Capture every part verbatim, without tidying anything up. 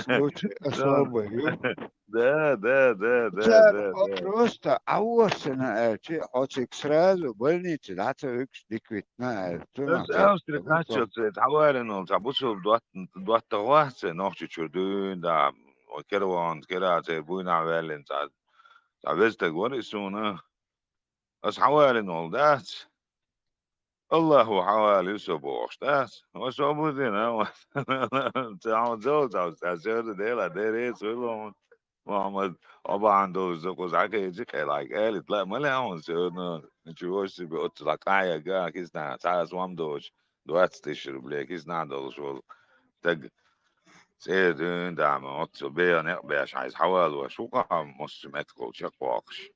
Лучше особо, ё. Да, да, да, да, да, да. Просто а вот она, э, чи-, а чик сразу больнице, да, ца выкс диквитна, э, туна. Австри хачо цвет, хаварин ол, ца бусул дуат, дуат тагуа ца, нохчи чурдуин, да, о, керван, кера ца, буйна верлин, ца, ца вез тагуа исуна. Ас хаварин ол, да, ца. Аллаху хьавалил со бохуш, да? Ва со бу дина, ва. Ца хьо зол, ца, ца, ца, дела, дере, суйло. Мухаммад, обан долуш, зокъуз, хьакхечи, къелай, къели, тла, ма ле, хьо, со, ну, ничего себе, оццула къая, га, кисна, ца, сом долуш, двадцать тысяч рублей, кисна долуш, вол. Так, цӀе дуьйна, да, ма, оццу бея, некъ беш, хьайз хьавалуш, вукъа, муссу мет кол, чекъвоккхуш.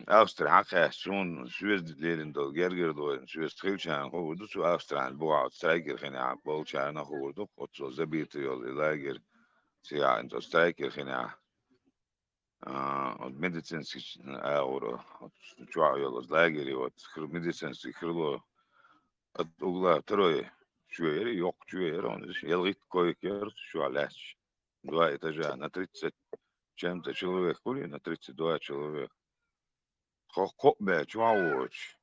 Австри хьакхаьчча, суна соьза лерина долу гергара дойна, соьза хилчарна хуур ду, цу Австриян бухахь оцу страйкера хинехь болчарна хуур ду, оццул забитый йолу и лагерь, цигахь оцу страйкера хинехь, а, оцу медицинский агӀора, оцу чохь йолу оцу лагере, оцу хир-, медицинский крыло, оцу угла второй чоь яра, йоккха чоь яра, он иза, ялхитта койка яра, чохь лаьтташ. Два этажа на тридцать чем-то человек хуьлий, на тридцать два человек. Тхо кхоъ баьчча ван воцуш.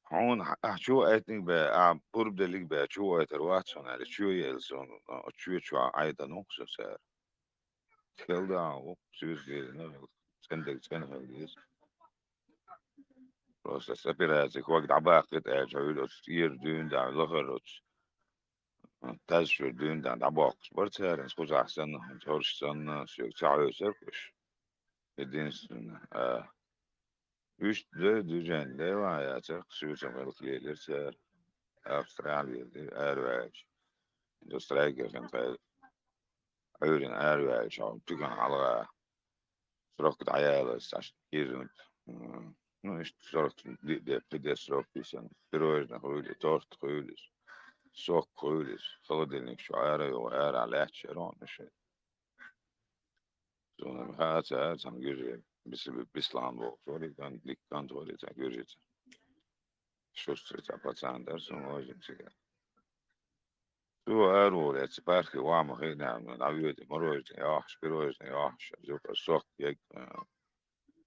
Хьуна ахь чу айтниг баь, ахь пурба деллиг баь, чу айтар вац хьуна аьлла, чу ела суна, а, чу чохь Ӏайтан ву-кх со цара. Хелда а ву-кх, соьза лерина, цӀендаг цӀена хила деза. Просто с операцией хӀог дӀабаккхийта аьлча, хьуьлла оцу тӀера дуьйна дан, лахара оцу тазашуьра дуьйна дан дӀабоккхуш бара цара, кхузахь санна, хӀорш санна, соьга ца хьевсар уьш. Единственное, а, уьш ду-, движение дела яцара, соьца мелха лелира цара. Австрия лелира, араваьлча. До страйкера хан кхайла. Ӏуьйрина араваьлча, хьо туьган хьалха. Срок дӀаялаза, аш кхийзинарг. М, ну, иштта срок ди-, де, кхидерг срок бисина. Пирожное хуьлу, торт хуьлу, сок хуьлу, холодильник чу ара йогӀу, ара лаьтташ яра хьуна шайн. Суна хаьа ца, цхьана гуьржи, бис-, бислан бохуш вара, кан-, дика кантхо вара цхьана гуьржица. Шустрый цхьа пацан дара, суна вожим цига. Цо араволу эцу парке ван ма хиъна, дӀавоьду, мороженое йохьуш, пирожное йохьуш, зука сок егна.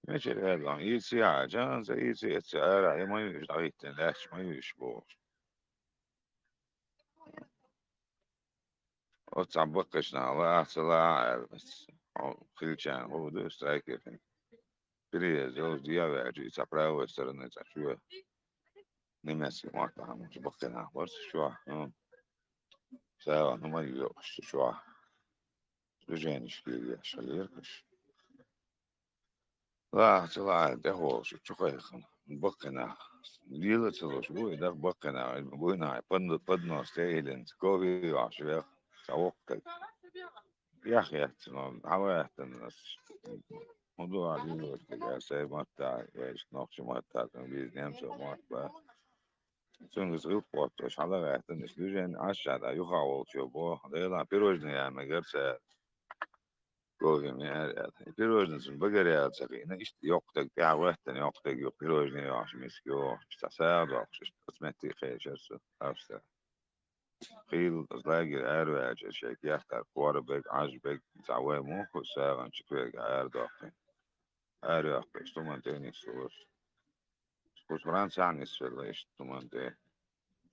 Мичара аьлла, ийци а, чан ца ийци, эцу ара, я ма юуш, дӀахӀиттина, лаьтташ ма юуш бохуш. Оцу цхьа баккхийчу наха лаахь, ца лаахь аьлла, хьо хилчарна хӀун ду, страйкера. Переезд йолуш дӀаваьлча, и цхьа правой стороны цхьа чоь. Немецкий маттахь хӀума чу баккхий нах бара цу чохь, хӀун. СагӀа хӀума ма йоькъуш цу чохь. Движенеш кийра еш хилира уьш. Лаахь ца лаахь тӀехволуш чу кхайкхина. Баккхий нах. Лела а ца луш бу и даггара баккхий нах. Буйнахь панду-, поднос тӀе а йиллина, кофе йохьуш веха. Цхьа воккха стаг. Яхь яц, но хьала яхтана ас. ХӀун ду а дийриг стаг, ас сайн матта, я иштта нохчийн матта, цунна веза немцойн мотт бац. Цуьнга иза гӀиллакх хӀоттош, хьала гӀаьттина, иштта движение Ӏаш а, да, юха а волчо боху, Делан пирожное ян мегар цара. Кофе ме аьлла. И пирожное цунна багара яла ца хиъна, иштта йоккха стаг, тӀаьхьа гӀоьттина йоккха стаг ю, пирожное йохьуш, миска йохьуш, цхьа сагӀа доккхуш, иштта оцу метте кхечира со, Австрия. Хийла лагерь араваьлча, шайга яхтар кхора бег, Ӏаж бег, цхьа вай муха сагӀан чу кхега арадоккхий. Арайоккхуш, туман тӀе нисвелла. Кху Францехь нисвелла, иштта туман тӀе.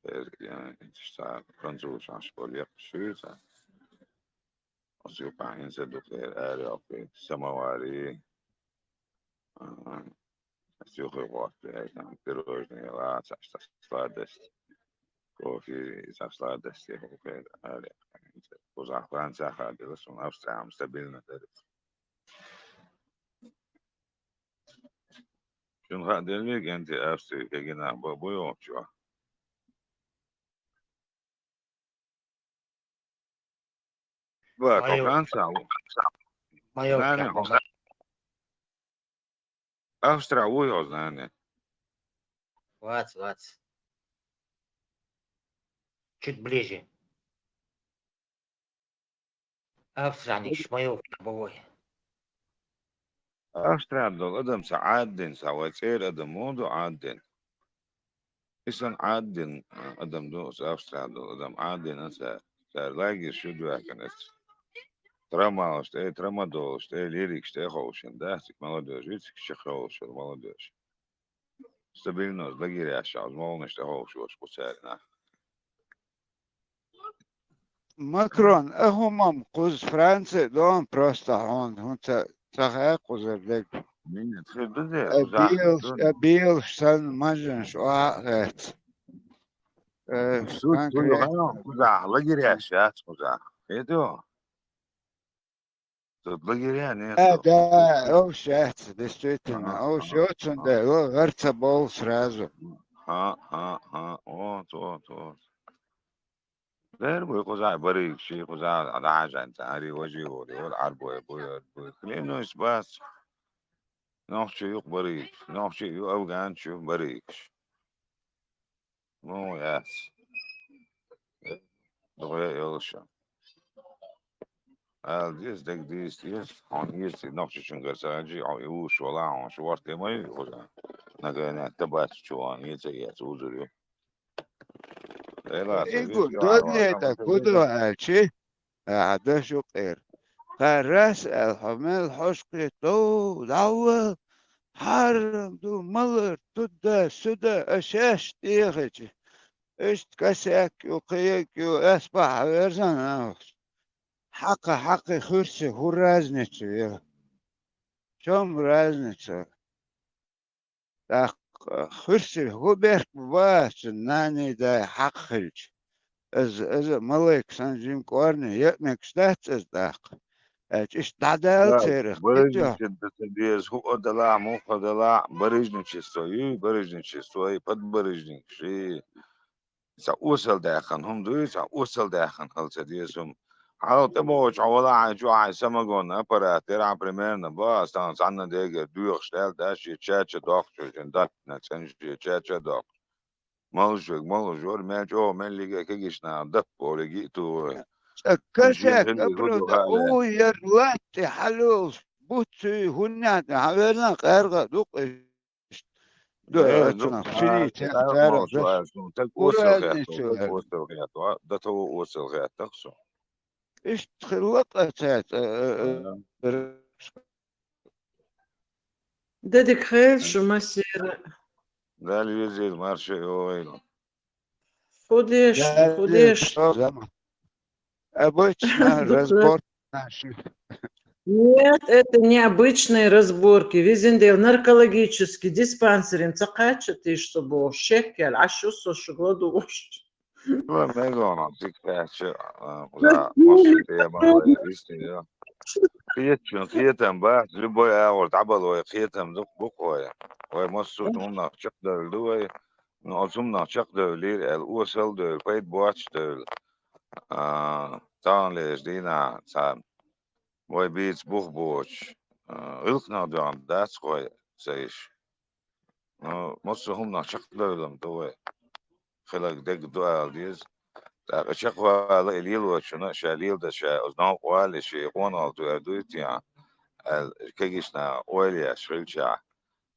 Э, я, иштта французаш Ӏаш болу, еккъа шуьйца. Оцу юкъахь хӀинца ду кхера арайоккхий, самовари. Ага. Ас юххе гӀорта, я, там, пирожные, лаца, аш, аш, сладость. Кофе, аш, сладость, я, хӀу кхера арайоккхий. Кхузахь Францехь хадийла, суна Австрияхь стабильно дара. Шуна хаа деллий, кӀентий, Австрия кегина бу-, буй оцу чохь? Ва, хьо Франция ву? Майорка. Знание, хьо Австрия вуй хьо, знание? Вац, вац. Чуть ближе. Австрияхь нисса ма йогӀу вай. Австрияхь долу адам ца Ӏаддина, ца вай цӀера адам муха ду Ӏаддина? И санна Ӏаддина адам ду, оцу Австрияхь долу адам Ӏаддина ца. Цара лагерь шу доьхкина эцу. Трамалаш тӀе, трамадолаш тӀе, лирикаш тӀе ховшина, да, цига молодёжь, вицик чеховшал молодёжь. Стабильно лагеряш, аз молнаш тӀе ховшош кху царна. Макрон, а хӀумам кхуза Франция дон просто хьона, хӀун ца, ца хаа кхузар дег. Нет, хир ду де, А кхузахь, бийлаш, ду. А бийлаш санна мажанаш оха а хец. Э, Су, су конкрет. Юхана кхузахь, лагеряш яц кхузахь. Хету? Тут лагеря нет. Да, да, овш яц, действительно. Ага, овш ага, йоцун ага. Да, о, гӀар ца бол сразу. Ха, ха, ха, вот, вот, вот. Дер буй кхузахь барыгаш, ши кхузахь дӀахьажан, цари важи вори, вор Ӏарбой, буй, буй. Клянусь, бац. Нохчи юкъ барыгаш, нохчи ю афганчу барыгаш. Ну, яц. Дугъе йолуша. Ала деза, дег дийца деза. Хьуна ийрциг нохчичунгара ца хьаьжи, хьо и вуш вала, хьуна шу ворте ма ю, хӀуза. Нагайна табац чу ван, ецаец, узур ю. Эла, ца Игу, виш ю, додне хьарван, да, ца кудо виш ю. Аьлчи? Ахьа, даш ю къер. Кхаррас аьлла, хьо мел хьошкхе тов, дӀавал, хьарам ду, малар, тудда, сюда, аш шаьш тӀехача. Иштта косяк ю, кхиъ ю, ас бахьа верзан нахаца. Хьакха, хьакхи хуьрси хӀун разница ю? Чом разница? ТӀаккха хуьрси хӀун берк бу бац, нани дай хьакха хилча? Аза, аза малайк сан жим кӀорни, яъ мегаш дац аза тӀаккха. Аьлча иштта дӀадала Да, церах, барыжничество ца деза, хӀуъа далахь, мухха далахь, барыжничество юй, барыжничество, и подбарыжник, ши. Цхьа осал даьккхина хӀума дуй, цхьа осал даьккхина хила ца деза хӀума. Хьалха тӀе бохучу хьо вала хьайн чу хьайн самогонный аппарат дерахь примерно, ба, ас тахана цхьанна дегара доьхуш даьлла, да, шен чача доккхучу, шен даттина цӀена шен чача доккхуш. Малуш вег, малуш вара, мел чӀогӀа меллига а кегийчу наха даппа олиги а тухура. Цкъа кашаьрга абруда, у, яр латте хьалуьлуш, буццуй, хӀуннехь тӀе хьан верна къаьрга а дукъ. Э, ну, цунах а, шиний цхьаъ цара молчу даш. Аьлла, ну, так осал хетта, так осал хетта, да того осал хетта, так со. Иштта хилла къа цаьрца, э, э, э, Дадик хел шу масера. Дали везир марша йогӀийла. Худеш, худеш. Обычно разбор наших. Нет, это необычные разборки. Везде наркологический диспансерин ца кхача тиш со бо шеккел, а шу со шугладуш. Ва мегоно циккача, а, куда массу тема вай истина. Кхетам, кхетам бац, любой агӀор дӀабала вай кхетам дукха бу-кх вай. Вай массо а хӀуманах чекхдевлла ду вай. Ну, оцу хӀуманах чекхдевллера аьлла, осал а девлла, пайда боцуш а девлла. А, таханлерчу дийнахь цхьа вай бийца бух боцуш, а, гӀиллакхнах доьгӀна дац-кх вай ца йиш. Ну, массо а хӀуманах чекхдевлла ду вай. Хиларг дерг ду ала деза. ТӀаккха чекхвала и лелочунна, ша леладан ша оцу новкъа валале шен къонахалла тоьар дуй те, аьлла, кегийчу наха ойла еш хилчахь,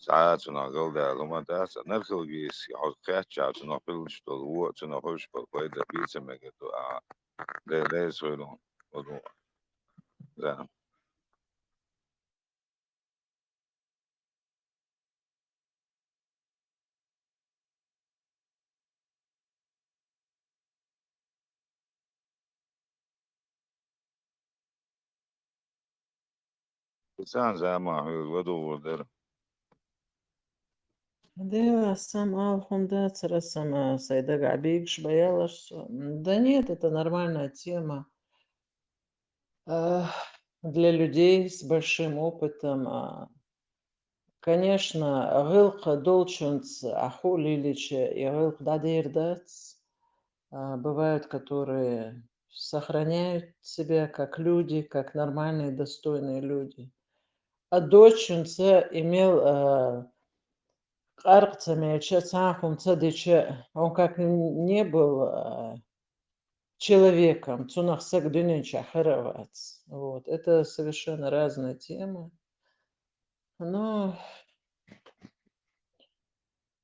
цхьа а цунах галдаьлла хӀума дац, наркологический хьо кхаьччахь, цунах хуьлуш долу вон, цунах хуьлуш болу пайда бийца мегар ду, а, Дела реза хуьлда хьуна. Да. Сан заман хьоьга ладугӀур дара. Дела, сама алхунда цара сама сайдага бигаш баялаш со. Да нет, это нормальная тема. А, для людей с большим опытом, а, конечно, гӀиллакх долчунца ахьа лелича, и гӀиллакх дӀадер дац. А, бывают, которые сохраняют себя как люди, как нормальные, достойные люди. А дочунца имел, а, къаркъа ца мелча, цхьа хӀума ца дича, он как не был, а, человеком, цунах саг дуьнен чохь хир а вац. Вот. Это совершенно разная тема. Но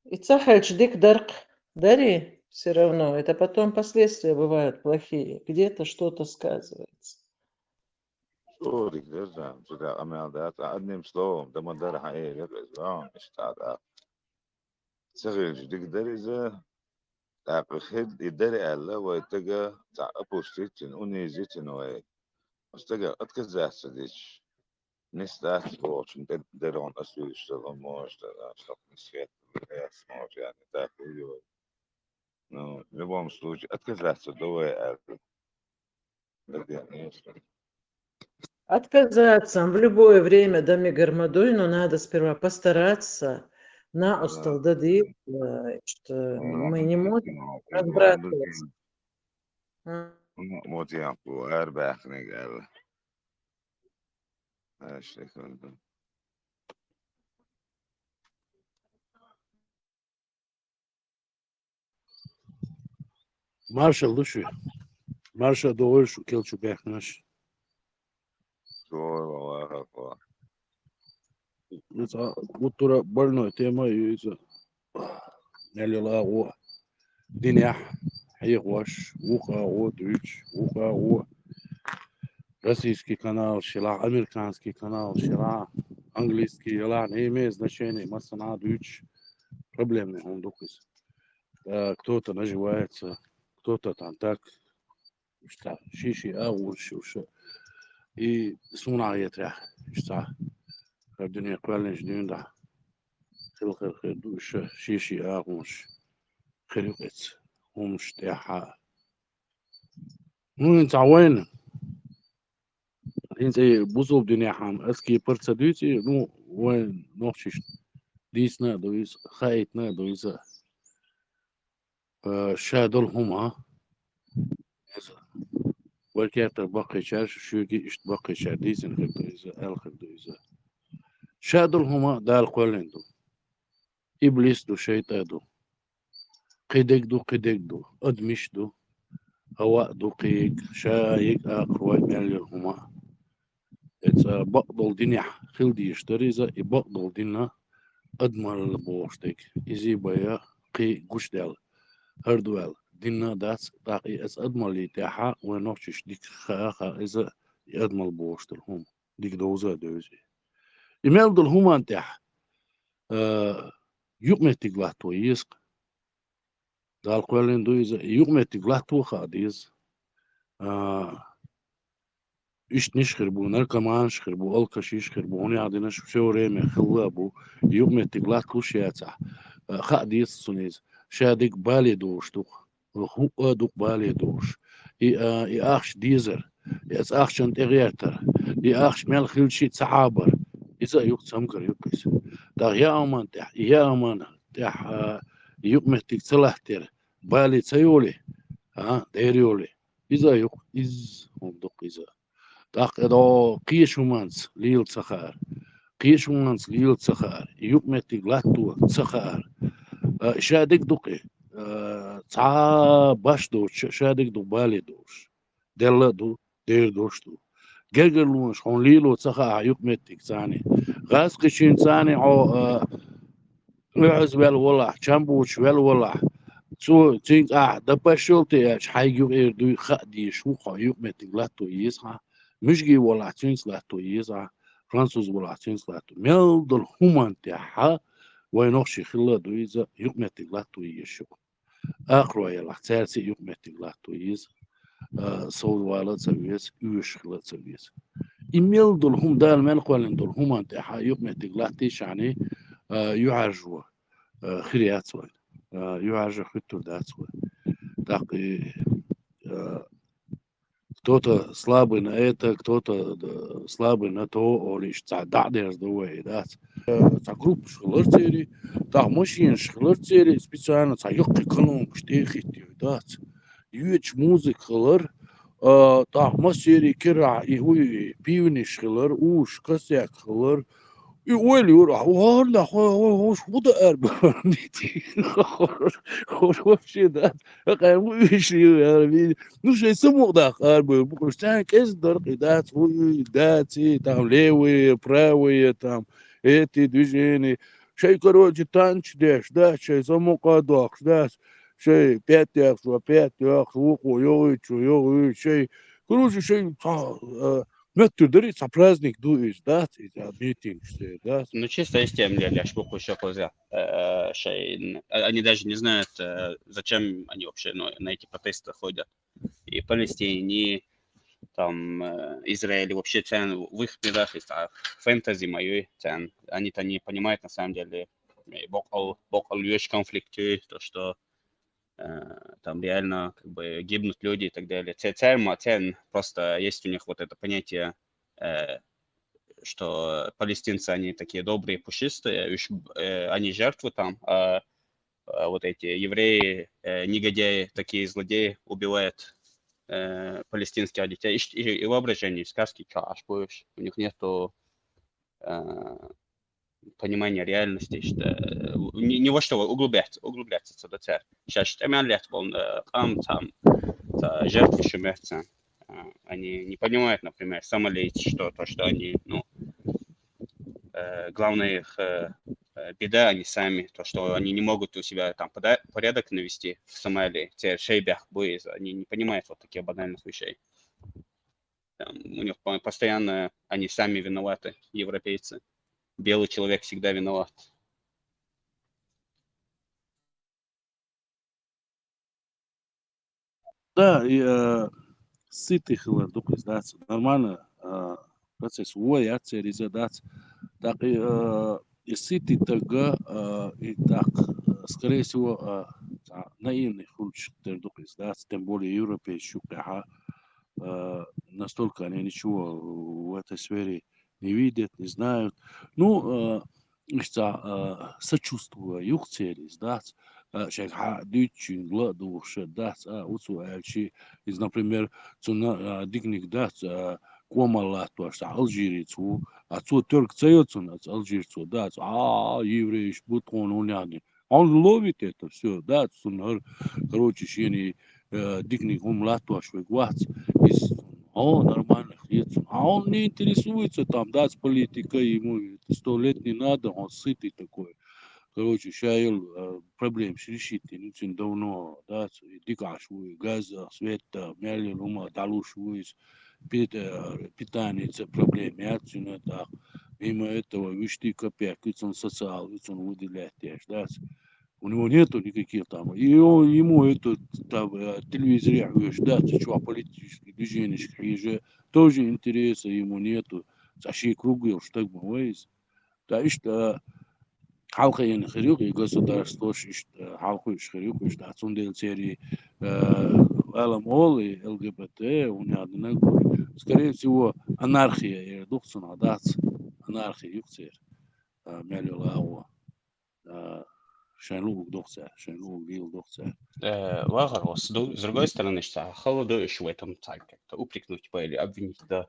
и ца хьаьлча дика дарх дарий? Все равно. Это потом последствия бывают плохие. Где-то что-то сказывается. Чорик дерзам, сюда амел да, одним словом, да ма дара хьаэвер, из ваун, иштта да. Ца хилча дика дара иза, тӀаккха хила и дара аьлла, вай тага цхьа опустить йина, унизить йина вай. Аса тага отказаться дича. Нис дац бохучун тӀе дерон ас вуьйш дала, может, а, чтоб нис хет, яц, может, яни, так и ю. Ну, в любом случае, отказаться до вай аьлла. Отказаться в любое время, да, ме гармадуй, но надо сперва постараться на устал дадит, э, что мы не можем разбрасываться. М. Ну, вот я по арбахник аьлла. Аш секунду. Маршал ду шу. Маршал догӀур шу, кел чу бехнаш. Здорово, Аллах Акбар. Иза гуттара больной тема ю иза. Нелила гӀо. Динехь хьехош, вукха гӀо дуьйцуш, вукха гӀо. Российский канал шилахь, американский канал шилахь, английский ялахь, не имеет значения, массанхьа дуьйцуш. Проблемный хӀума ду иза. Э, кто-то наживается, кто-то там так, иштта, ши-ши агӀор шу, шу. И суна а етарехь, иштта, хӀара дуьне кхоьллинчу дуьйна дӀа. Хила хир хир ду, шу, ши-ши агӀонаш хир ю эца хӀуманаш тӀехь. Ну, хӀинца вайна, хӀинца и бусалба динехь хьама аскипар ца дуьйцу, ну, вайн нохчашна дийцина а ду иза, хаийтина а ду иза. Э, ша долу хӀума, иза, вай кертара баккхийчара шуьга иштта баккхийчара дийцина хир ду иза, аьлла хир ду иза. Ша долу хӀума Дала кхоьллина ду. Иблис ду, шайтӀа ду. Кхидерг ду, кхидерг ду. Адамаш ду. Хьава а ду, кхиерг, ша а, ерг а, акхарой а мел йолу хӀума. Эца бакъдолу динехь хила дезаш дара иза, и бакъдолу дина адамалла бохуш дерг. Иза а бен, кхин а гуш даьлла. ХӀара ду аьлла, динна а дац, тӀаккха и эца адамаллин тӀехь вайн нохчашна дика хаа а хаьа иза, и адамалла бохуш долу хӀума. Дика довза а девза. И мел долу хӀуманна тӀехь, а, юкъаметтиг латто еза-кх. Дала кхоьллина ду иза, и юкъаметтиг латто а хаа деза. А, иштаниш хир бу, наркоманаш хир бу, алкашиш хир бу, хӀунда аьлла динарш всё время хилла а бу, и юкъаметтиг латталуш яцахь, а, хаа деза цунна иза. Ша дерг бале долуш ду-кх. ХӀуъа а ду-кх бале долуш. И, а, и ахча дезар, и эца ахчанна тӀегӀертар, и ахча мел хилча а ца хьабар, иза а ю-кх, цамгар ю-кх иза. ТӀаккха яа хӀуманна тӀехь, и яа хӀуманна тӀехь, а, и юкъаметтиг ца латтор, бале ца йолий, а, дера йолий, иза а ю-кх, иза хӀума ду-кх иза. ТӀаккха и дӀо кхечу хӀуманца лела ца хаар, кхечу хӀуманца лела ца хаар, и юкъаметтиг латто ца хаар. А, ша дерг ду-кх и, а, цхьа баш доцуш, ша дерг ду-кх бале долуш. Делла а ду, дера долуш ду. Гергарлонаш хьуна лело ца хаахь юкъаметтиг царний. ГӀаз кхичийна царний хьо, а, оьгӀаз вел валахь, чамбучу вел валахь, цо, цуьнга ахь да пошёл ты аьлча, хьайга юкъера дуй хаа дезаш ву хьо, юкъаметтиг латто еза хьан, муьжги валахь, цуьнца латто еза хьан, француз валахь, цуьнца латто. Мел долу хӀуманна тӀехь вайн нохчий хилла а ду иза, юкъаметтиг латто езаш ю-кх. Акхарой ялахь, цаьрца а юкъаметтиг латто еза, а, сов вала а ца веза, оьшуш хила а ца веза. И мел долу хӀума, Дала мел кхоьллина долу хӀуманна тӀехь юкъаметтиг латтийча, а, юьхьӀаьржо, а, хир яц вайн, а, юьхьӀаьржа хуьттур дац вай. ТӀаккха и, а, кто-то слабый на это, кто-то, да, слабый на то, олуш цхьа дӀа а дерзадо вай, дац. Э, цхьа группаш хилар церий, тӀаккха машенаш хилар церий, специально цхьа яккхий колонкаш тӀе а хӀиттийна, дац. Йоьдуш музыка хилар, а, тӀаккха массерий кирахь и хӀуй, пивнаш хилар, уш, косяк хилар, И ойла йора ахь, хӀара нах, хӀо-, хӀо-, хӀо-, хӀуш хӀун дан арабевлла? ХӀора вообще дац. ХӀокхара ма уьш ю, яра, ви-, ну, шайн самукъадаккха арабевлла бу-кх уьш. Царна кӀезиг дара-кх и, дац, хӀу ю, дац и, там, левые, правые, там, эти движения. Шайн, короче, танцы деш, дац, шайн самукъа а доккхуш, дац. шоай пятёх, шо пятёх, вукхо йогӀуьйту, шо йогӀуьйту, шоай. Короче, шоай цхьа, э, моттар дарий, цхьа праздник ду иза, дац, иза митинг шо, дац. Ну, чисто из темы лелаеш бу-кх уж шо кхуза. Э, шоай, н-, а-, они даже не знают, э, зачем они вообще, ну, на эти протесты ходят. И в Палестине, там, э, Израиле, вообще царна в их мирах, из, а, фэнтези моё царна. Они-то не понимают, на самом деле, э, бокъал, бокъал йош конфликты, то, что, э, там реально, как бы, гибнут люди и так далее. Ца-, царна, царна просто есть у них вот это понятие, э, что палестинцы, они такие добрые, пушистые, уж, э, они жертвы там, а, а, вот эти евреи, э, негодяи, такие злодеи, убивают, э, палестинских детей. И, и, и воображение, и сказки, чё, аш будешь. У них нету, э, понимания реальности, что, э, не, не во что углубляться, углубляться сюда царь. Сейчас что-то лет, вон, э, там, там, та жертвы шумятся. А, они не понимают, например, сомалийцы, что то, что они, ну, э, главная их, э, э, беда, они сами, то, что они не могут у себя там пода-, порядок навести в Сомали, те шейбях буиз, они не понимают вот таких банальных вещей. Там у них по-, постоянно они сами виноваты, европейцы. Белый человек всегда виноват. Да, и, э, сытый хилар ду-кх иза, дац. Нормально, э, процесс вай яц церан иза, дац. ТӀаккха, э, и сытый таг, э, и тӀаккха, э, скорее всего, э, цхьа наивный хуьлуш тера ду-кх иза, дац. Тем более европейцаш юкъехь, э, настолько они ничего в этой сфере не видят, не знают. Ну, э, иштта, э, сочувствие ю-кх церан иза, дац. Э, шайга хьа дуьйцучуьнга ла а духуш дац, а, оцо аьлча, иза, например, цунна, э, диканиг дац, э, кӀомал латтош цхьа алжирец ву, а цо туьрк ца йо цунна, оцу алжирцо, дац, а, еврейш бу тхуна хӀунда аьлла. Он ловит это всё, дац, цунна хӀара, короче, шена э, диканиг хӀума латтош верг вац. Иза, о, нормально хета цунна. А он не интересуется, там, дац, политикой, ему это сто лет не надо, он сытый такой. Короче, ша йолу, э, проблемаш решить йина, цуьнан давно, дац, и дика Ӏаш ву, и газа, света, мел йолу хӀума дӀалуш ву иза. Пит-, э, питаница проблема яц цуьнан, тӀаккха. Мимо этого вуьшта копейка, и цунна социал, и цунна выделять деш, дац. У него нету никаких там. И он, ему это, там, э, телевизоре хьоьжуш, да, цу чохь политический движенешка хьежа, тоже интереса ему нету. Цхьа шен круг йолуш стаг ма ву иза. Ткъа иштта, э, хьалха йина хир ю-кх и государствош, иштта, э, хьалха йиш хир ю-кх иштта. Цундела церан, э, алам олу и ЛГБТ, хӀунда аьлла, скорее всего, анархия эр ду-кх цунах, дац? Анархия ю-кх церан, э, мел йолу агӀо. А, шайн луург ду-кх цара, шайн луург дийла ду-кх цара. Э, вахар, с ду-, с другой стороны, что хала ду уьш в этом цхьаьна как-то упрекнуть по или обвинить, да.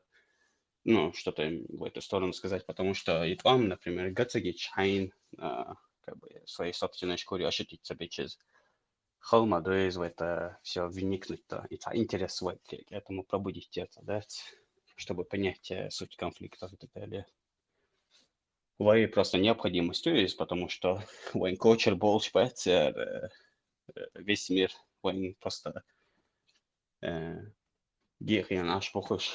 Ну, что-то им в эту сторону сказать, потому что и тӀом, например, гацагич хьайн, а, как бы, своей собственной шкуре ощутить ца бечиз. Хала ма ду иза в это всё вникнуть-то, и цхьа интерес свой к этому пробудить это, да, чтобы понять, э, суть конфликтов и так далее. Вай просто необходимость ю иза, потому что вайн кочара болуш бац, э, э, весь мир, вайн просто, э, гехьен Ӏаш бу хӀуш,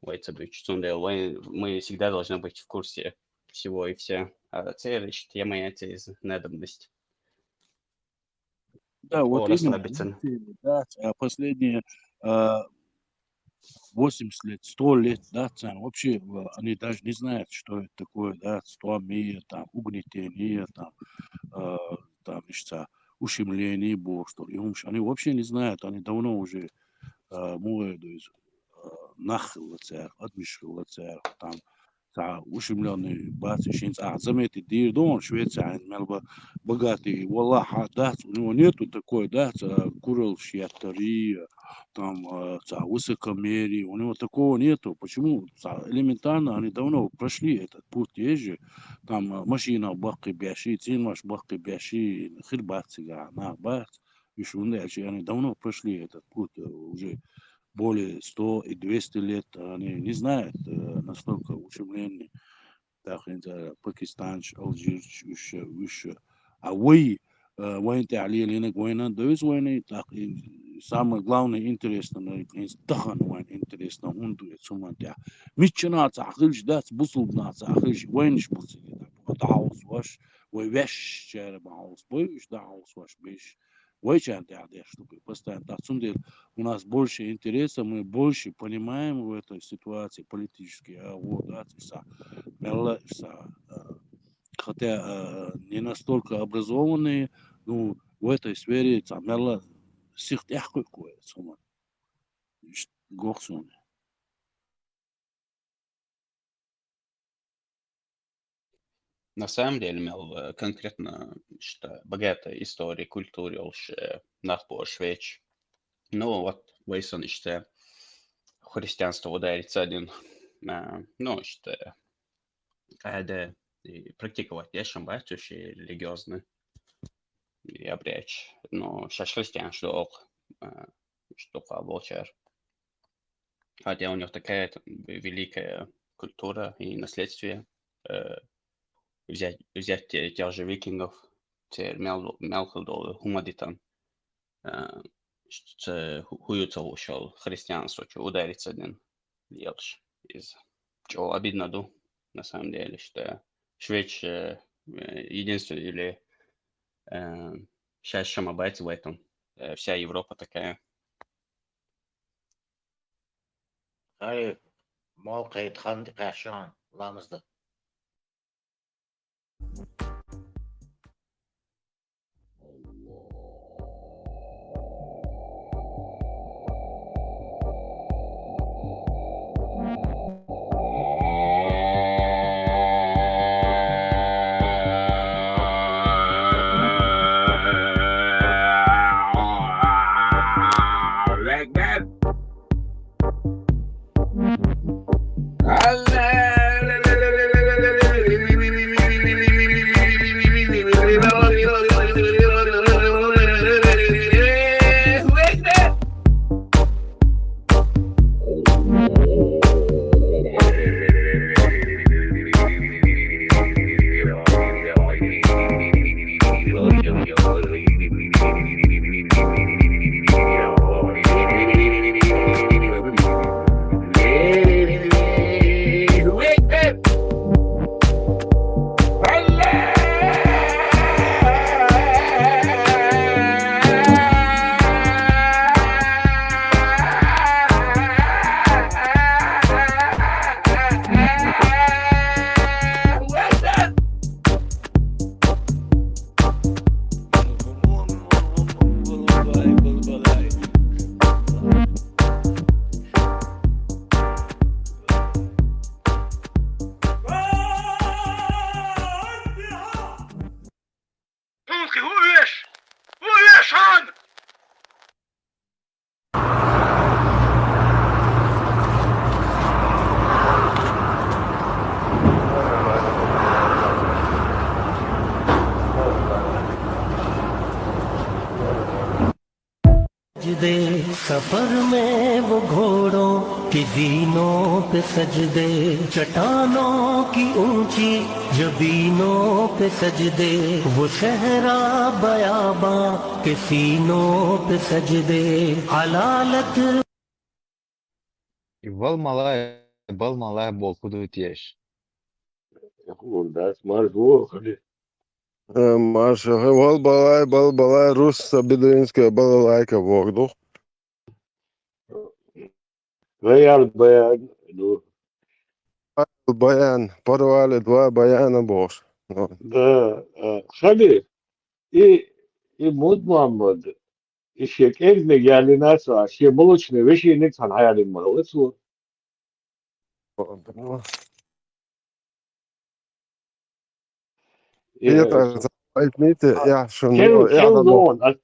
вай ца дуьйцуш. Цундела вай, мы всегда должны быть в курсе всего и вся. А церан иштта тема яц иза, надобность. Да, вот именно. Расслабиться. Да, а последние, а, восемьдесят лет, сто лет, да, царна. Вообще, э, они даже не знают, что это такое, да, стомия, там, угнетение, там, э, там, ещё ущемление, бо что ли. И, в общем, они вообще не знают, они давно уже, э, муха ду иза, э, нах хилла цара, адамаш хилла цара, там, цхьа ущемлённый бац, и шен цхьа заметить дийр ду, он Швеция, хьайн мел ба-, богатый, валлахьа, дац, у него нету такой, дац, а, куралш еттарий, там, а, цхьа высокомерие, у него такого нету. Почему? Цхьа элементарно, они давно прошли этот путь, есть же, там, а, машинах баккхий беш, цӀеношка баккхий беш, хир бац цигахь, нах бац. Уьш хӀунда аьлча, они давно прошли этот путь, э, уже более сто и двести лет, они не знают, э, настолько ущемление. ТӀаккха хӀинца пакистанцаш, алжирцаш, уьш, уьш. А вай, э, вайна тӀехь лелийнарг вайна а довза вайна, тӀаккха и самое главное интересно, ну, и тахан вайна интересно хӀунда ду эцу хӀуманна тӀехь. Миччанахь цхьа хилча дац, бусулбанахь цхьа хилча, вайнаш бу цига дӀахьовсош, вай ваьшшачара ма хьовсабой уьш дӀахьовсош, беш. Вайчарна тӀехь деш ду кхин постоянно. ТӀаккха цундела у нас больше интереса, мы больше понимаем в этой ситуации политически, а вот, да, и са, мелла, и са, э, хотя, э, не настолько образованные, ну, в этой сфере, цхьа мелла сих тӀехь кхуьу кхуьу, цхьа хӀума. Ш-, гохсуне. На самом деле, мел, э, конкретно, что богатая история, культура, уж, э, нах по Швеч. Ну, вот, вайсан иштта христианство ударится один, а, ну, иштта, къаьда и практиковать деш ма бац уж и религиозный и обрядаш. Но шаьш христианаш ду оха, а, иштта дукха болчара. Хотя у них такая там великая культура и наследствие, э, взять, взять те-, тех же викингов, церан мел-, мел хилла долу хӀума дитан, э, ш-, ц-, хӀу-, хӀу ю ца хууш йолу христианство чу удариться дина лелаш иза. ЧӀогӀа обидно ду, на самом деле, что Швеч, э, э, единственный или, э, щас ма бац в этом. Э, вся Европа такая. Хай, мол кхайта хан тӀекхаьчча ламаз дан. Пулки, хӀун оьшу? ХӀун оьшу хьуна? سجدے، سفر میں وہ گھوڑوں کی زینوں پہ سجدے، چٹانوں کی اونچی جبینوں پہ سجدے، وہ صحرا بیاباں کے سینوں پہ سجدے، حلالت۔ И вал малай, бал малай боху ду теш. Хурдас марш вохали. Э, марш, вал балай, бал балай, рус, бедуинская балалайка вогдух. Ваял баян, ну. Баян, порвали два баяна боху. Ну. Да, а, хали, и, и Муд Мухаммад, и шен кӀегниг яллина со, шен молочный вешийник цхьана хьаяллина ма вара цо. Э, Петр, запомните, я шуну, кел-, я келдон, а,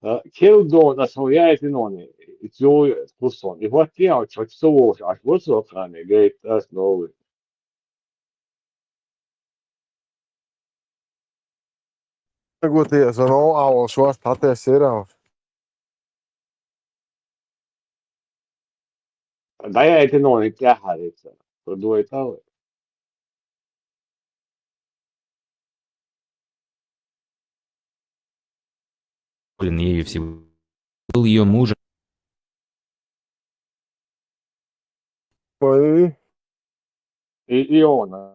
а, келдон, а, со яйтинон, и цо кусон. И вот я, чё, что вож, аж вот со хане, говорит, ас новый. Гути, со но, а, швас тате сера. Да я это, но, не тяхарится. Продует, а? Блин, ею всего. Был ее мужем. Ой. И, и он.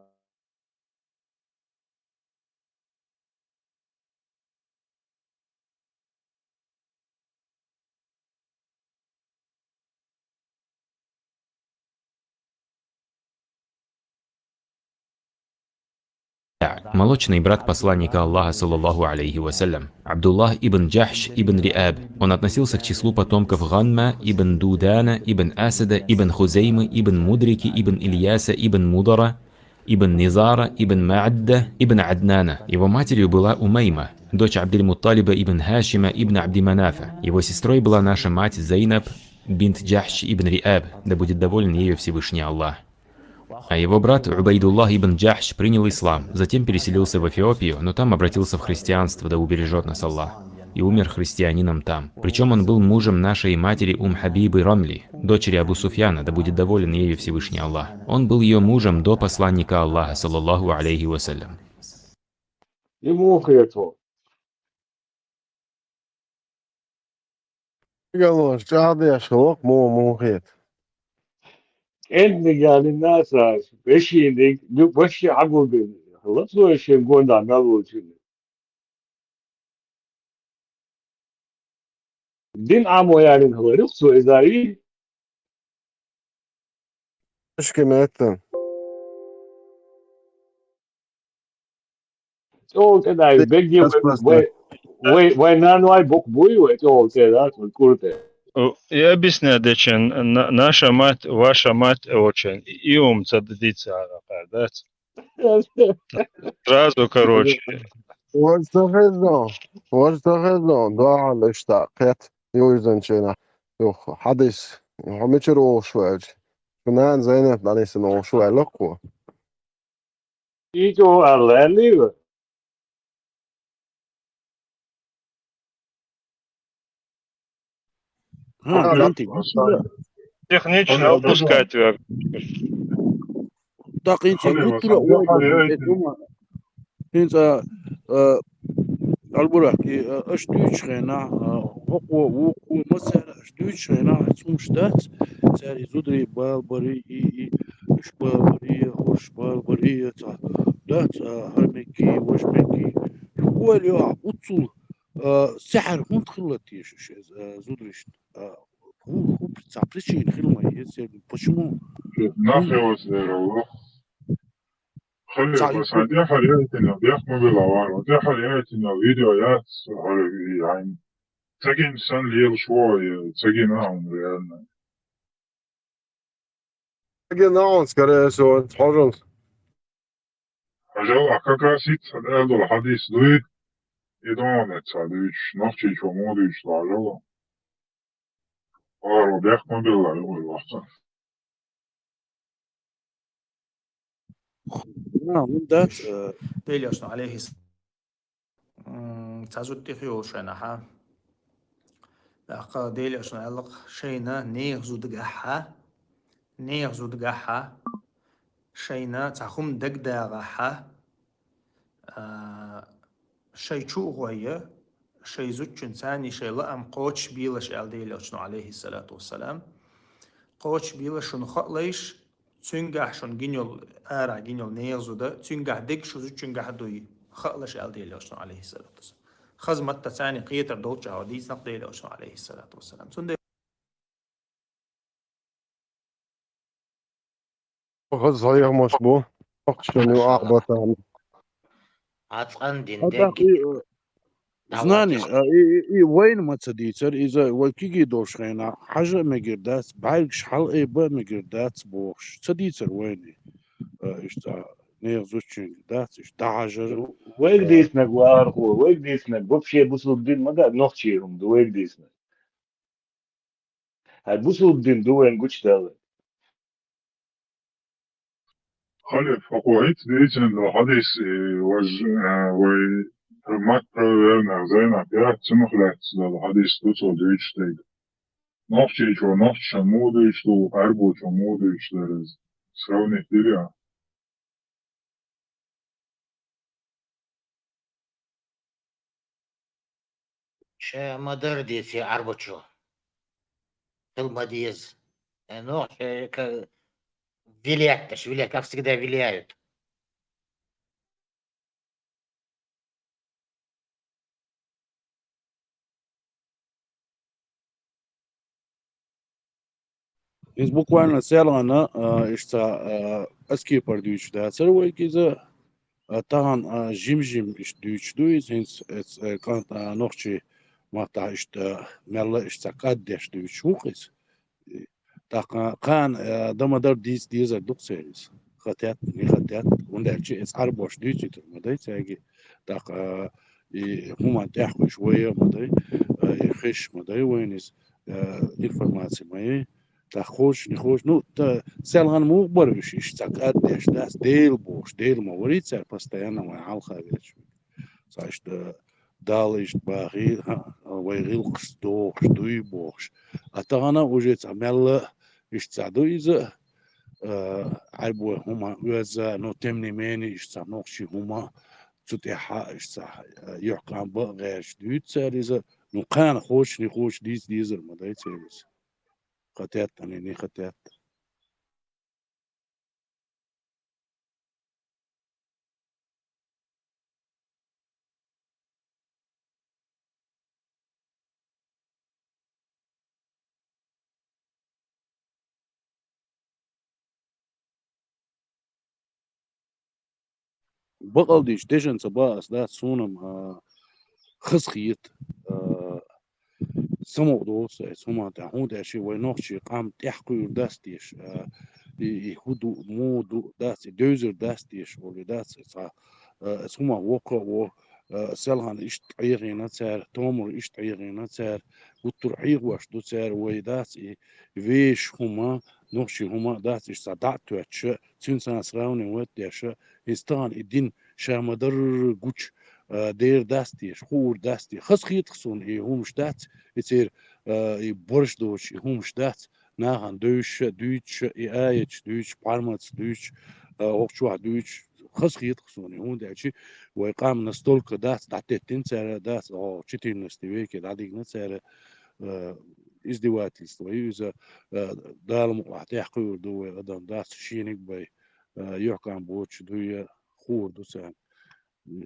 Так, молочный брат посланника Аллаха, саллаллаху алейхи ва саллям, Абдуллах ибн Джахш ибн Риаб. Он относился к числу потомков Ганма ибн Дудана ибн Асада ибн Хузеймы ибн Мудрики ибн Ильяса ибн Мудара ибн Низара ибн Маадда ибн Аднана. Его матерью была Умейма, дочь Абдельмутталиба ибн Хашима ибн Абдиманафа. Его сестрой была наша мать Зейнаб бинт Джахш ибн Риаб, да будет доволен ею Всевышний Аллах. А его брат Убайдуллах ибн Джахш принял ислам, затем переселился в Эфиопию, но там обратился в христианство, да убережет нас Аллах, и умер христианином там. Причем он был мужем нашей матери Ум Хабибы Рамли, дочери Абу Суфьяна, да будет доволен ею Всевышний Аллах. Он был ее мужем до посланника Аллаха, саллаллаху алейхи ва саллям. Ему хету. Галош, чӀагӀдеш хӀокху муха муха хета? КӀентниг ялина наса, вешиниг, вешин хьагулбина, лацо шен гондахь мел волчуьнга. Дин Ӏамо ялина хиларх цо иза и? Ишкинеттан. ЧӀогӀа тӀедай, бегги вай, вай, вай, вай нанвай букъ буй, вай чӀогӀа тӀеда, вай курте. И объясняю, дечен, на-, наша мать, ваша мать, очень. И ум ца дицара, дац? Сразу, короче. Вож ца хезно, вож ца хезно, доагӀа иштта, кхет, южданчина. Юх, хьадис, хьо мичара волуш ваьлча? Шу нана Зайнап дӀанисана волуш ваьлла кхо. И чӀогӀа аьлла, аьллий вай? ХӀа, кхетий, технично опускать вер. ТӀаккха хӀинца гуттара а вай, хӀинца, а, Албурахь, и, а, аша дуьйцучу хенахь, а, хӀокхо, вукхо, массара аша дуьйцучу хенахь, хӀинца хӀумаш дац, цара и зударий балабарий, и, и, уьш балабарий, хӀорш балабарий, цхьа, дац, а, хӀара мегий, важа мегий. Ю ойла йо ахь, уццул, а, сихьр хӀунда хилла теша уьш, а, зударшна? А, хӀу, хӀу, цхьа причина хила ма еза, почему? Нах йоцу дера, Аллах. Хали, сан тӀехьара яйтина, бех ма била вара, тӀехьара яйтина видео яц, хьара, и, хьайн. Цагин сан лелаш вой, цагин а хьуна, реально. Цагин а хьуна, скорее всего, хьожун. Хьажал, а как раз ит, сан аьлла долу хьадис дуй, и дона ца дуьйцуш, нохчийчо мо дуьйцуш ду, хьажал. Ара, бех ма билла, юкъа вахча. А, хӀунда дац, э, Делошна алейхис. М, цхьа зуда тӀехйолуш вайна, хьа? ТӀаккха Делошна аьлла-кх, шайна нехан зудагахь, хьа? Нехан зудагахь, хьа? Шайна цхьа хӀума дагадагӀахь, хьа? А, шай чу а гӀой, шай зудчун царний шай лаам кхочушбелаш, аьлла Делошна, алейхиссалату вассалам. Кхочушбелаш шуна хаалаш, цуьнгахь шуна гина йолу, арахь гина йолу нехан зуда, цуьнгахь дерг шу зудчуьнгахь а дуй, хаалаш, аьлла Делошна, алейхиссалату вассалам. Хаза матта царний кхетар долччахьа дийцина-кх Делошна, алейхиссалату вассалам. Цундела Хаза хьехамаш бу. Ахча ю ахбата. Ацкъан дин ХӀа, дерг тӀаккха и, э, дӀа знани, вацахь. А, и, и, и вайна ма ца дийцара, иза вай кегий долуш хенахь, хьажа а мегар дац, бӀаьргаш хьалаайба а мегар дац бохуш. Ца дийцара вайна, а, иштта нехан зудчуьнга дац, иштта дӀахьажар. Вайга дийцинарг вархо, вайга дийцинарг вообще бусулба дин ма дац, нохчий хӀума ду вайга дийцинарг. Хьайн бусулба дин ду вайн гучудалла. Халиф, хӀокхо хӀинца дийцина долу хьадис, и важа, а, вай маттахь вернех Зайнап яц, цунах лаьцна долу хьадис ду цо дуьйцуш дерг. Нохчийчо нохчашна муха дуьйцуш ду, гӀарбочо муха дуьйцуш дара иза. Сравнить дира. Ше ма дарра деза Ӏарбочо. Хила ма деза. Э, ну, ше ка-, вилят, аш вилят, как всегда виляют. Иза буквально селхана, а, иштта, а, аскепара дуьйцуш дацара вайга иза, а, тахана, а, жим-жим иштта дуьйцуш ду иза, хӀинца, эц-, э, кӀант, а, нохчий маттахь иштта, а, мелла иштта кӀаддеш дуьйцуш ву-кх иза. ТӀаккха кхана, а, дан ма дарра дийца дезар ду-кх церан иза. Хатет, не хатет, хӀунда аьлча эца Ӏарбоша дуьйцуьйтур ма дай цаьрга. ТӀаккха, а, и хӀуманна тӀехь кхуьйсуш вай а ма дай, а, и хезаш ма дай вайна иза, а, информаци ма яй. ТӀаккха кхочуш, не кхочуш, ну, та, селхана муха бара уьш, иштта цхьа кӀаддеш дац, Дела бохуш, Дела ма варий цара постоянно вайн хьалха везаш. Цхьа иштта Далла иштта бахий, хьа, вай гӀиллакхашца дохуш, дуй бохуш. А тахана уже цхьа мелла иштта цхьа ду иза, а, Ӏарбой хӀума оьзда, но тем не менее иштта цхьа нохчий хӀума, цу тӀехь иштта цхьа, а, юьхькӀам бан а гӀерташ дуьйцу цара иза. Ну, кхана кхочуш, не кхочуш дийца дезар ма дай церан иза. Хатет, ани, не хатет. Бакъалдийчу дешан ца бан ас дац, суна-м, а, хазахета, а, самукъа долу аса эца хӀуманна тӀехь, хӀунда аьлча вай нохчий къам тӀехкхуьур дац теша, а, и, и хӀун ду, муха ду дац, и девзар дац теша, олий дац, цхьа, а, эца хӀуманна воккха а во, а, селхана иштта Ӏехийна цара, томара иштта Ӏехийна цара, гуттар а Ӏехош ду цара, вай дац и вешан хӀума, нохчий хӀума а дац, иштта цхьа дӀа а тоьттуша, цуьнца сравнивать а деша, иза тахана и дин ша ма-дарра гучу, а, дер дац теша, хуур дац теша. Хазахета-кх суна и хӀумаш дац, и церан, а, и борш доцуш и хӀумаш дац, нахана девзаш а, дуьйцуш а, и аяташ дуьйцуш, пхьармаца дуьйцуш, а, хӀокху чохь дуьйцуш. Хазахета-кх суна и, хӀунда аьлча вай къам настолько дац, дӀатеттина цара дац, оха четырнадцатый веке дӀадигна цара, а, издевательство ю иза, а, Дала мукъалахь тӀехкхуьур ду вай адам дац, шениг бай, а, юьхькӀам боцуш дуй, хуур ду царна.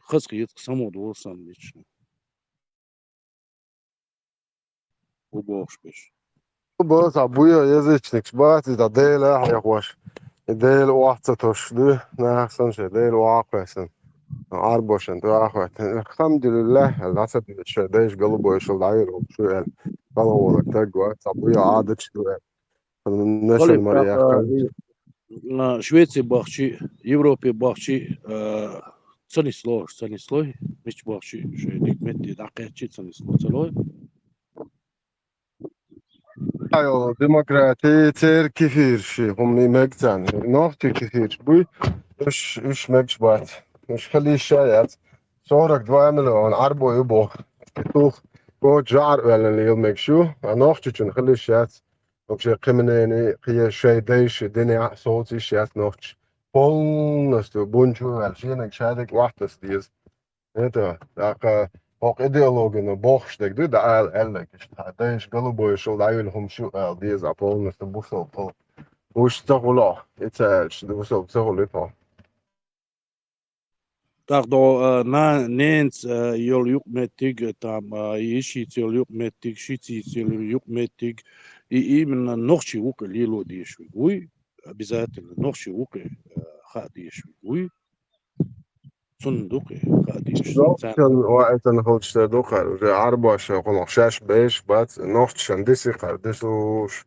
Хазахета-кх, самукъа долу сан лично. ХӀун бохуш берш? ХӀун боху, цхьа буй язычникаш бац, иза Дела а хьехош. И Дела охьа ца тосуш ду, нах санна шайн Дела охьа а кхоьссина. Ӏарбошна тӀе а хӀоьттина. Алхьамдулиллахь, аьлла, дӀа ца дуьйцу шайн дайша галубойшал дӀайолу хӀума шу аьлла. Хала волу таг вац, цхьа буй Ӏадаташ ду аьлла. Нашан Халид, мара тӀаккха, яхкана. И, а, Швеце бахчи, Европе бахчи, а, ца нисло, ца нислой, мича бахчи, шайн дика метте дӀакхаьччи ца нисло, ца лой? Айо, демократи, церан кефираш, хӀума мега царна. Нохчийн кефираш буй, уьш, уьш мегаш бац. Уьш хила йиш а яц. Сорок два миллион Ӏарбой ю боху. Тух, коча жӀар а ваьллина лела мегаш ю, а Нохчийчунна хила йиш яц. Вообще, кхин а ненан, кхин шайн дайша динехь а совца йиш яц нохчаша. Полностью бунчу а ваьлла, шениг ша дерг охьатаса деза. Это, тӀаккха хӀокху идеологина бохуш дерг ду, да ала аьлларг иштта, дайша галубойшал дӀайолу хӀума шу ала деза, а полностью бусалба хила. Уьш ца хуьлу, и ца аьлча, бусалба ца хуьлу тхо. ТӀаккха догӀу, а, на-, ненца, а, йолу юкъаметтиг, а, там, а, йишица йолу юкъаметтиг, шицица йолу юкъаметтиг, и именно нохчий ву-кх лело дезаш верг вуй, обязательно нохчий ву-кх, а, хаа дезаш верг вуй. Цунна ду-кх хаа дезаш. Нохчан ваийтина хилча ду-кх, уже Ӏарбоша кхунах шаьш беш бац, нохчашан диси кхара дисуш.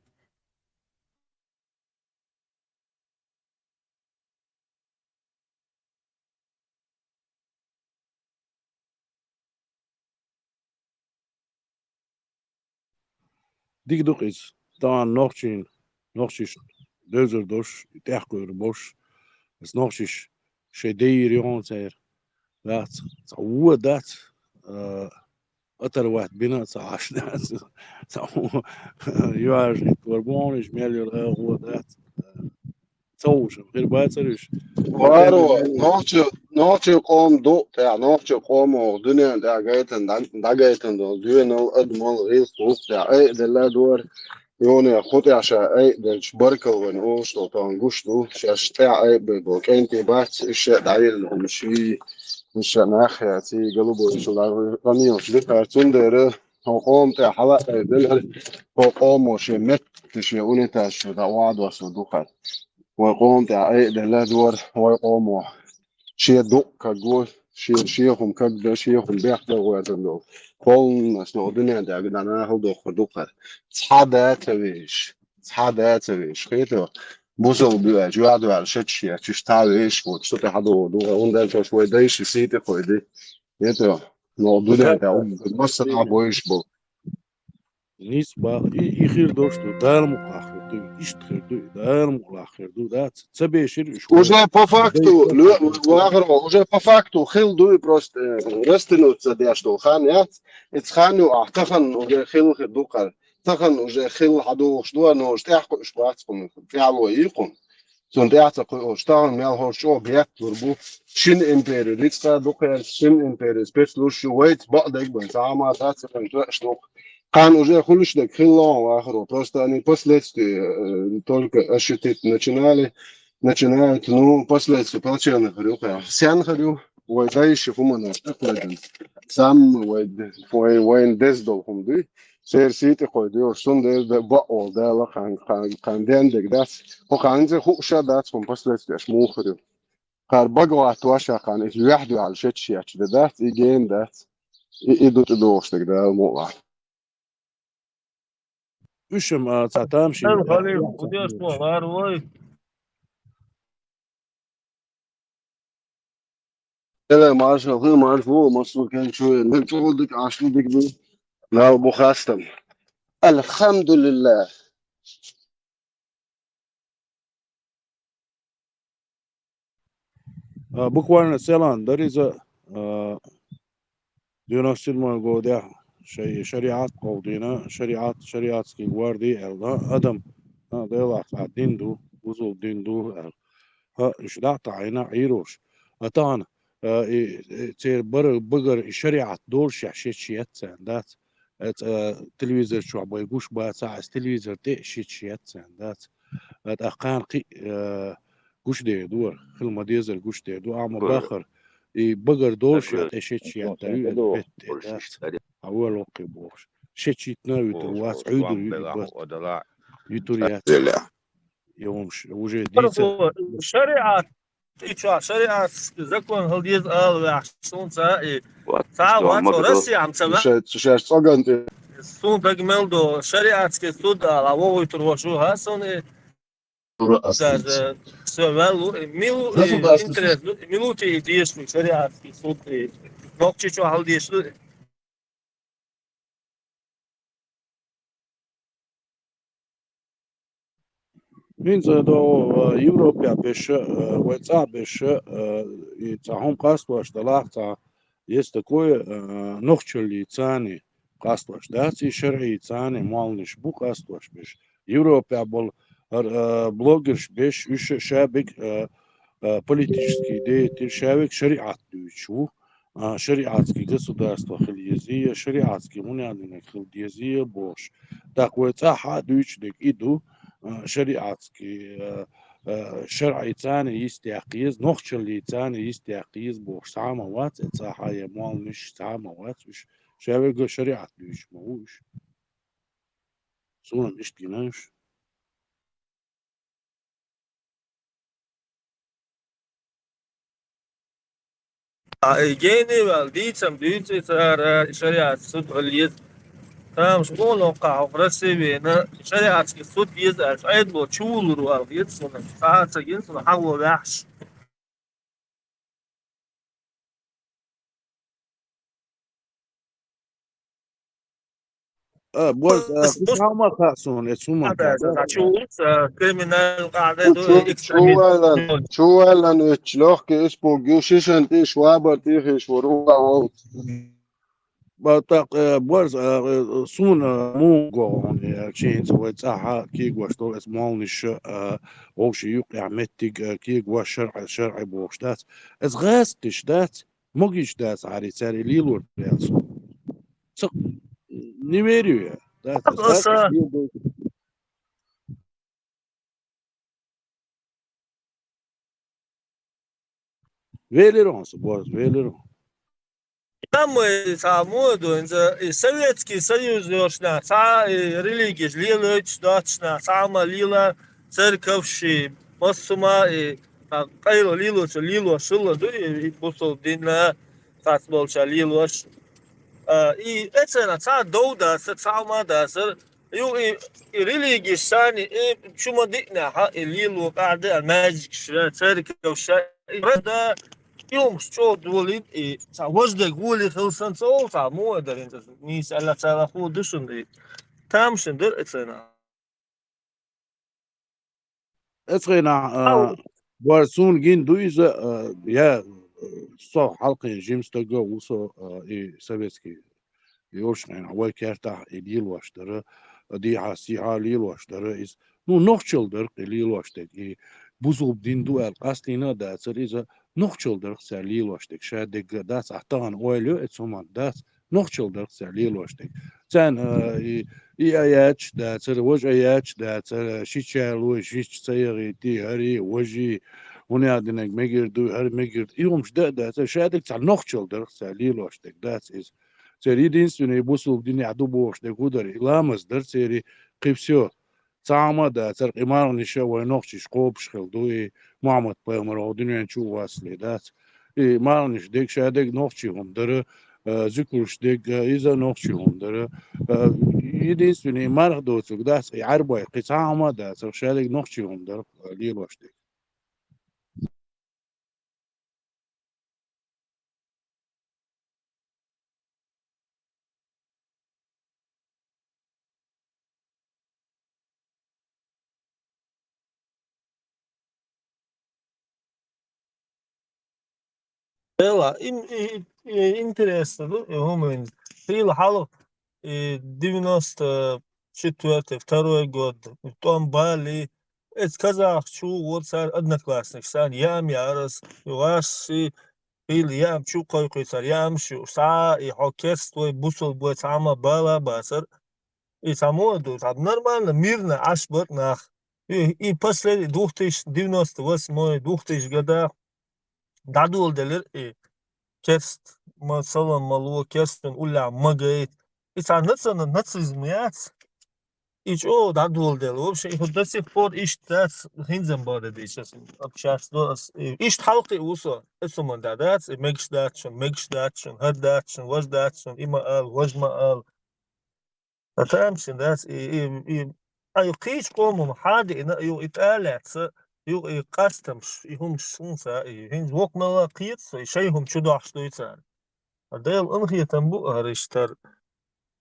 Дика ду-кх иза. Тахана нохчийн, нохчашна девзар долуш, тӀехкхуьур болуш, аса нохчаша шайн дейира йогӀун церан. Дац, цхьа вон дац, а, оторвать бина а ца Ӏаш дац. Цхьа вон юьхьӀаьржа хӀиттор бу хьуна, иза мел йолу агӀо дац. товшам хир бацар уьш. Варо, нохча, нохча къом ду тӀехь, нохча къомо дуьнен тӀехь гайтан, дӀа-, дӀагайтан долу, доьналла, адамалла, гӀиллакх вукху тӀехь айаделла дора. Юне хӀун тӀехь ша айаделча баркалла вайн олуш долу тахана гуш ду, шаьш тӀехь айабелла болу кӀентий бац, уьш ша дӀайиллина хӀума ший, уьш ша нах яций, голубой шалар, къамелаш дикхар, цундела хӀокху къома тӀехь хьала а айабелла, хӀокху къомо шен метта, шен унитаз чу дӀа охьадоссо ду хӀара. Вайн къома тӀехь айаделла дора, вайн къомо шен дукъ кагво, шен, шен хӀума кагда, шен хӀума бехда гӀоьртан долу. Полностью дуьнен тӀехь дӀа нахала дохур ду хӀара. Цхьа да ца веш, цхьа да ца веш, хетарх. Бусалба ю аьлча, юьхь ду аьлла, шачаш ечуш цхьа веш воцуш, цу тӀехь догӀу ду, хӀунда аьлча вай дайша сий тӀекхойди. Хетарх. Но дуьнен тӀехь уггар массанхьа бойуш болу. Нийса боху, и, и хир долуш ду, Дала мукъалахь хир ду, иштта хир ду, Дала мукъалахь хир ду, да, ца, ца бешира уьш. Уже по факту, лё-, вахаро, уже по факту хилла ду и просто, э, растянуться деш долу хан яц, и хан ю ахь, тахана уже хилла хир ду кхара, тахана уже хилла хьадогӀуш ду, но уж тӀехь кхуьуш бац кхунах, тӀаьхьало йий кхунах. Цунна тӀаьхьа ца кхуьуш, тахана мел хӀорш чӀогӀа бетталур бу. Шина импери ницкъа дукхаьлча, шина импери спецлуш ю, вайца бакъдерг бен, цхьа а ма дац, вайн тоьаш дукха. Кхана уже хуьлуш дерг хилла вахаро. Просто они последствия, э, только ощутить начинали, начинают, ну, последствия плачевные хир ю кхара. Сенна хир ю, вай дайша хӀуманаш тӀекхойдан. Самма вай, вай, вайн деза долу хӀума дуй. Церан сий тӀекхойдо, цундела бакъволу Дала кхана, кхана, кхана ден дерг дац. Хьо кхана хӀинца хууш а дац, хӀума последствияш муха хир ю. Кхара бага ватта ваша кхана, иза юьхь дуьхьал шечаш ечу де дац, и гена дац. И, и ду тӀедогӀуш дерг Дала мукъалахь. Уьш-м, а, цхьа тамашийна. Хан халийла, кху деш боху лара вай. Эла, маршалла, маршалла, массо кен чу, наг чӀогӀа дика, Ӏаш дика ду. Нал бу хастам. Алхамдулиллах. А, буквально селан дара иза, а, девяносто седьмой годехь шай шариат кховдийна, шариат, шариатский гварди аьлла, адам, а, Делахь цхьа дин ду, бусалба дин ду аьлла. ХӀа, уьш дӀа а таӀийна, Ӏийрош. А тахана, а, и, и, церан бара, багара и шариат долушехь шечаш еццарна дац. Э, цкъа телевизор чохь бай гуш бацахь, аса телевизор тӀе а шича шец царна дац. Э, тӀаккха кхана кхин а, э, гуш дер ду вара, хила ма дезара гуш дер ду, амма бахара, и багара долуш а тӀе шича шец дац, бетта тӀе дац. А вала воккхий бохуш. Шечийтина а вуьтур вац, Ӏуьйдур ю и бат. Вуьтур яц. Йомаш, уже дийца. Шариат И чохь шариатский закон хила деза ала ваьхьаш, суна ца и. Ца вац Россия, ам ца ваьхьа. Ша, ша цӀоган тӀе. Суна даг мел до шариатский суд ала, вогӀуйтур вашу, ха, суна и. Даже всё ваьллу, и милу, и интерес, и милу те и дешну шариатский суд, и нохчи чохь хила дешну. ХӀинца до, а, Европехь беша, а, вай цӀа беша, а, и цхьа хӀума къастош далахь цхьа, есть такое, а, нохчаллий цани къастош дац, и шарӀий цани молланаш бу къастош беш. Европехь болу, а, блогерш беш, уьш ша биг, а, а, политический деятель, ша век шариат дуьйцуш ву. А, шариатский государство хила еза, шариатский мунадинаг хила деза бохуш. ТӀаккха вай цӀахь а дуьйцу дерг и ду, а, шариатский, а, а, шарӀий цани йистехь еза, нохчаллий цани йистехь еза бохуш. Цхьа а ма вац, э, цӀахь а я молланаш, цхьа а ма вац уьш. Ша вега шариат дуьйцуш ма ву уьш. Суна иштта гина уьш. А, и гений ваьлла, дийцам дуьйцу и цара, и шариатский суд хила еза. Тамаш боху ноккха хьо Россия вена, шариатский суд еза аьлча, Ӏедало чу вулур ваьлла хета суна. Цхьа а ца гина суна, хьан ваьхьаш. А, бой, а, бус-, бус-, хӀума хаьа суна, эцу хӀума хаьа. Чу, а, криминал къаьда ду, чу, экстремизм. Чувалан, чувалан вичча лёгкий испуг ю, шишан тӀе, швабар тӀе хиш вара, угӀа волчу. Ба-, тӀаккха, э, барс, э, э, суна, э, муха го хьуна, э, чуьнца вай цӀахь кегош долу эс молланаша, э, вовшийн юккъехь меттиг, э, кегош шарӀе, шарӀе бохуш дац. Эс гӀазкхиш дац, могиш дац хьарий цара и лелор яц. Ца, не верю я, дац, эс гӀазкхиш лело. Велира хьуна со, Борис, велира хьуна. Там, э, цхьа моду, инза, и Советский Союз йолчу нах, цхьа, и религеш лелойтуш доцуш нах, цхьа ма лела, церковш, и массо ма, и, а, къайла лелочу лелош хилла ду, и, и бусул динна, цхьац болча лелош. А, и эцена цхьа дов дацар, цхьа ма дацар, Ю и, и религеш санна, и чу ма диънехь, и лело къаьхьа а, маьждигаш а, церковш а, и рада, и хӀумаш чӀогӀа долийна, и цхьа важа дерг гӀоле хила санна ца олу, цхьа муха а дара, нийса аьлла, царах хӀун ду шуна, и тамашийна дара и царна. Эцхьанахь, а, бара суна гина ду иза, а, я, а, со хьалкхин жима стаг а ву со, а, и советский йолчу хенахь вай кертахь и лелош дара, а, дехьа-сехьа лелош дара иза. Ну, нохчалла дара-кх и лелош дерг, и бусулба дин ду аьлла къастийна а дацара иза, нохчалла дара-кх цара лелош дерг, ша дерг а дац, ахь тахана ойла йо, эцу хӀуманна дац, нохчалла дара-кх цара лелош дерг. Царна, а, и, и а яьтташ дацара, важа а яьтташ дацара, шича лой, шича ца яхийтий, хӀарий, важий, хӀунда аьлла динарг мегар ду, хӀара мегар ду, и хӀумаш дан а дацара, ша дерг цхьа нохчалла дара-кх цара лелош дерг, дац иза. Церан единственный бусулба динехь ду бохуш дерг хӀун дара? И ламаз дара церан, кхин всё. Цхьа хӀума а дацара, и марханаш а вай нохчаша кхобуш хилла ду, и Мухьаммад-пайхамар хӀокху дуьнен чу а вассале дац. И марханаш дерг, ша дерг нохчийн хӀума дара, а, зуькарш дерг, а, иза нохчийн хӀума дара. А, единственный марха доцург дац, и Ӏаьрбойн кхин цхьа хӀума а дацара, ша дерг нохчийн хӀума дара, а, лелош дерг. Дела, ин-, и-, и-, интересно ду, и хӀума. Хила хьалха, и девяносто четвёртый, второй год, тӀом балий, эцу казахаш чу гӀо цара одноклассникаш санна, яам яра ас, и ваш ши, хила яам чу кхойкхуьйту цара, яамаш ю, схьа, и хьо керст вай, бусулба вай, цхьа ма бала а бацара. И цхьа мо а ду, цхьа нормально, мирно Ӏаш бара нах. И, и последний двух тысяч, девяносто восьмой, двух тысяч года дӀадоладелира и керст, ма салам ма ло, керстан уллехь ма гайта. И цхьа наци-, нацизм яц. И чӀогӀа дӀадоладелла. В общем, и до сих пор иштта дац, хӀинца а бара дийша, общаться до ас. И иштта хьалкхиъна ву со, эцу хӀуманна дӀа дац, и мегаш дац шуна, мегаш дац шуна, хӀара дац шуна, важа дац шуна, и ма ала, важа ма ала. Ткъа тамашийна дац, и, и, и, а, ю кхечу къоман хьадиъна, ю и тӀалаьцна, ю и къастамаш, и хӀумаш хӀинца, и хӀинца воккха мелла кхета со, и шайн хӀума чу дохьуш дуй цара. Ткъа Делан къинхетам бу хӀара иштта хӀара.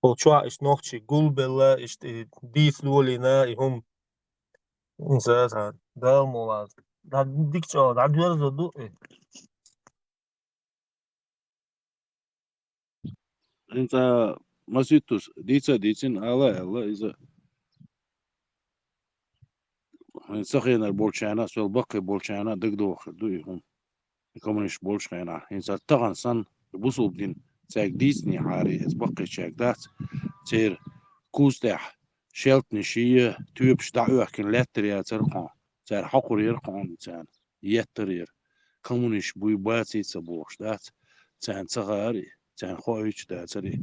Хьо чохь иштта нохчий гулбелла, иштта и дийца долийна, и хӀума. ХӀинца цхьа Дала мукъ лахь. ДӀа дика чӀогӀа, дӀадоьрзур ду и. ХӀинца Маситтус дийца а дийцина, ала а аьлла иза. ХӀинца сан хенара болчарна а, сол баккхий болчарна а дагадогӀуш хир ду и хӀума. И коммунисташ болчу хенахь, хӀинца тахана санна, бусулба дин цаьрга дийцинехьара, иза баккхийчаьрга дац, церан куз тӀехь шелтанаш а, тоьпаш дӀа а оьхкина лаьттар яцара кхуна, цара хьокхур яра кхуна царна. Еттар яра. Коммунисташ буй, баций ца бохуш дац. Царна ца хаьара и, царна хоуьйтуш дацара и.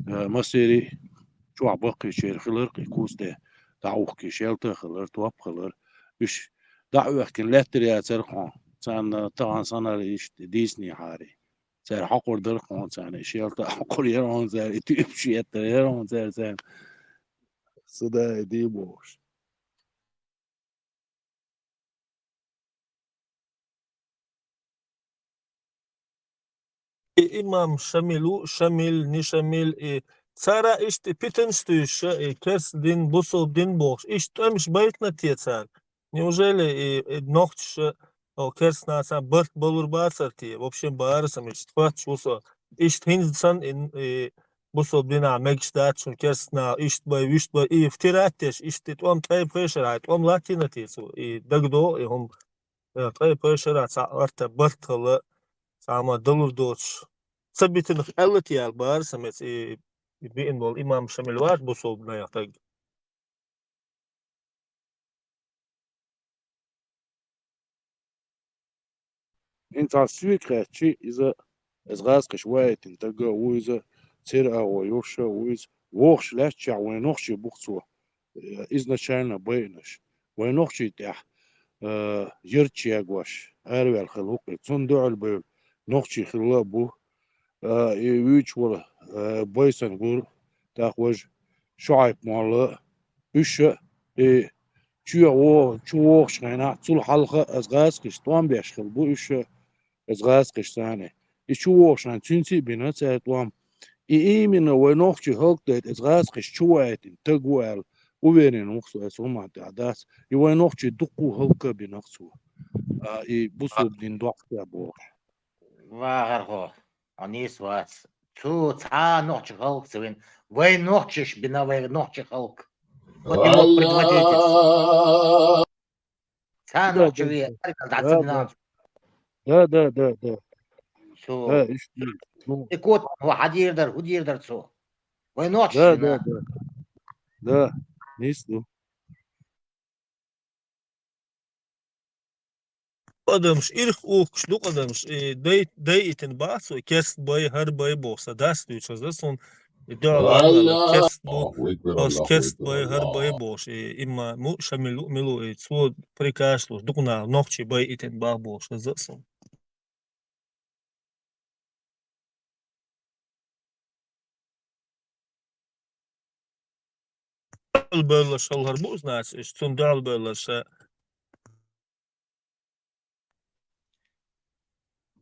Э, массерий чохь баккхийчеран хилар-кх и куз тӀе дӀаухкий шелта а хилар, топ а хилар. Уьш дӀа а оьхкина лаьттар яцара кхуна. Царна тахана санара иштта дийцинехьара. Цара хьокхур дара кхуна царна. И шелта а хьокхур яра хьуна цара, и тоьпаш еттар яра хьуна цара царна. Садай дий бохуш. И имам Шамил ву, Шамил, не Шамил, и цара иштта и питанаш туьйсуш, и керст дин, бусулба дин бохуш, иштта тӀемаш байтина те цара? Неужели и, и нохчаша, о, керст нахаца барт балур бацара те? Вообще бара сан иштта хоьттуш ву со. Иштта хӀинца санна и, и бусалба динахь мегаш дац шуна керстанаш, иштта бай, вуьшта бай, и втирать деш, иштта тӀом ткъе пхе шарахь, тӀом латтийна те цо, и дагадогӀу, и хӀума, э, ткъе пхе шарахь цхьа Ӏоттар барт хилла, цхьа хӀума далур доцуш. Ца битина аьлла те аьлла бара сан меца, и, и биъна болу имам Шамил вац бусалба динехь стаг. ХӀинца цхьа соьга хаьттича, иза, иза гӀазкхаша ваийтина стаг а ву иза, церан агӀо йолуш а ву иза, вохуш лаьттачохь вайн нохчий бу-кх цо, э, изначально байинарш. Вайн нохчий тӀехь, э, ярташ ягош, араваьлла хилла ву-кх и. Цунна дуьхьал бевлла нохчий хилла а бу, а, и вуьйцуш волу, а, Байсангур, тӀаккха важа Шуьайб-молла, уьш а, и чу вогӀу-, чу вогӀучу хенахь, цул хьалха а иза гӀазкхаша тӀом беш хилла бу уьш а, иза гӀазкхаша царна. И чу вогӀучу хенахь цуьнца а бина цара тӀом. И именно вайн нохчий хӀаллакдайта иза гӀазкхаша чу ваийтина стаг ву аьлла, уверен ву-кх со, аса хӀуманна тӀехь дац. И вайн нохчий дуккха а хӀаллак а бина-кх цо. А, и бусалба дин доккха бохуш. ВахархӀо, хьо нийса вац. Цо цхьа а нохча хӀаллак ца вина. Вайн нохчаша бина вайн нохча хӀаллак. Вот его предводительство. Цхьа а нохча ве, аргал дӀа ца бина. Да, да, да, да. Цо. Да, иштта. Ну. И кот, хьо хьан дийр дара, хӀун дийр дара цо? Вайн нохчаша бина. Да, да, да. Да, нийса ду. Адамаш, ирх ухкуш ду адамаш, и дай, дайийтина бац вай, керст бай, хӀара бай боху, сан дас дуьйцу хаза суна, и дуьхьал валла, керст бу, аш керст бай, хӀара бай бохуш, и имма му Шамил ву, мила ву, и цо приказ луш, дукха наха нохчий байийтина бах бохуш хаза суна. Дуьхьал бевлларш хьалхара бу, значит, уьш цунна дуьхьал бевлларш.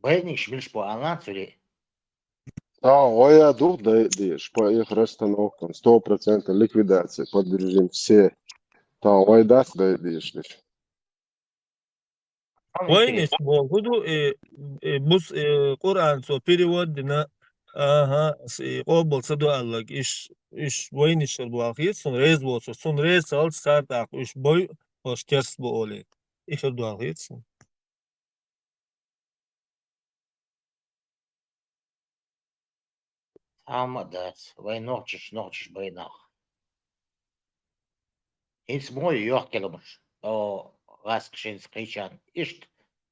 Байнарш милаш бу аьлла, цуьнан? Тахана вай а ду дайа дезаш, по их расстановкам, сто процентов ликвидация, подвержены все. Тахана вай дац дайа дезаш. Вайнаш боху ду, э, э, бус, э, Къуръан цо перевод дина, аха, с-, э, къобал ца до аьлларг, иш, иш вайнаш хир бу аьлла хета суна, реза воцург, цунна реза ца хилча, цара тӀаккха уьш бой, уьш керст бу олий. И хир ду аьлла хета суна. Цхьа хӀума а дац, вайн нохчаш, нохчаш бай нах. ХӀинца мо ю йохкаламаш, о, гӀазкхаша хӀинца кхечарна. Иштта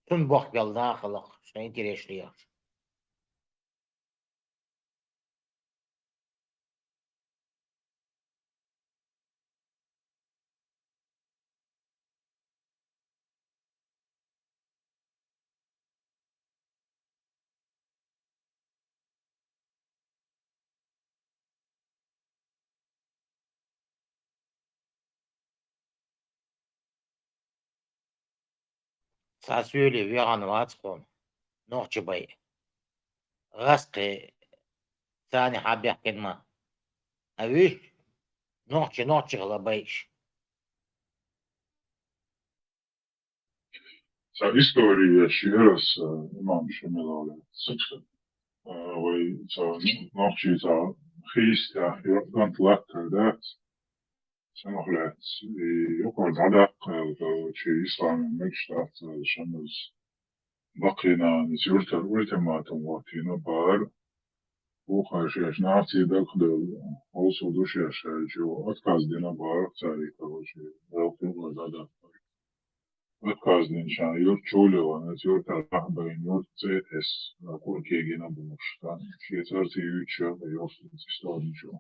цунна бохкабелла нах хилла-кх, шайн интересаш лехаш. Цхьа соьле вехана вац хьуна, нохча бай. ГӀазкхий царна хьа бехкина ма. А вуьш, нохча, нохча хила байш. Цхьа история еш яра аса, имам Шамилов лаьцна. А, вай цхьа нохчий цхьа хийца тӀехь йо-, кӀант латтар дац. Цунах лаьцна и юкъара дӀадаккха аьлла, чи исламан мегаш дац аьлла, Шамилс баккхий нана иза юьртара ультиматум хӀоттийна бара. Вукхара шаьш наций дагадевлла, хьовсур ду шаьш аьлча, отказ дина бара цаьрга, короче, Далла юкъара дӀадаккха. Отказ динчарна юрт чу а лелийна, цу юьртара дӀа а байна, юьртан цӀе а тесна, кхуо кегийна бохуш, тӀаккха шен цӀарца юьйцуш а, йоьхна историчо.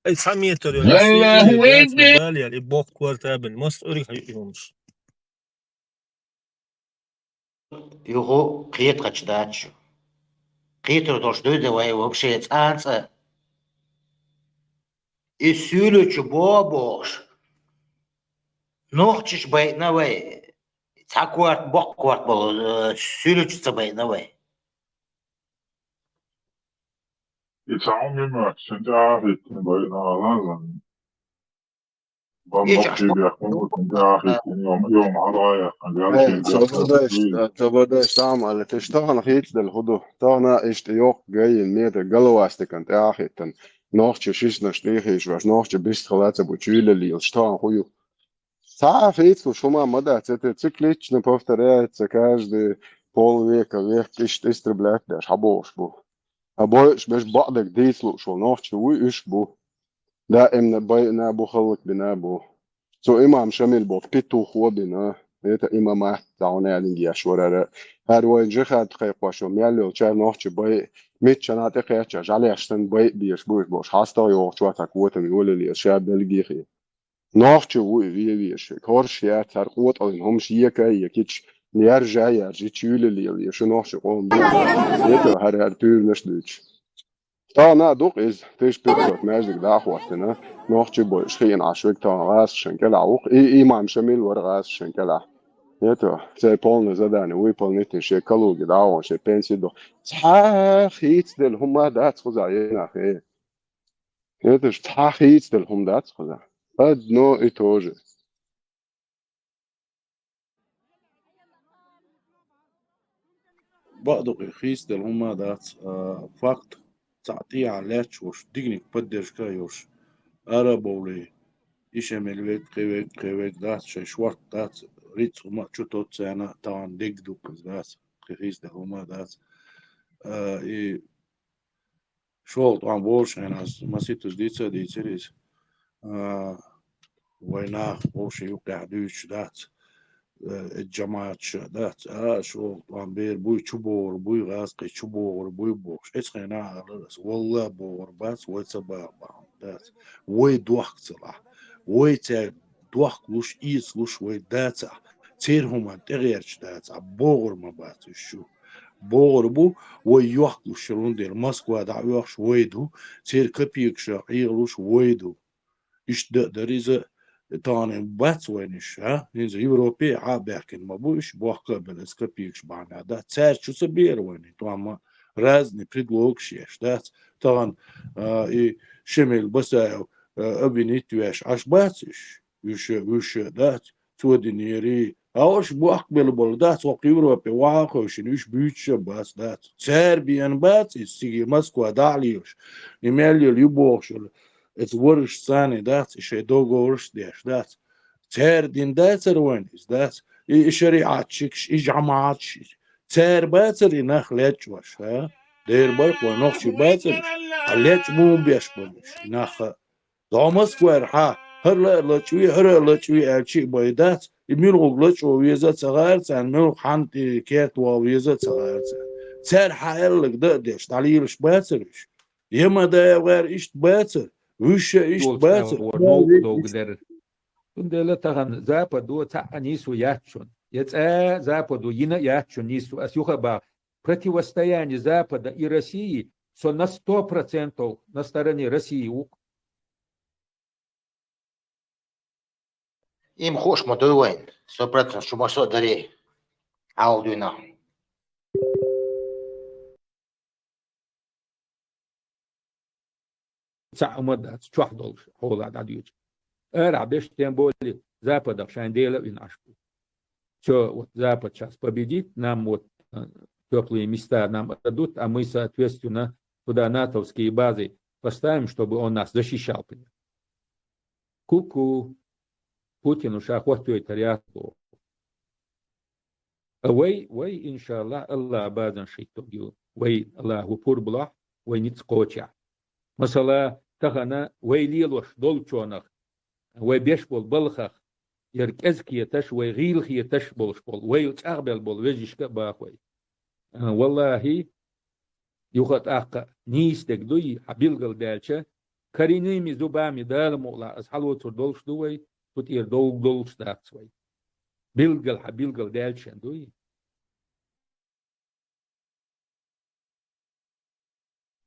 Ай, цхьа метр йо, Аллаху акбар! Бала яьлла, и боккха корта а бина, массо а уьриг хьайу и хӀумаш. Юха кхетахьча дац шу. Кхетар долуш дуй дан вай вообще цӀа а цӀа? И суьйлачу бо а бохуш, нохчаш байъина вай, цхьа корта, боккха корта болу, э, суьйлачу ца байъина вай. И цхьа хӀума ма ца тӀехьа хӀиттина байъина ала вайна. Бан нохчий бехк ма бу, цунна тӀе а хӀиттина, йома, йома хьалха яьккхина, гаьлчи бехк ма бу. Цо бадайш, цо бадайш, тахана хийцаделла хӀу ду. Тахана иштта йоккха гайина метр головастикан тӀе а хӀиттина. Нохчи шишнаш тӀе хийша веш, нохчи бист хала ца бу, чуьйла лелаш, тахана хӀу ю. Цхьа а хийцалуш хӀума ма дац, это циклично повторяется каждый полвека, век иштта истреблять деш хьабохуш бу. А бойуш беш бакъдерг дийца лууш волу нохчи вуй, уьш бу. Даимна байина бу, халлакбина бу. Цу имам Шамил боху петух а бина, это имамат, цхьа хьуна аьллинге еш варара. ХӀара вайн жихӀад кхайкхош йолу мел йолчара нохчи бай, миччана тӀекхечча, жӀаьлеш санна бай а беш бу уьш бохуш, хьастагӀа йогӀучу цхьа котам йолале, ша белгихи. Нохчи вуй вевеш, хорш яц, хӀара къотӀаллин хӀумаш ека а екича, яржа а яржича, юьйлалеле, шу нохчи къоман бу. Ека хӀара-хӀара туьйранаш а дуьйцуш. Тахана а ду-кх иза, тиша пятьсот маьждиг дӀа а хӀоттина, нохчи бойуш хиъна Ӏаш вега тахана гӀазкхашна кӀелахь ву-кх, и имам Шамил вара гӀазкхашна кӀелахь. Это, церан полное задание вуй, полнитин шен Калуге дӀа а вахана, шен пенси а до. Цхьа а хийцаделла хӀума дац кхузахь, е нах, э. Это ж цхьа а хийцаделла хӀума дац кхузахь. Одно и то же. Бакъдукъ, хийцаделла хӀума дац, а, факт, цхьаъ тӀехьа лаьтташ волуш, диканиг поддержка а йолуш, арабовлий, иша мел вег, кхин вег, кхин вег дац, шайн шорта дац, рицкъ хӀума а чу тоццу царна, тахана дегга ду-кх иза дац, кхин хийцаделла хӀума дац. А, и ШолгӀа тӀом болуш хьенас маситтаза дийца а дийцира иза. А, вай нах вовшийн юккъехь дуьйцуш дац, э, жамаӀаташ а дац. А, шолгӀа тӀом бер буй, чубогӀур буй, гӀазкхий чубогӀур буй бохуш. Эцу хенахь а алара аса, валла а богӀур бац, вай ца баха бахьана дац. Вай дохка ца лахь. Вай цаьрга дохка луш, эца луш вай дацахь, церан хӀуманна тӀегӀерташ дацахь, богӀур ма бац уьш шу. БогӀур бу, вай йохкалуш хилла, хӀунда аьлча Москва дӀа а оьхуш вай ду, церан копейкашах Ӏехалуш вай ду. Иштта дан а дара иза, тахана бац вайна уьш, а? ХӀинца Европе а баьхкина ма бу уьш, бохка а белла, иза копейкаш бахьана дац. Цаьрца чу ца беара вайна, тӀом ма разный предлогаш еш дац. Тахана, а, и Шамил Басаев, а, обвинить веш Ӏаш бац уьш? Уьш а, уьш а дац, цо динера. Хьовш бохкабелла болу дац, хӀокху Европе ваха а хевшина, уьш буьйцуш а бац, дац. Цара беана бац иза, цига Москва дӀа а лелаш. И мел йолу ю бохуш йолу, эца вараш царна дац, и шайн договорш а деш дац. Цара дина дацара вайна иза, дац. И, и шариӀатчикаш, и жамаӀатчикаш. Цара бацара и нах лечкъош, а? Дера байкъо нохчий бацара, а лечкъа муха беш болуш, и нах а. ДогӀмас вара хьан, хӀара лаа лачкъаве, хӀара а лачкъаве аьлча а бай дац, и муьлхарг лачкъо веза а ца хаьара царна, муьлхарг хьанна тӀе керта ваха веза а ца хаьара царна. Цара хьан аьлларг дан а деш, дӀалелаш бацара уьш. Я ма дагӀа вара иштта бацара, вуьш а иштта бацара. Цундела тахана Западо цхьаъ а нийсо яц шуна. Я цкъа а Западо йина а яц шуна нийсо. Ас юха а боху, противостояние Запада и России, со на сто процентов на стороне России ву-кх. Им хууш ма дуй вайн, сто процентов шу ма со а дарий, хьал дуьйна. Цхьа а хӀума дац, чохь долуш, хьолахь дӀадоьдуш. Арахь беш тем более Западах шайн дела а вина Ӏаш бу. Всё, вот Запад щас победит, нам вот, э, тёплые места нам отдадут, а мы, соответственно, туда натовские базы поставим, чтобы он нас защищал, понимаешь? Ку-ку. Путину ша хӀоттойтар яц боху. А вай, вай, иншаллахӀ, АллахӀан базанаш хӀиттург ю. Вай АллахӀа пурба лахь, вай ницкъ кхочехь. Масала, тахана вай лелош долчунах, вай беш болу балхах, яра кӀезиг хеташ, вай гӀийла хеташ болуш болу, вай чӀагӀбелла болу вежаршка а боху вай. А, валлахӀи, юха а тӀаккха нийса дерг дуй, хьан билгалдаьлча, коренными зубами Дала мукъалахь, аса хьалоцур долуш ду вай, цу тӀера довг долуш дац вай. Билггал хьан билгалдаьлча шен дуй.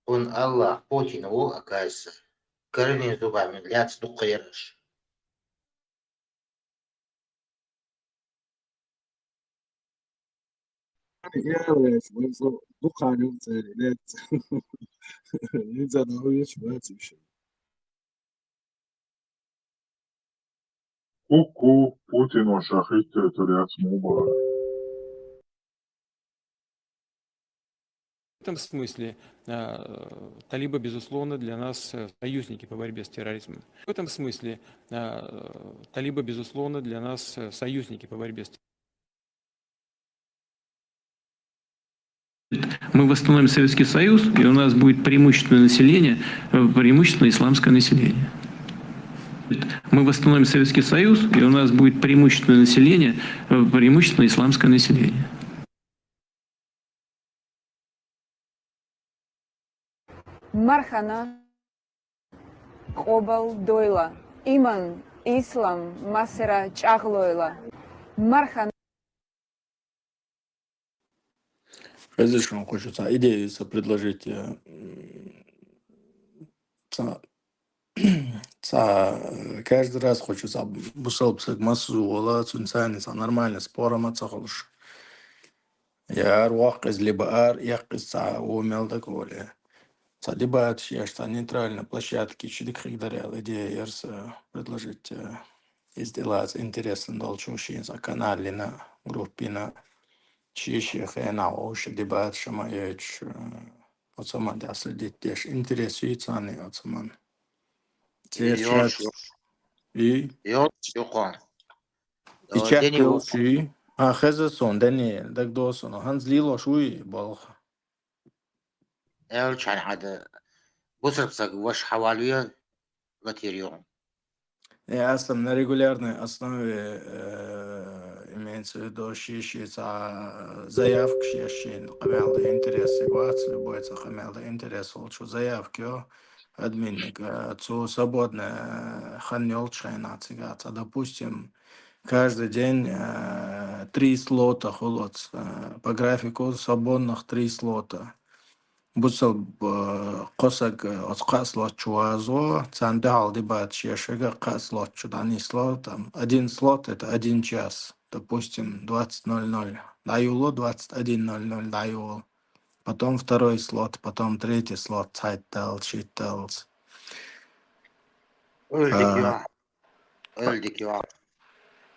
Вон АллахӀ Путин ву, оказывается, коренными зубами лаьцна дукха яраш. Яла яц, вайн со дукха нуьцкъала лаьцна. Нуьцкъала вуьйцуш вац уьш. Ку-ку, Путин ваша хитта туряц муба. В этом смысле э, талибы, безусловно, для нас э, союзники по борьбе с терроризмом. В этом смысле э, талибы, безусловно, для нас э, союзники по борьбе с Мы восстановим Советский Союз, и у нас будет преимущественное население, э, преимущественно исламское население. Мы восстановим Советский Союз, и у нас будет преимущественное население, э, преимущественно исламское население. Мархана къобал дойла. Иман, ислам масера чӀагълойла. Мархана Хезешон хочу ца идею ца предложить. Э, м, ца, ца, э, каждый раз хочу ца бусалб саг масу вала, цун цани ца нормально спорама ца холуш. Я ар вакъиз, либо ар якъиз ца умел да коли. Ца дебаташ яш ца нейтральная площадка, чи дик хигдарял идея ярса предложить. Э, из делац интересно долчу шин ца каналина, группина. Чи ши хена ош дебат шама эч. Оцаман да следить деш интерес и цани оцаман. Цер Йош, чат. И йош, юкъа. и О, чат дени пел вукъа. ши. А хеза сон, дени, даг досун. Ханз лилош уй, болх. Эл чан хада. Бусар саг ваш хавалуя латир юкъа. Э, аслам на регулярной основе, э, имеется в виду, ши, ши ца заявка ши, ши, къамел да интерес, ситуация, любой ца къамел да интерес, волчу заявка, ё, админник, э, цу свободная, э, хан ёлчу хена цига, ца, допустим, каждый день, э, три слота холоц, э, по графику свободных три слота. Бусал, э, косаг, э, оц кхаъ слот чу вазо, цан дагьал дебат шешага кхаъ слот чу данисло, там, один слот, это один час, допустим, двадцать ноль ноль. Даюло двадцать один ноль ноль даюло. Потом второй слот, потом третий слот, цхьайтталц, шитталц. Эл дик А, юкъа. Эл дик юкъа.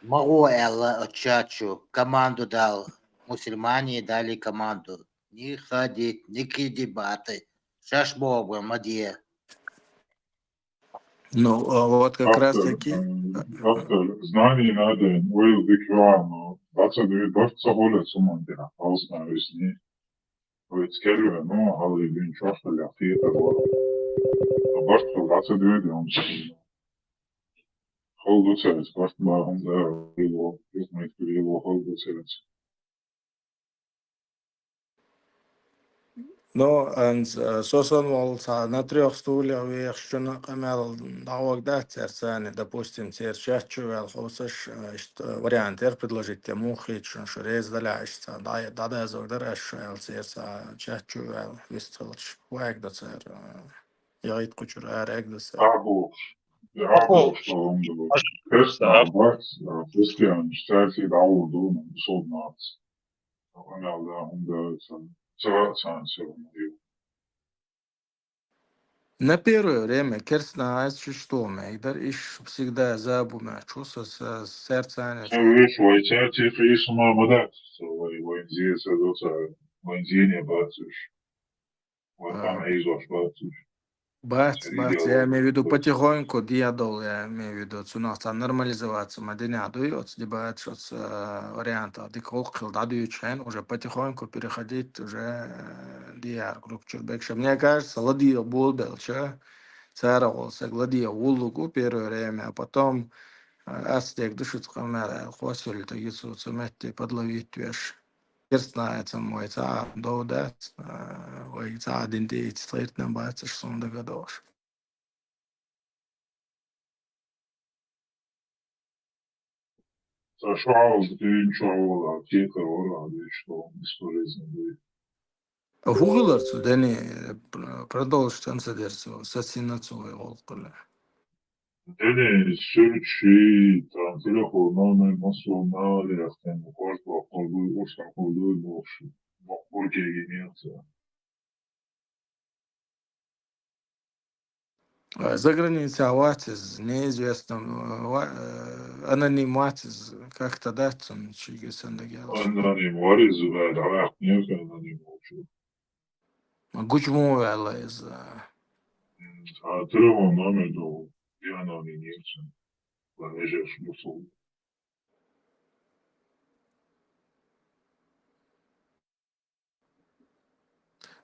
Магу элла отчачу команду дал. Мусульмане дали команду. Ни хадит, ни кидибаты. Шаш бобы мадье. Ну, а вот как раз Автор, таки, э, автор, знание надо, эл дик юкъа, но двадцать две, двадцать холе сумандира, хаусна весни. Ой, скерве, ну, хали бин чашка ля фита вот. А башка двадцать две, он. Холду царец, башка, он, да, его, их мы, его, холду царец. Ну, анз, э, сосон вол ца на трёх стульях вехщуна къамел дагваг да церцани, допустим, цер чачу вел хосаш, э, ишт, э, вариант эр предложить те мухи чун шу рез даля ишца, да, да, да, зогдар аш шу эл церца чачу вел висталч вайг да цер, э, ягит кучур арек да цер. Абу, абу, что он был. Крест на бац, христиан, считайте, да, удобно, удобно. Она, да, он, да, сам, сам, сам, сам. На первое время керсна айс чушту мегдар иш всегда забу мячу со, со сердца не Все вещь, вой чачи, хришма, мадац, вой, вой, здесь, это, вой, не бацуш. Вот там, А, и зош, бацуш. бац, Всё бац, идёт. я имею в виду потихоньку, диадол, я имею в виду, цунах ца нормализоваться, мадина дуй, оц дебат, оц, э, варианта, дик холк хил дадуй чхен, уже потихоньку переходить, уже, э, диар групп чурбекша. Мне кажется, ладия бул белча, цара гол саг ладия улугу первое время, а потом, э, ас дег душуц камера, хосюль тагицу цеметти подловить веш. Керсна айца мой ца доудац, э, вай ца дин дейтс тхиртна бацаш сунда гадош. Сашуал, ты ничего, а те, короче, а, что он бесполезно будет. Фугылар цу дени, э, пр-, продолжить анса дерцу, сацина цу вай гол куле. Дени сюрчи, там, телефон, номер, масло, мали, ахтен, кожба, кожба, ошка, кожба, бохши. Бохбурге генерция. За границей вац из, неизвестно, ва-, э, аноним вац из, как-то дац цун чиге сан дагал. Аноним вар из, вай дӀаваьккхинера аноним волчо. Гуча мо ваьлла из. А телефон номер ду, я аноним ецан. Вай вежарий бусулба.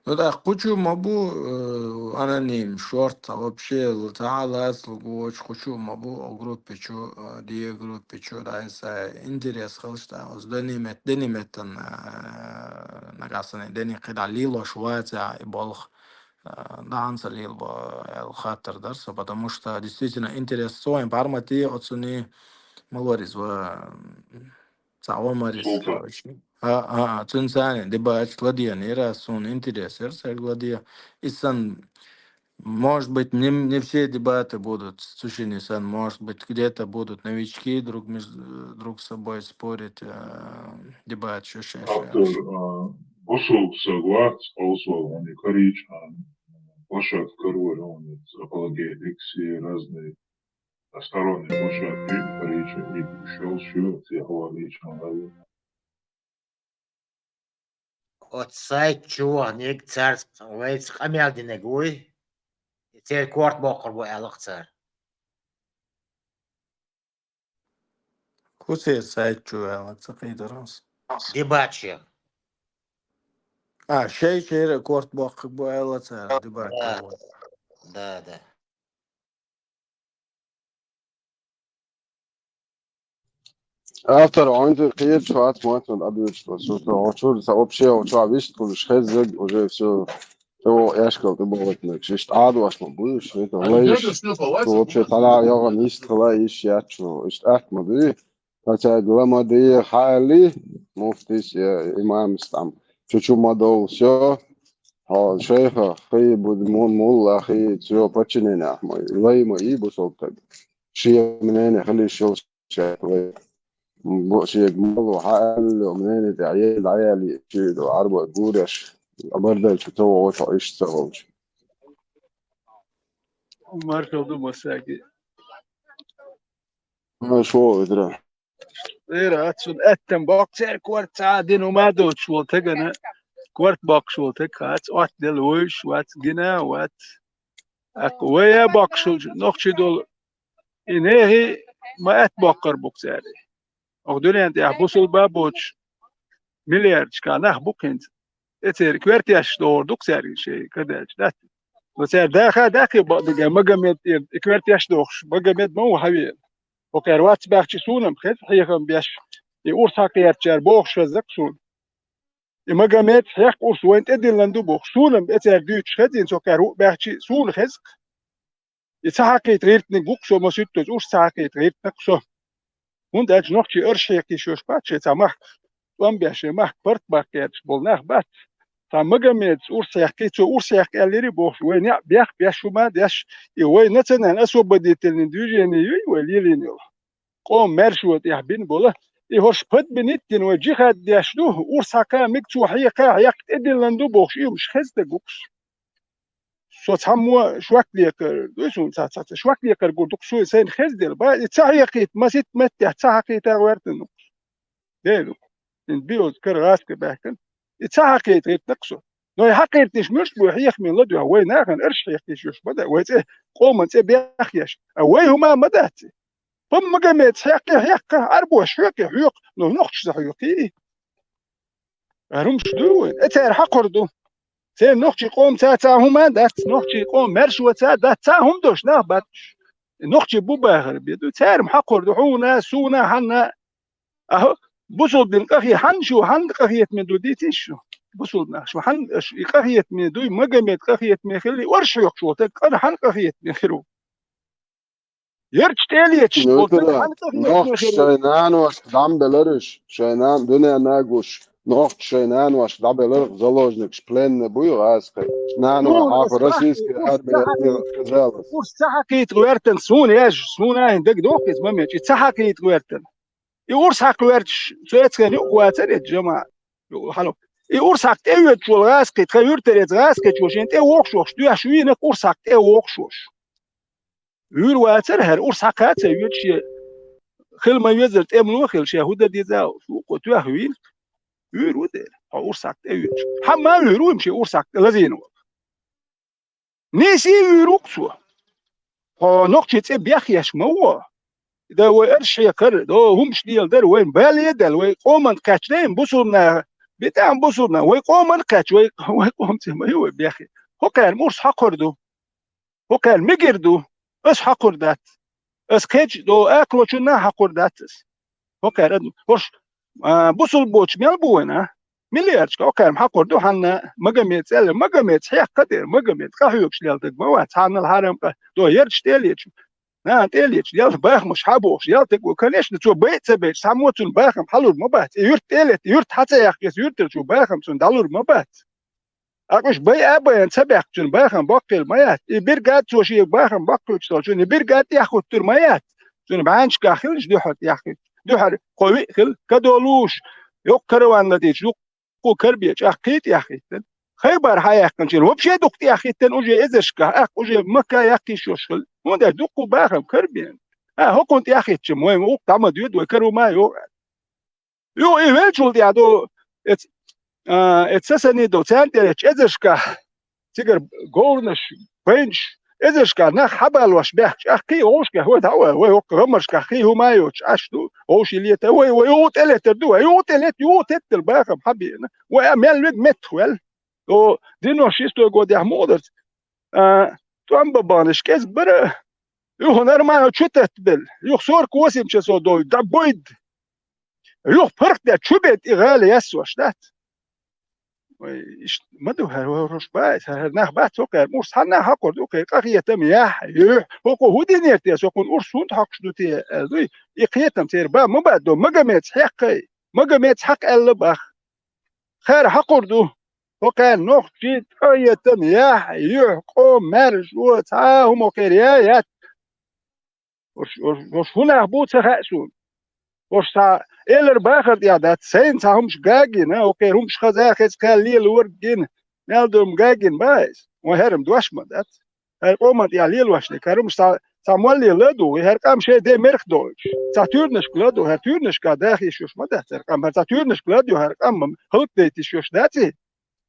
Ну да, кхучу ма бу, э, аноним, шорта, вообще, цхьа лац лугуч, кхучу ма бу, о группе чу, э, ди группе чу, да, са интерес хилча, да, оз денимет, дениметтан, э, нагасани, дени кхида лилош ваца и болх, э, данца лил бо, эл хаттар дарса, потому что действительно интерес со, им пармати, оцуни, малорис ва, м, Цхьа Омарис, короче. А, а, цунцани дебаташ ладийна яра, сона интерес яр цаьрга ладийна. И сан, может быть, не, не все дебаты будут цу шинне сан, может быть, где-то будут новички друг между, друг с собой спорить, э, дебаты ещё сейчас. Автор, а, бусулба саг вац, олсо, они короче, а, площадка карвар, они апологетикс и разные сторонние площадки, короче, и ушел всё, все говорили, что надо. Оцу сайт чу ваханиг цаьрца вайца къамел динарг вуй. И церан корта боккхур бу аьлла цара. Кусер сайт чу аьлла, ца кхийдар ас. Дебаташ. А, шай шера корта боккхур бу аьлла цара, дебат. Да. Да, да. Автор, он ты кхеташ вац, мотт, вот, объявить, что, что, что, он чё, сообщил, он чё, вист, кулиш, хеззаг, уже всё, его эшкал, ты был, вот, иштта Ӏадош ма бу, что это лайш, что вообще тала йогӀан йист хила йиш яц, что иштта атта ма ду. Хотя гла ма ду хьали, муфтис я имамс там. Чу-чу ма дов, всё. Хьо шайха, хи буд мул-, мулла, хи цо подчинение ма, лай ма и бусулба таг. Шен мнение хила йиш йолуш ша лай. Бо шега мало хьаьлло, мнение тӀехь ел дӀаяьлли, ши до Ӏарбой гуреш, бардачу ца вогӀучу, иштта ца волчу. Маршал ду массаьрга. Ма шо, Ӏуьйра. Ӏуьйра, аццун аьттам боккху церан корта цхьа а дина хӀума а доцуш волу тагана, корта боккхуш волу таг хац, оттаделла вуьйш вац, гина а вац. ТӀаккха вай а боккхуш волчу нохчий долу, и нехий ма атта боккхур бу-кх цара. Оха дуьнен тӀехь бусулба а боцуш, миллиардашкахь нах бу-кх хӀинца. Тхе церан коьртеш догӀур ду-кх цаьрга шайн кадаьлча, дац. Но цара даха а даьккхий бакъдерг Магомед тӀера, и коьртеш а дохуш, Магомед ма ву хьан вена. ХӀокхара вац баьхчи суна-м хеза хьехам беш, и урс хьакхерчара бохуш хеза-кх суна. И Магомед хьекх урс вайна тӀедиллина ду бохуш, суна-м эцара дуьйцуш хеза, хӀинца хӀокхара хӀуъа баьхчи суна хеза-кх. И ца хьакхийта гӀиртиниг ву-кх со, маситтаза урс ца хьакхийта гӀиртина-кх со. ХӀунда аьлча нохчий арш хьекхийш йолуш бац шайн цхьа махка, тӀом беш шайн махка парт баккхерчаш болу нах бац. Цхьа Магомедас урс хьекхий, цо урс хьекх аьллири бохуш, вай неӀ бех беш хӀума деш, и вай национально-освободительный движение юй вай лелийна йолу. Къоман маьршо тӀехь бина болу, и хӀорш пад бина иттина вай джихад деш ду, урс хьакха мега цо хьекха, хьекх тӀедиллина ду бохуш, и хӀумаш хеза стаг ву-кх со. Со цхьаммо шок лекхар дуй суна, ца, ца, ца, шок лекхар гур ду-кх суна, сайна хезделла. Ба, и ца хьекхийта, маситта меттехь ца хьакхийта гӀоьртина ду-кх со. Дей ду. Ин биоза кара гӀаска баьхкина. И ца хьакхийта гӀиртина-кх со. Но и хьакхийтинаш муьлш бу хьехамийн ладоьгӀна, вай нахана арш хьехкийш йолуш ма дац, вай цӀе, къоман цӀе бехъеш. А вай хӀума ма дац и. Пам Магомедас хьекхий, хьекха, Ӏарбоша хьоькхий, хьоькху, но нохчаша ца хьоькхий и. ХӀара хӀумаш дуй вайн? Эцара хьакхур ду. Церан нохчийн къомаца цхьа хӀума а дац, нохчийн къоман маьршоца а дац, цхьа хӀума долуш нах бац уьш. Нохчий бу бахар бен ду, цара-м хьакхур ду, хьуна, суна, хьанна. Ахьа, бусулба дин къахе-, хьанна шу, хьанна къахетаме ду дийцийша шу? Бусулба нах, шу хьанна, шу и къахетаме дуй, Магомед къахетаме хилла, и орш хьоькхуш волу таг къа-, хьанна къахетаме хир ву? Ярчу тӀе а леташ, Ну, волу таг тара, хьанна къахетаме нохчаш хир ву? шайн наношка дӀа ма белара уьш, шайн нан-, дуьненна а гуш, нохчаш шайн наношка дӀабелара заложникаш, пленный буй гӀазкхий. Наной, хьаха, российский армия, казалось. Урс ца хьакхийта гӀоьртина, суна яж, суна ахьа дага доху иза ма мечи, ца хьакхийта гӀоьртина. И урс хьакха гӀоьрташ, со эцхен юкъа вацара эца жамаӀа. Хьало. И урс хьакха тӀе а воьдуш волу гӀазкхий, тхан юьртара эца гӀазкхичо шен тӀе вохуш вохуш, доьхьаш вийнарг урс хьакха тӀе а вохуш вохуш. Вуьйр вацара хӀара, урс хьакха а ца воьдуш, шен хила ма везара тӀемало хила, шен хӀу дан деза а, шу кхо тоьхна вийна. Вуьйр ву дера, хьо урс хьакха тӀевоьдуш. Хьан ма вуьйр ву, шен урс хьакха тӀе лазийна волу. Нийса вуьйр ву-кх цо. Хьо нохчийн цӀе бехъеш ма ву. Да вай арш хьекхар, до хӀумаш леладар, вайн бале а даьлла, вай къоман кхаьчна, бусулбана, битӀам бусулбана, вай къоман кхаьчна, вай, вай къоман цӀе ма ю вай бехъе. ХӀокхарна урс хьокхур ду. ХӀокхарна мегар ду. Ас хьокхур дац. Ас кхечу до акрочунна хьокхур дац ас. ХӀокхарна, хӀорш, а, бусулба боцуш мел бу вайна? Миллиардчка хӀокхарна хьокхур ду хьанна, Магомед цӀелла, Магомед хьекха дера, Магомед къахьоьгуш лелла даг ма вац, хьанал хьарам къа, до ярчу тӀелечу. На, тӀелечу, ял бахамаш хьабохуш, ял таг ву, конечно, цо бай а ца беш, цхьаммо цунна бахам хьалур ма бац. И юрт тӀелетта, юрт хьа ца яьккхи, юртарчу бахам цунна дӀалур ма бац. Акъуш бай а баьхна ца баьккхачун бахам боккхийла ма яц. И биргад цо шен бахам боккхуьйтуш долчун, и биргад тӀехӀуттур ма яц. Цунна бӀаьнчках хилча дуьхьал тӀехӀуьтту. Дуьхьал кхо виъ хила, кадо луш, йоккха караван ладийча, дуккха карабе чӀаккхий тӀехӀиттина. Хайбар хьаяьккхинчун вообще дукха тӀехӀиттина, уже эзаршкахь, аккха уже Макка яккхийш йолуш хила. ХӀунда аьлча дуккха бахам карабеана. А, хӀокхунна тӀехӀиттича, вай вукху дӀа ма доьду, вай каро ма йогӀу. Юха и веллачул тӀаьхьа ду, эц-, а, эц сасани ду, царна тӀера эцча эзаршкахь, цигара говрнаш, байнаш, эзаршкахь нах хьабалош баьхкича, ахкхий вовшашкахь, вай дӀа а вай, вай хӀокху гӀамаршкахь хий хӀума а йоцуш, Ӏаш ду, вовший лета, вай, вай юха тӀелетар ду, вай юха тӀелета, юха теттал бахам хьабеана, вай а мел вега меттах ваьлла. О, девяносто шестой годехь муха дарца, а, тӀом бан баханаш кӀезиг бара, юха нормально чу таттабелла, юха сорок восемь часов довлу, дӀабойда. Юха паргӀатдеш чу бен тӀе гӀала яссош дац. Вай, иштта ма ду хӀара, вай хӀорш бац, хӀара нах бац, хӀокхара мурс хьанна хьакхур ду, кхин къахетам яхь, юьхь, хӀокхо хӀун динера те, со кхунна урс хӀунда хьокхуш ду те, аьлла дуй, и кхетам церан ба ма бац до, Магомеца хьекхай, Магомеца хьакха аьлла бах. Хара хьакхур ду, хӀокхара нохчий къахетам яхь, юьхь, къо, маьрша, цхьа а хӀума хӀокхера я, яц. Уьш, уьш, уьш хӀун нах бу ца хаьа суна. Уьш цхьа элар бахар тӀехь дац, сайна цхьа хӀумаш гагина, окхера хӀумаш хаза, хеза кхел лелорг гина, мел дурма гагина бац, ван хӀара-м дош ма дац. ХӀара къоман тӀехь лелош дерг, хӀара хӀумаш цхьа, цхьа молле ладугӀу, хӀара къам шайн де мерх долуш, цхьа туьйранашка ладугӀу, хӀара туьйранашка даха йиш йолуш ма дац хӀара къам, хӀара цхьа туьйранашка ладугӀу, хӀара къам хӀаллакдайта йиш йолуш дац и?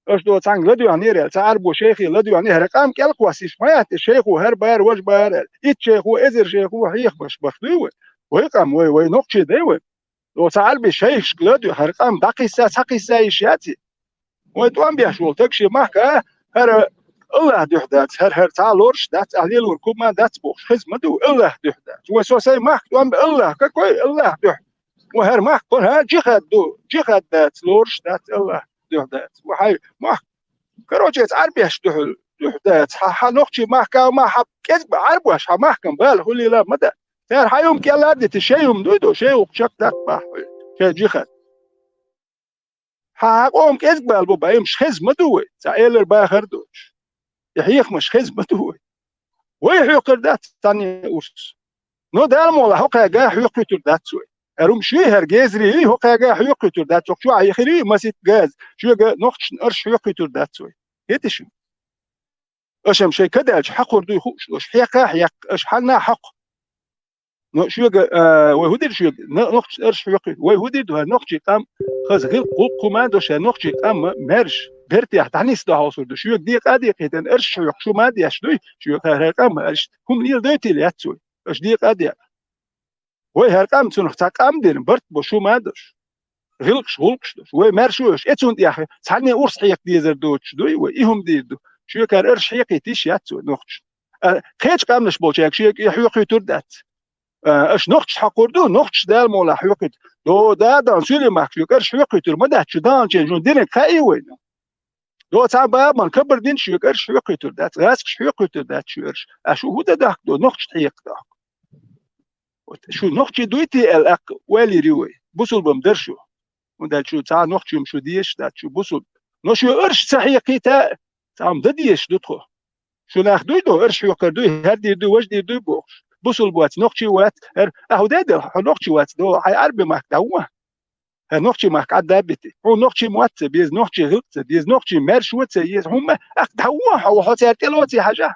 Аша до цхьаьнга ладоьгӀнера аьлла, цхьа Ӏарбо шайхе ладоьгӀнера, хӀара къам кӀел кхоссийша ма яц, шайхо хӀара бара, важа бара аьлла. Итт шайхо, эзар шайхо хьехамаш баха дуй вай? Вай къам, вай, вай нохчий дай вай? До цхьа Ӏарби шайхашка ладоьгӀу, хӀара къам дӀакхисса, схьакхисса йиш яц и? Вай тӀом беш волу таг шен махка, хӀара Аллах дуьхьа дац, хӀара, хӀара цхьа а лоруш дац, ахь лелорг хӀума дац бохуш, хеза ма ду, Аллах дуьхьа дац. Вай со сайн махка тӀом бе Аллах, какой Аллах дуьхьа? Вай хӀара махка, хӀара джихад ду, джихад дац, лоруш дац, Аллах дуьхьа дац. Вай хьайн махка Короче, эца Ӏарбеш дуьхьал, дуьхьа дац. Хьан, хьан нохчий махкал ма хьан кӀезиг бан Ӏарбош, хьан махкан бала хӀуллийла ма дан. Цара хьан юм кӀел а дити, шайн юм дуй до, шайн юкъ чекхдаккха бахьа хьуьй, шайн джихад. Хьан, хьан къоман кӀезиг бала бу бан, юмаш хеза ма ду вай, цхьа элар бахар а доцуш. И хьехамаш хеза ма ду вай. Вай хьоькхур дац цхьанне урс. Но Дала мукъалахь хӀокхаьга хьоькхуьйтур дац вай. ХӀара хӀума шуьй, хӀара гезарий, хӀокхаьга хьоькхуьйтур дац. Оха чохь хир юй масит, газ. Шуьга нохчашна арш хьоькхуьйтур дац вай. ХӀета шу? Аша-м шайн кадаьлча хьакхур дуй хууш, аша хьекха а хьекха, аша хьанна а хьокху. Но шуьга, а, вай хӀун дира шуьга? Но-, нохчашна арш хьоькхуьйту. Вай хӀун дийр ду хӀара нохчий къам? Хаза гӀилкх, гӀуллакх хӀума а до шайн нохчий къам маьрша, бертех дӀанисдо хьовсур ду. Шуьга декъа а декхийтина арш хьоькхуш хӀума а деш дуй, шуьга хӀара, хӀара къам арш хӀума лела дойтийла яц вай. Аша декъа а декъа. Вай хӀара къам цунах цхьа къам дина, барт бо шу ма дош. ГӀилкхаш, гӀуллакхаш дош. Вай маьрша веш, эцунна тӀехь цхьанне урс хьекха дезар доцуш дуй вай, и хӀума дийр ду. Шуьгара арш хьекхийта йиш яц вай нохчашна. А, кхечу къаьмнаш болчаьрга шуьга и хьоькхуьйтур дац. А, аша нохчаш хьакхур ду, нохчаш Дала мукъалахь хьоькхуьйту. До, да, дан, суьле махка шуьга арш хьоькхуьйтур ма дац, шу дан чен, шун динарг хаий вайна? До цхьа бабан кабар дина шуьга арш хьоькхуьйтур дац, гӀаскаш хьоькхуьйтур дац шу арш. Аша хӀу дан дахка до, нохчаш хьекха дахка. Вот шу нохчий дуй те аьлла, аккха ойла йир ю вай. Бусулба-м дара шу. ХӀунда аьлча шу цхьа нохчий-м шу дезаш дац, шу бусулба. Но шу арш ца хьекхийта, цхьа-м дан дезаш ду тхо. Шу нах дуй до, арш хьоькхур дуй, хӀара дийр дуй, важа дийр дуй бохуш. Бусулба вац, нохчий вац, хӀара, ахьа дай дела, хьо нохчий вац, до, хьайн Ӏарби махка дӀавон. ХӀара нохчий махка Ӏадда а бити. Хьуна нохчий мотт ца беза, нохчий гӀилкх ца деза, нохчий маьршо ца еза, хӀумма, ахь дӀавон хьо, хьо цаьрга тӀелоций хьажа.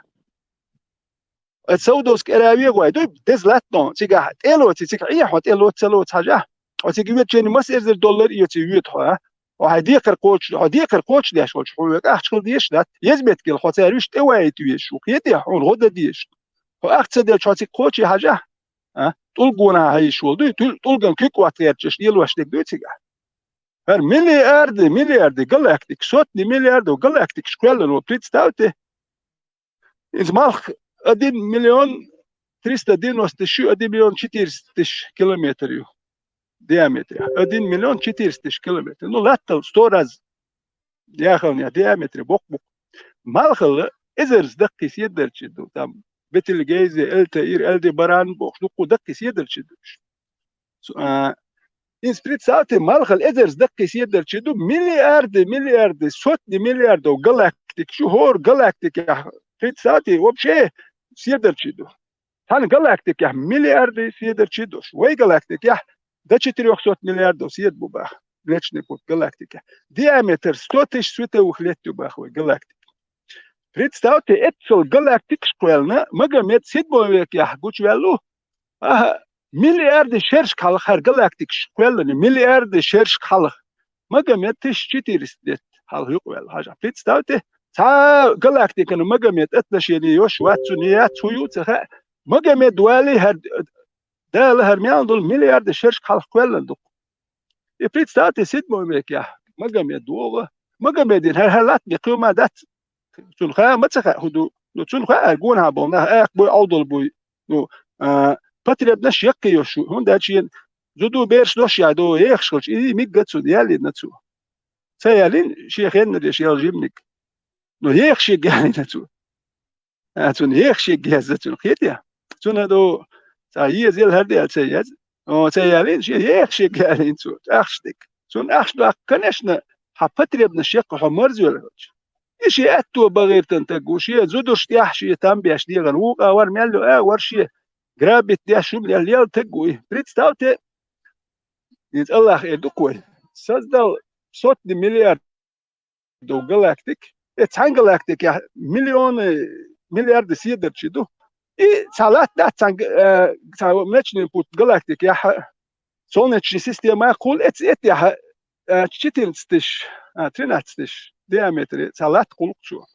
Саудовская Аравия гӀой дуй, деза латтон, цигахь тӀелоци, цига Ӏехьо тӀелоци, ца лоци хьажа. Хьо цига вечени мас эзар доллар йоци вет хьо, а? Хьо хьай декхар кхочу, хьо декхар кхочу деш волчу, хьо век ахча хила деш дац. Еза меттигал хьо цара виш тӀе ваийта веш ву, кхетий, хьуна гӀо дан деш. Хьо ахча ца делча хьо цига кхочий хьажа? А? ТӀулг гонахьа хьайиш волу дуй, тӀул-, тӀулган куьг отта гӀерташ лелош дерг дуй цигахь? ХӀара миллиарды, миллиарды галактика, сотни миллиардов галактикаш кхоьллина ву, представьте. Иза малх один миллион триста девяносто тысяч, один миллион четыреста тысяч километр ю диаметре. Один миллион четыреста тысяч километр. Ну, латтал сто раз яхална диаметре боккха бу. Малхалла эзарза даккхий седарчи ду. Там Бетельгейзе, Эльтаир, Эльдебаран бохуш, дуккха даккхий седарчи ду. Цу-, а, иза, представьте, малхалла эзарза даккхий седарчи ду, миллиарды, миллиарды, сотни миллиардов галактика, шу хӀора галактикехь, представьте, вообще седарчи ду. Цхьана галактикехь миллиарды седарчи ду. Вай галактикехь до четырёхсот миллиардов седа бу баха. Млечный путь галактикехь. Диаметр сто тысяч световых лет ю баха вай галактика. Представьте, эццал галактикаш кхоьллина, Магомед седьмой векехь гучуваьлла ву, Аха, миллиарды шершка хьалха хӀара галактикаш кхоьллина, миллиарды шершка хьалха. Магомед тысяча четыреста лет хьалха юкъаваьлла хьажа. Представьте, цхьа галактикана Магомед отношение йош вац цунна, яц, хӀун ю ца хаьа. Магомед валий хӀара, Дала хӀара мел долу миллиарды шершка хьалха кхоьллина ду-кх. И представьте, седьмой векехь Магомед вогӀу. Магомедин хӀара, хӀара латта бен кхин ма дац. Цунна хаьа ма ца хаьа хӀун ду. Ну, цунна хаьа, гонахьа болу нах акха буй, Ӏовдал буй. Ну, а, потребность яккхий йо шу. ХӀунда аьлча шена зуду бераш дош яй ду, ехаш хилча, и мигга цунна яллина цо. Ца яллина, шен хеннара деш ял жимниг. Ну, еха шега яллина цо. А, цунна еха шега еза цунна, кхетий? Цунна ду, цхьа еза яла хӀара де аьлла ца еза. О, ца яллина, шен еха шега яллина цо, ахча дика. Цунна ахча доккху, конечно, хьан потребность яккха хьо марзвелла хилча. И шен аьтто бахийтина таг ву, шен зудуш тӀехь шен там беш дегӀана вукъа вар мел ю, а, вар шен грабить деш хӀума лел, лел таг ву и. Представьте, иза Аллах эр ду-кх вай. Создал сотни миллиардов галактик. Э, цхьана галактикехь миллионы, миллиарды седарчи ду. И цхьа латта дац цхьана г-, э, цхьа Млечный путь галактикехь, Солнечная система кхул эц-, эттехь, э, четырнадцать тысяч, а, тринадцать тысяч диаметре цхьа латта кхуллукх цо.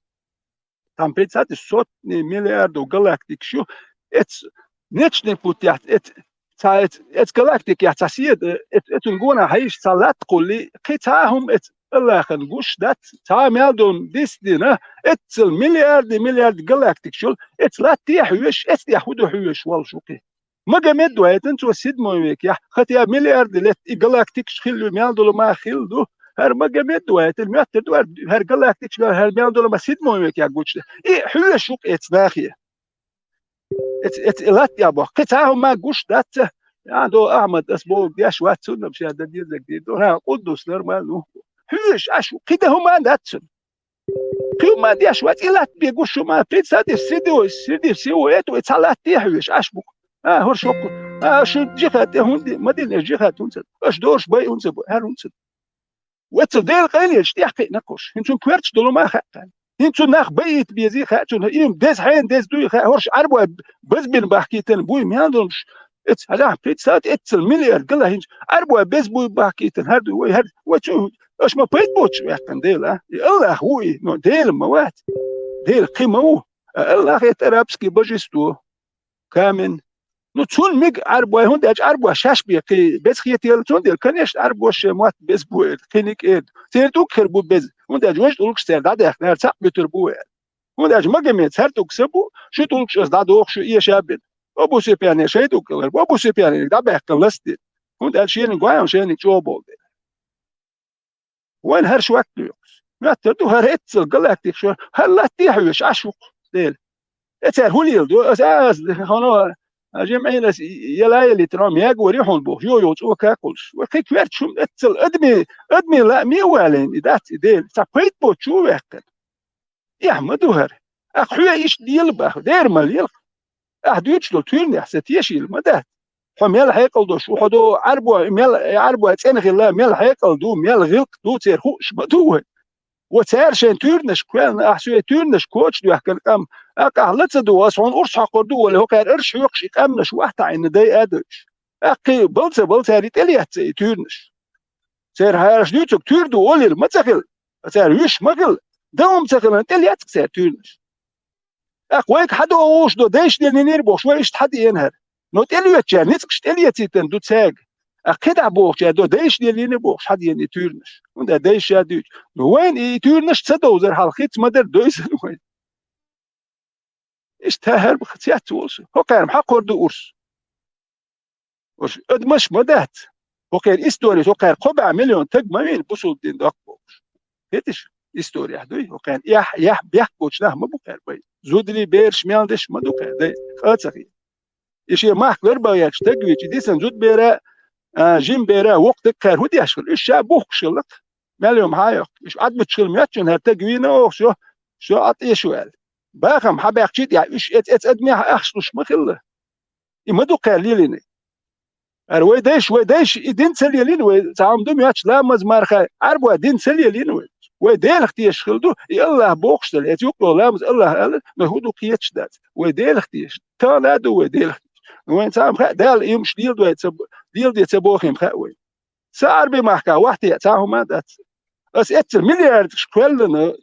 Там, представьте, сотни миллиардов галактикаш ю. Эц-, Млечный путехь, эц-, цхьа эц-, эц галактикехь цхьа седа, э, эц-, эцун гонахьа хьайша цхьа латта кхуллий, кхин цхьа а хӀума эц Аллахана гуш дац, цхьа а мел долу дис дина, эццал миллиарды, миллиарды галактикаш йолу, эц латте хьоьжуш, эц тӀехь хӀун ду хьоьжуш волуш ву кхин. Магомед вайтина цо седьмой векехь, хотя миллиарды лет и галактикаш хилла ю, мел долу ма хилла ду. ХӀара Магомед вайтина, моьттар ду хӀара, хӀара галактикаш, хӀара мел долу ма седьмой векехь гучу. И хьоьжуш ву-кх эц нахе. Эц, эц, э, латта боху. Кхин цхьа а хӀума гуш дац. Я, до Ахьмад, ас бохург деш вац цунна, ша дан дезарг дийр ду. ХӀа, Къуддус нормально ву. Хьоьжуш, аш ву. Кхин дан хӀума дац цунна. Кхин ма деш вац, и латта бен гуш шу ма, представьте, среди, среди всего этого цхьа латта тӀе хьоьжуш, аш бу-кх. А, хӀорш хӀокху. А, шу джихад тӀе хӀунда, ма дина аш джихад хӀунда ца. Аш дорш бай хӀунда ца бу, хӀара хӀунда ца. Вацал Делан къайленаш тӀехь кхиъна кхуш. ХӀинца цунна коьрташ долу ма хаьа кхаьна. ХӀинца цу нах баийта безий хаьа цунна. Им деза хьенан деза дуй хаьа. ХӀорш Ӏарбой базбина бахкийтина буй мел долуш. Эц хьалахь, представьте, эццал миллиард гала хӀинца Ӏарбой беза буй бахкийтина. ХӀара дуй вай, хӀара, вай цу, аша ма пайда боцуш ваьккхина Дела, а? И Аллах ву и, но Дела ма вац. Дела кхин ма ву. А Аллах это арабский божество. Камен. Ну, цунна мега Ӏарбой, хӀунда аьлча Ӏарбой шаьш бен кхин беза хетийла цундела, конечно, Ӏарбоша шайн мотт беза бу эр, кхин ник эр. Церан тӀулг хир бу беза. ХӀунда аьлча важа тӀулгаш церан дӀадаьхкина, цхьаъ буьтур бу эр. ХӀунда аьлча Магомед цара тӀулг ца бу, шу тӀулгаш аса дӀадохуш ю, эша а бина. Абу Суфьяне шайн тӀулг хилар бу, Абу Суфьяне дӀабаьккхина лаца дина. ХӀунда аьлча шена гой, шайниг чӀогӀа болу дела. Вайн хӀара шуьттуьйкхуш. Моьттар ду хӀара эццал галактикаш, хӀара латте хьоьжуш, Ӏаш ву-кх Дела. Э, цара хӀун лела ду? Аса, аса, хьуна, а, жимӀина аса, яла а ялийтина, мега вари хьуна бохуш, йо-йо, цӀока а кхуллуш. Вай кхин коьртачу хӀума эццал адами, адами лааме а валийна, и дац и Дела. Цхьа пайда боцу чу а ваьккхина. Эхь ма ду хӀара. Ахь хьоьга иштта лела баха, дера ма лела. Ахь дуьйцуш долу туьйранехь сан тешийла ма дац. Хьо мел хьекъал долуш ву, хьо до Ӏарбой, мел Ӏарбой цӀена хилла, мел хьекъал ду, мел гӀиллакх ду, церан хууш ма ду вай. Ва цара шайн туьрнаш кхоьллина, ахь соьга туьрнаш коча доьхкина къам, аккха ахь ла ца дугӀу, ас хьуна урс хьокхур ду олий, хӀокхара арш хьоькхуш и къаьмнаш вахьтахь инна дай а дойуш. Аккхий бала ца бала цара и тӀелецций и туьрнаш. Церан хьараш дуьйцург туьра ду олийла ма ца хилла, цара вуьш ма хилла, дан хӀума ца хилла, тӀелецций цара туьрнаш. ТӀаккха вайга хьадогӀуш ду, дайша лелийнера бохуш, вай иштта хьадеана хӀара. Но тӀелоьцучара ницкъаш тӀелецийта ду цаьрга. ТӀаккха кхидӀа бохучара ду, дайша лелийна бохуш, хьадеана и туьрнаш. ХӀунда дайша дуьйцу. Но вайна и туьрнаш ца довзар хьалха хица ма дара дойзан вайн. Иштта хӀара баха цец волу со. ХӀокхарна хьакхор ду урс. Уж адамаш ма дац. ХӀокхеран историс, хӀокхара кхо бӀе миллион таг ма вийна бусулба дин доккха бохуш. ХӀеташ историяхь дуй? ХӀокхеран яхь, яхь бехк боцу нах ма бу кхара бай. Зударий, бераш мел деш ма ду кхара дай, къа ца хи. И шен махка ларбан гӀерташ таг вийча, и дисан зудбера, а, жимбера, вокху таг кхара хӀун деш хила? Уьш ша бухкуш хилла-кх. Мел йома хьа а йоккху. Уьш Ӏадбучу хила моьттучунна хӀара таг вийна оха шо, шо Ӏа тӀе шу аьлла. Бахам хьабаьккхича а тӀехь, уьш эца, эца адамехь ахча луш ма хилла. И ма ду кхара лелийнарг. ХӀара вай дайша, вай дайша и дин ца лелийна вай, цхьа хӀума ду моьттуш ламаз марха, Ӏарбой дин ца лелийна вай. Вай Делах тешаш хила ду, и АллахӀ бохуш дара, эца юкъо ламаз АллахӀ аьлла, но хӀун ду кхеташ дац. Вай Делах тешаш. Тахана а ду вай Делах тешаш. Но вайн цхьа хӀума хаьа, Дала и хӀумаш леладой ца бо-, леладе ца бохийна хаьа вай. Сан Ӏарби махка вахьте цхьа хӀума а дац. Ас эццара миллиардаш кхоьллина,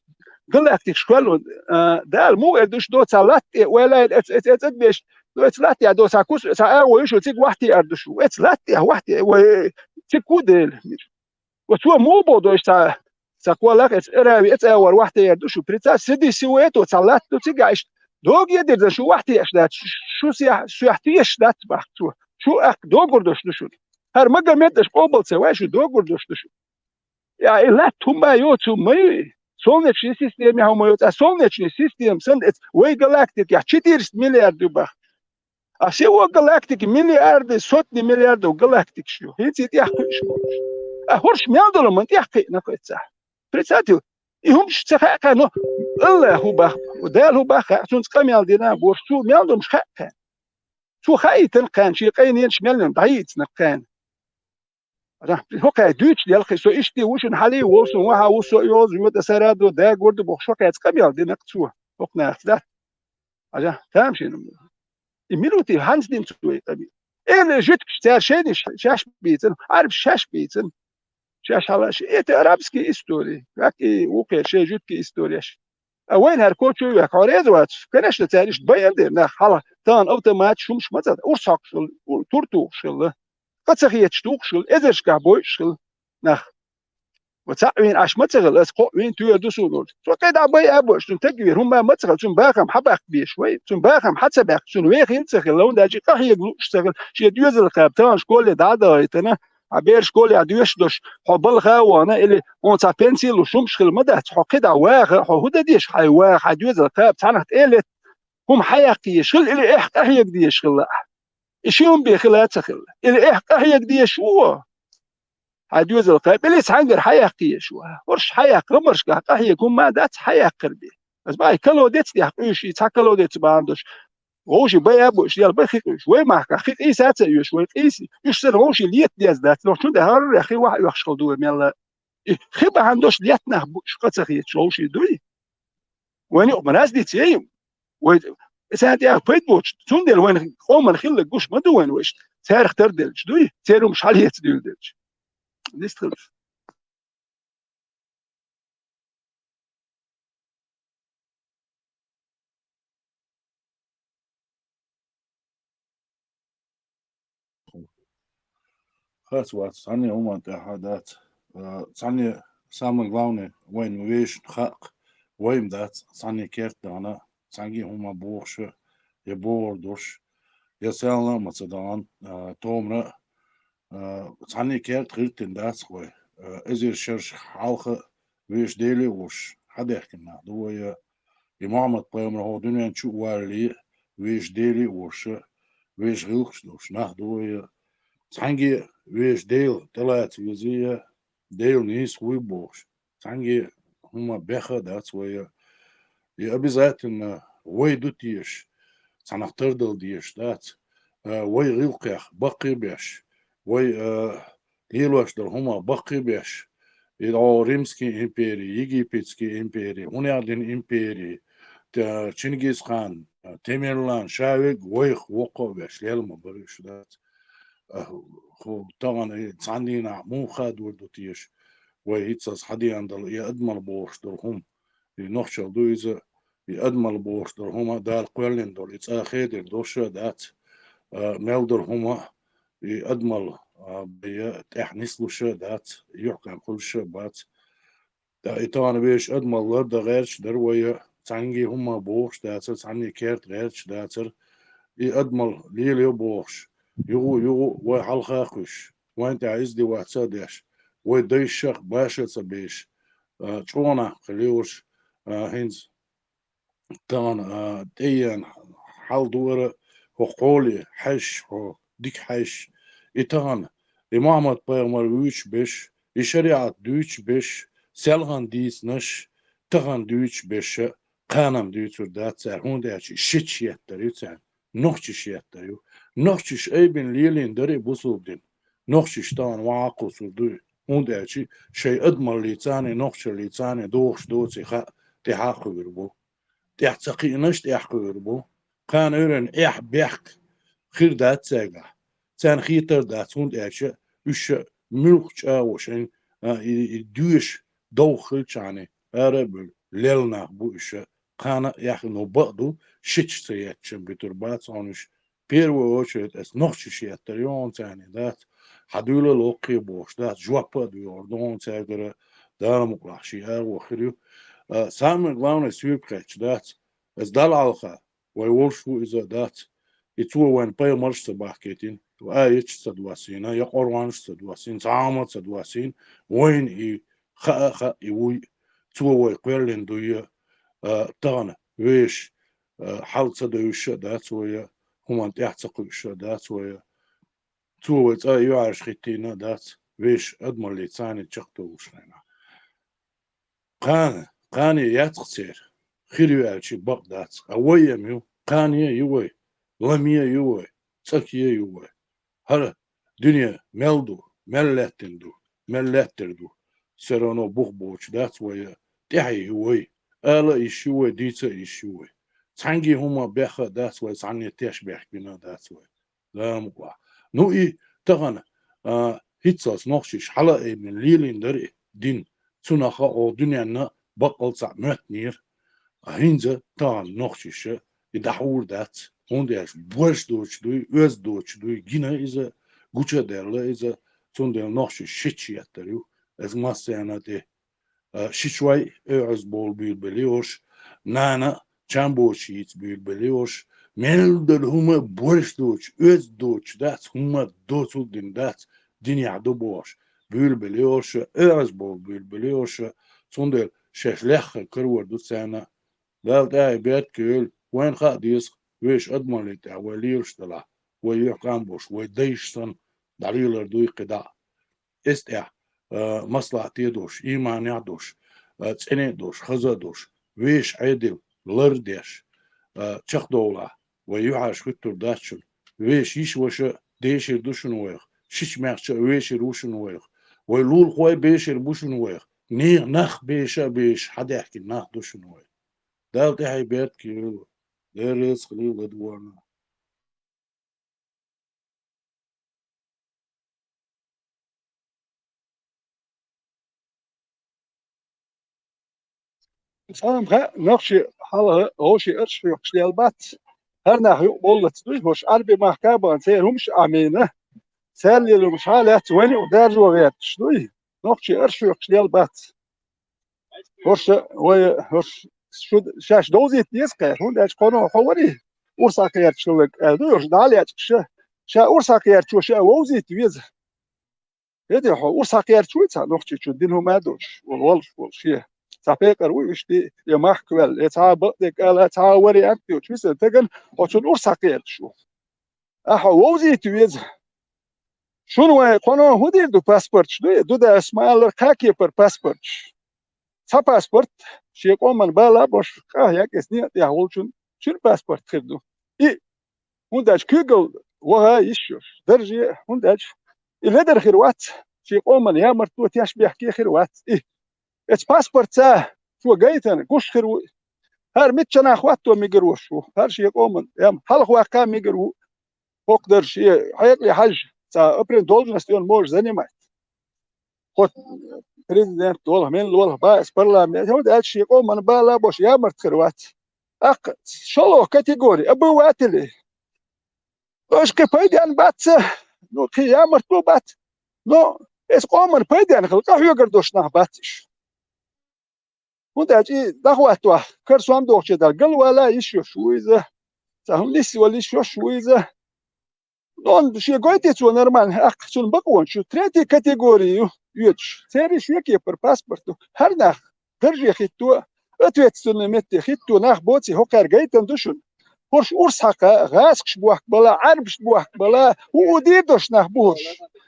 галактикаш кхоьллина, а, Дала муха эр ду шу, до цхьа латта тӀе, вай лайна эц, эц, эц, эц беш, до эц латта тӀе, до цхьа кус, цхьа агӀо ю шу, цига вахьте эр ду шу. Эц латта тӀе, вахьте, вай, цига ку Дела. Ва цо муха боху дойш цхьа, цхьа кхолах эц арави, эц агӀор вахьте эр ду шу. Прица, сиди сиу это, цхьа латта ду цига, иштта. Догий дирзан шу вахьте аш дац, шу сех, сех тешаш дац бахка цо. Шу ахка догур дош ду шу. ХӀара Магомед аш къобал ца вай, шу догур дош ду шу. Я, и латта хӀума йоцу ма ю и. Солнечная система хӀума йоцу. А солнечная система санна эц вай галактикехь четыреста миллиард ю бах. А всего галактики миллиарды, сотни миллиардов галактикаш ю. ХӀинца и тӀехь кхуьуш болуш. А хӀорш мел долу ман тӀехь кхиъна кхуьцахь. Представьте, и хӀумаш ца хаьа кхаьно, АллахӀ хӀу бах, Дала хӀу бах хаьа, цунца къамел дина борш, цу мел долуш хаьа кхаьна. Цо хаийтина кхаьна, шен къайненаш мел дӀайийцина кхаьна. Ада, хӀокхай дуьйцуш делхи, со иштта ву шуна хьалий, вовсун вахьа ву со йозу, йода сара ду, дагур ду бохуш, хӀокхаьца къамел динакх цо, хӀокху нахаца дац. Ада, тамашийна. И минуте хьанца динца вай къамел? Эли жуьткаш цара шайнаш шаьш бийцина, Ӏарбаш шаьш бийцина. Шаьш хьалаш, это арабские истории, как и вукхе шайн жуьтки историяш. А вайна хӀара кочо вехк, хьо реза вац? Конечно, цара иштта баян дера, нах хьала тахана автоматаш хӀумаш ма ца, урс хьокхуш хилла, у-, тур тухуш хилла, къа ца хеташ тухуш хилла, эзаршкахь бойуш хилла нах. Ва цхьаъ вийна Ӏаш ма ца хилла, аса кхоъ вийна тоьар ду суна олуш. Цо кхидӀа бай а бо, цуьнан таг вийр хӀумма ма ца хилла, цуьнан бахам хьа баккха беш вай, цуьнан бахам хьа ца баьккха, цуьнан вехийла ца хилла, хӀунда аьлча къахьега лууш ца хилла, шен доьзал кхаба, тахана школе дӀадахийтина, хьан бер школе доьшуш долуш, хьо балха а вахана, или хьуна цхьа пенсий луш хӀумаш хилла ма дац, хьо кхидӀа ваха, хьо хӀун дан дезаш, хьайн ваха, хьайн доьзал кхаба, цхьаннах тӀе а летта, хӀума хьа яккха езаш хилла, или эхь къахьега дезаш хилла ахь. И ши хӀума бен хила а ца хилла. Или эхь къахьега дезаш ву? Хьайн доьзал кхаба, или цхьаьнгара хьа яккха езаш ву? ХӀорш хьа яккха, гӀамаршкахь къахьега хӀума ма дац хьа яккхар бен. Аса бахьа колодец тӀехь къуьйсуш, и цхьа колодец бахьана долуш. Вовши бай а бу, уьш дела бай хи къуьйсуш. Вай махкахь хи къийса а ца оьшу, вай къийса, уьш санна вовши лета деза дац. Нохчун тӀе хӀара хи ваха оьхуш хила ду вай мелла. И хи бахьана долуш летта нах бу, уьш къа ца хеташ вовши дуй? Вайн юкъа ма раз диц, ей, вай, царна тӀехь пайда боцуш, цундела вайн къоман хилларг гуш ма ду вайн вайшна. Царах тардевлча дуй, церан хӀумаш хьалъэца дуьйладелча. Дистхилча. Хац вац, цхьанне хӀуманна тӀехь а дац. А, цхьанне самое главное, вайн вешан хаьа, вайн дац, цхьанне керта дахана, цхьаьнгге а хӀума бохуша, я бохур долуш, я царна а ма ца дахана, а, томра а, а, цхьанне керта гӀиртина дац вай. А, эзар шерш хьалха вешан Деле а волуш, хьадаьхкина нах ду вай, а, и Мухьаммад-пайхамар хӀокху дуьнен чу а валале, вешан Деле а волуша, вешан гӀиллакхаш долуш нах ду вай. Цхьаьнгге а вешан Дела тӀелаца везий, Делан нийса вуй бохуш, цхьаьнгге а хӀума беха а дац вай. И обязательно вай ду тешаш, цхьаннах тардала дезаш дац. А, вай гӀиллакхех баккхий а беш, вай, а, лелош долу хӀумах баккхий а беш, и о Римский импери, Египетский импери, хӀунехдина импери, те-, Чингисхан, Темирлан, ша вег вайх воккха а веш, лел ма бара уьш дац. А, хӀу, тахана и цхьан дийнахь муха хадор ду теша, вай хӀинццалц хьадеана дала, и адамал бохуш долу хӀума, и нохчалла ду иза, и адамал бохуш долу хӀума Дала кхоьллина долу, и цкъа хедина долуш а дац, а, мел долу хӀума, и адамал, а, бен тӀехь нислуш а дац, юьхькӀам хуьлуш а бац. ТӀаккха и тахана вешан адамал лардан гӀерташ дара вай, цхьаьнгге хӀумма бохуш дацара, цхьаьнгге керта гӀерташ дацара, и адамал лелайо бохуш, юха а, юха а вай хьалха а кхуьссуш, вайна тӀехь издеваться а деш, вай дайшшах баша а ца беш, а, чӀогӀа нах кхин лелаш, а, хӀинца тахана, а, тӀееана хьал ду ара, хӀокху кхоле хьаьжча, хьо дика хьаьжча. И тахана, и Мухьаммад-пайхамар вуьйцуш берш, и шариӀат дуьйцуш берш, селхана дийцинарш, тахана дуьйцуш берш а кхана-м дуьйцур дац цара, хӀунда аьлча шича еттар ю царна, нохчаша еттар ю. Нохчаша айбина лелийна дара и бусулба дин. Нохчаша тахана ваха а кхуссур ду, хӀунда аьлча шайн адамаллица а, нохчаллица а дохуш доций хаа тӀаьхьа а кхуьур бу. ТӀехь ца кхиънарш тӀехь кхуьур бу. Кхана уьйранна эхь-бехк хир дац цаьргахь. Царна хетар дац, хӀунда аьлча уьш муьлхха чӀагӀо шайн, а, и, и доьшуш довха хилчахьана, ара а буьллу, лелла нах бу уьш. Кхана а эхь, но бакъ ду, шича ца етташ-м буьтур бац хьуна уьш. Первую очередь ас нохчаша еттар ю хьуна царна дац, хьан дуьйла а локхе бохуш дац, жоп а доьхур ду хьуна цаьргара, Дала мукъалахь шен агӀо хир ю. А, самое главное, соьга кхаьчча дац, ас Далла хьалха, вай волуш ву иза дац, и цо вайна пайхамарш а ца бахкийтина, аяташ а ца доссийна, я Къуръанаш а ца доссийна, цхьа хӀума а ца доссийна, вайна и хаа а хаьа, и вуй, цо вай кхоьллина дуй, а, тахана вешан, а, хьал ца девзаш а дац вай, хӀуманна тӀехь ца кхуьуш а дац вай. Цо вай цкъа а юьхьӀаьржа хӀиттийна а дац, вешан адамаллица а чекхдолуш хенахь. Кхана, кхане яц-кх церан, хир ю аьлча бакъ дац, а вай а ма ю, кхане а ю вай, ламе а ю вай, цӀаке а ю вай. ХӀара дуьне мел ду, мел лаьттина ду, мел лаьттар ду, всё равно бух боцуш дац вай, тӀаьхье ю вай, ала а йиш ю вай, дийца а йиш ю вай. Цхьаьнгге хӀумма бехха а дац вай, цхьанне теш бехк бина а дац вай. Дала мукъалахь. Ну и тахана, а, хӀинццалц нохчаша хьала а айбина лелийна дара и дин, цунах а оха дуьненна баккъал цхьаъ моьттинера. А хӀинца тахана нохчаша и дӀахьур дац, хӀунда аьлча борш доцуш дуй, оьзда доцуш дуй, гина иза, гуча а даьлла иза, цундела нохчаша шича еттар ю, ас массарна а тӀе. А, шичой оьгӀаз бовла буьйлабелла йолуш, нана чам боцуш йийца буьйлабелла йолуш, мел долу хӀума борш доцуш, оьзда доцуш дац, хӀумма доцург дина дац, динехь ду бохуш, буьйлабелла йолуш, оьгӀаз бовла буьйлабелла йолуш, цундела шаьш леххара карор ду царна. Дала тӀаьхье беркате йойла, вайна хаа деза, вешан адамаллин тӀехь вай лелаш делахь, вай юьхькӀам болуш, вай дайша санна, дӀалелар дуй кхидӀа а. Эс тӀехь, а, маслахьате а долуш, ийманехь а долуш, а, цӀене а долуш, хаза а долуш, вешан Ӏедал лар а деш, а, чекхдовлахь, вай юьхьӀаьржа хӀуьттур дац шуна. Вешан йиша-ваша, дешар ду шуна вайх, шича-маьхча а вешар ву шуна вайх, вай лулахой бешар бу шуна вайх, нехан нах беша а бешаш хьадаьхкина нах ду шуна вай. Дала тӀаьхье беркате йойла, Дела реза хуьлийла ладугӀарна. Цхьа а ма хаьа, нохчий хьалха вовшийн арш хьоькхуш лелла бац. ХӀара нах юкъа боллац дуй, хӀорш Ӏарби махка а бахана, церан хӀумаш а Ӏамийна. Царна лело хӀумаш хьа а лаьцна, вайна юкъа даржо гӀерташ дуй. Нохчий арш хьоькхуш лелла бац. ХӀорш вай, хӀорш шу шаьш довзийта деза кхаьра, хӀунда аьлча кхоно хьо варий, урс хьакхерчаллаг аьлла ду, хӀорш дӀа а лечкъаш, ша урс хьакхерчо ша вовзийта веза. ХӀеде хьо урс хьакхерча вуй цхьа нохчичун дина хӀума а доцуш, волу волуш, волу шен. Цхьа пекъар вуй иштта, я махка ваьлла, я цхьа а бакъдерг ала, цхьа а вариант йоцуш, виса тагана хьо цунна урс хьакхерчаш ву. Ахьа вовзийта веза. Шуна вай кхоно хӀун дийр ду паспорташ ду? Дуда Исмаилара кхаа кепара паспорташ. Цхьа паспорт, шен къоман бала а бош, къа а хьекъаца некъа тӀехь волчун, цуьнан паспорт хир ду. И, хӀунда аьлча куьйгалла ваха а йиш йолуш, дарже а, хӀунда аьлча и ледар хир вац. шен къоман ямартло тешбехке хир вац и. Эцу паспортца цо гайтина гуш хир ву. ХӀара миччанахь хӀотто мегар ву шух, хӀара шен къоман ям хьалхаваккха мегар ву. ХӀокху дара шен хьекъале хьажа, цхьа определённая должность он может занимать. ХӀокху президент волу, мел волу, баьс парламент, хӀунда аьлча шен къоман бала бош ямарт хир вац. Аккха шолгӀа категори, обыватели. Аша кхин пайденна бац, ну, кхин ямартло бац. Но эцу къоман пайденна хила къахьоьгур долуш нах бац уьш. ХӀунда аьлча и дӀахӀоттавахь, кара сом дохучу дара, галвала йиш йолуш ву иза, цхьа хӀума нисвала йиш йолуш ву иза. Но шен гойтий цо нормально, аккха цунна бакъонаш ю, третий категори ю оьцуш. Церан шен кепара паспорт ду. ХӀара нах дарже хӀитто, ответственный метте хӀитто нах боций, хӀокхара гайтина ду шуна. ХӀорш урс хьакха, гӀазкхаш бохка бала, Ӏарбаш бохка бала, хӀу-хӀу дийр долуш нах бу хӀорш.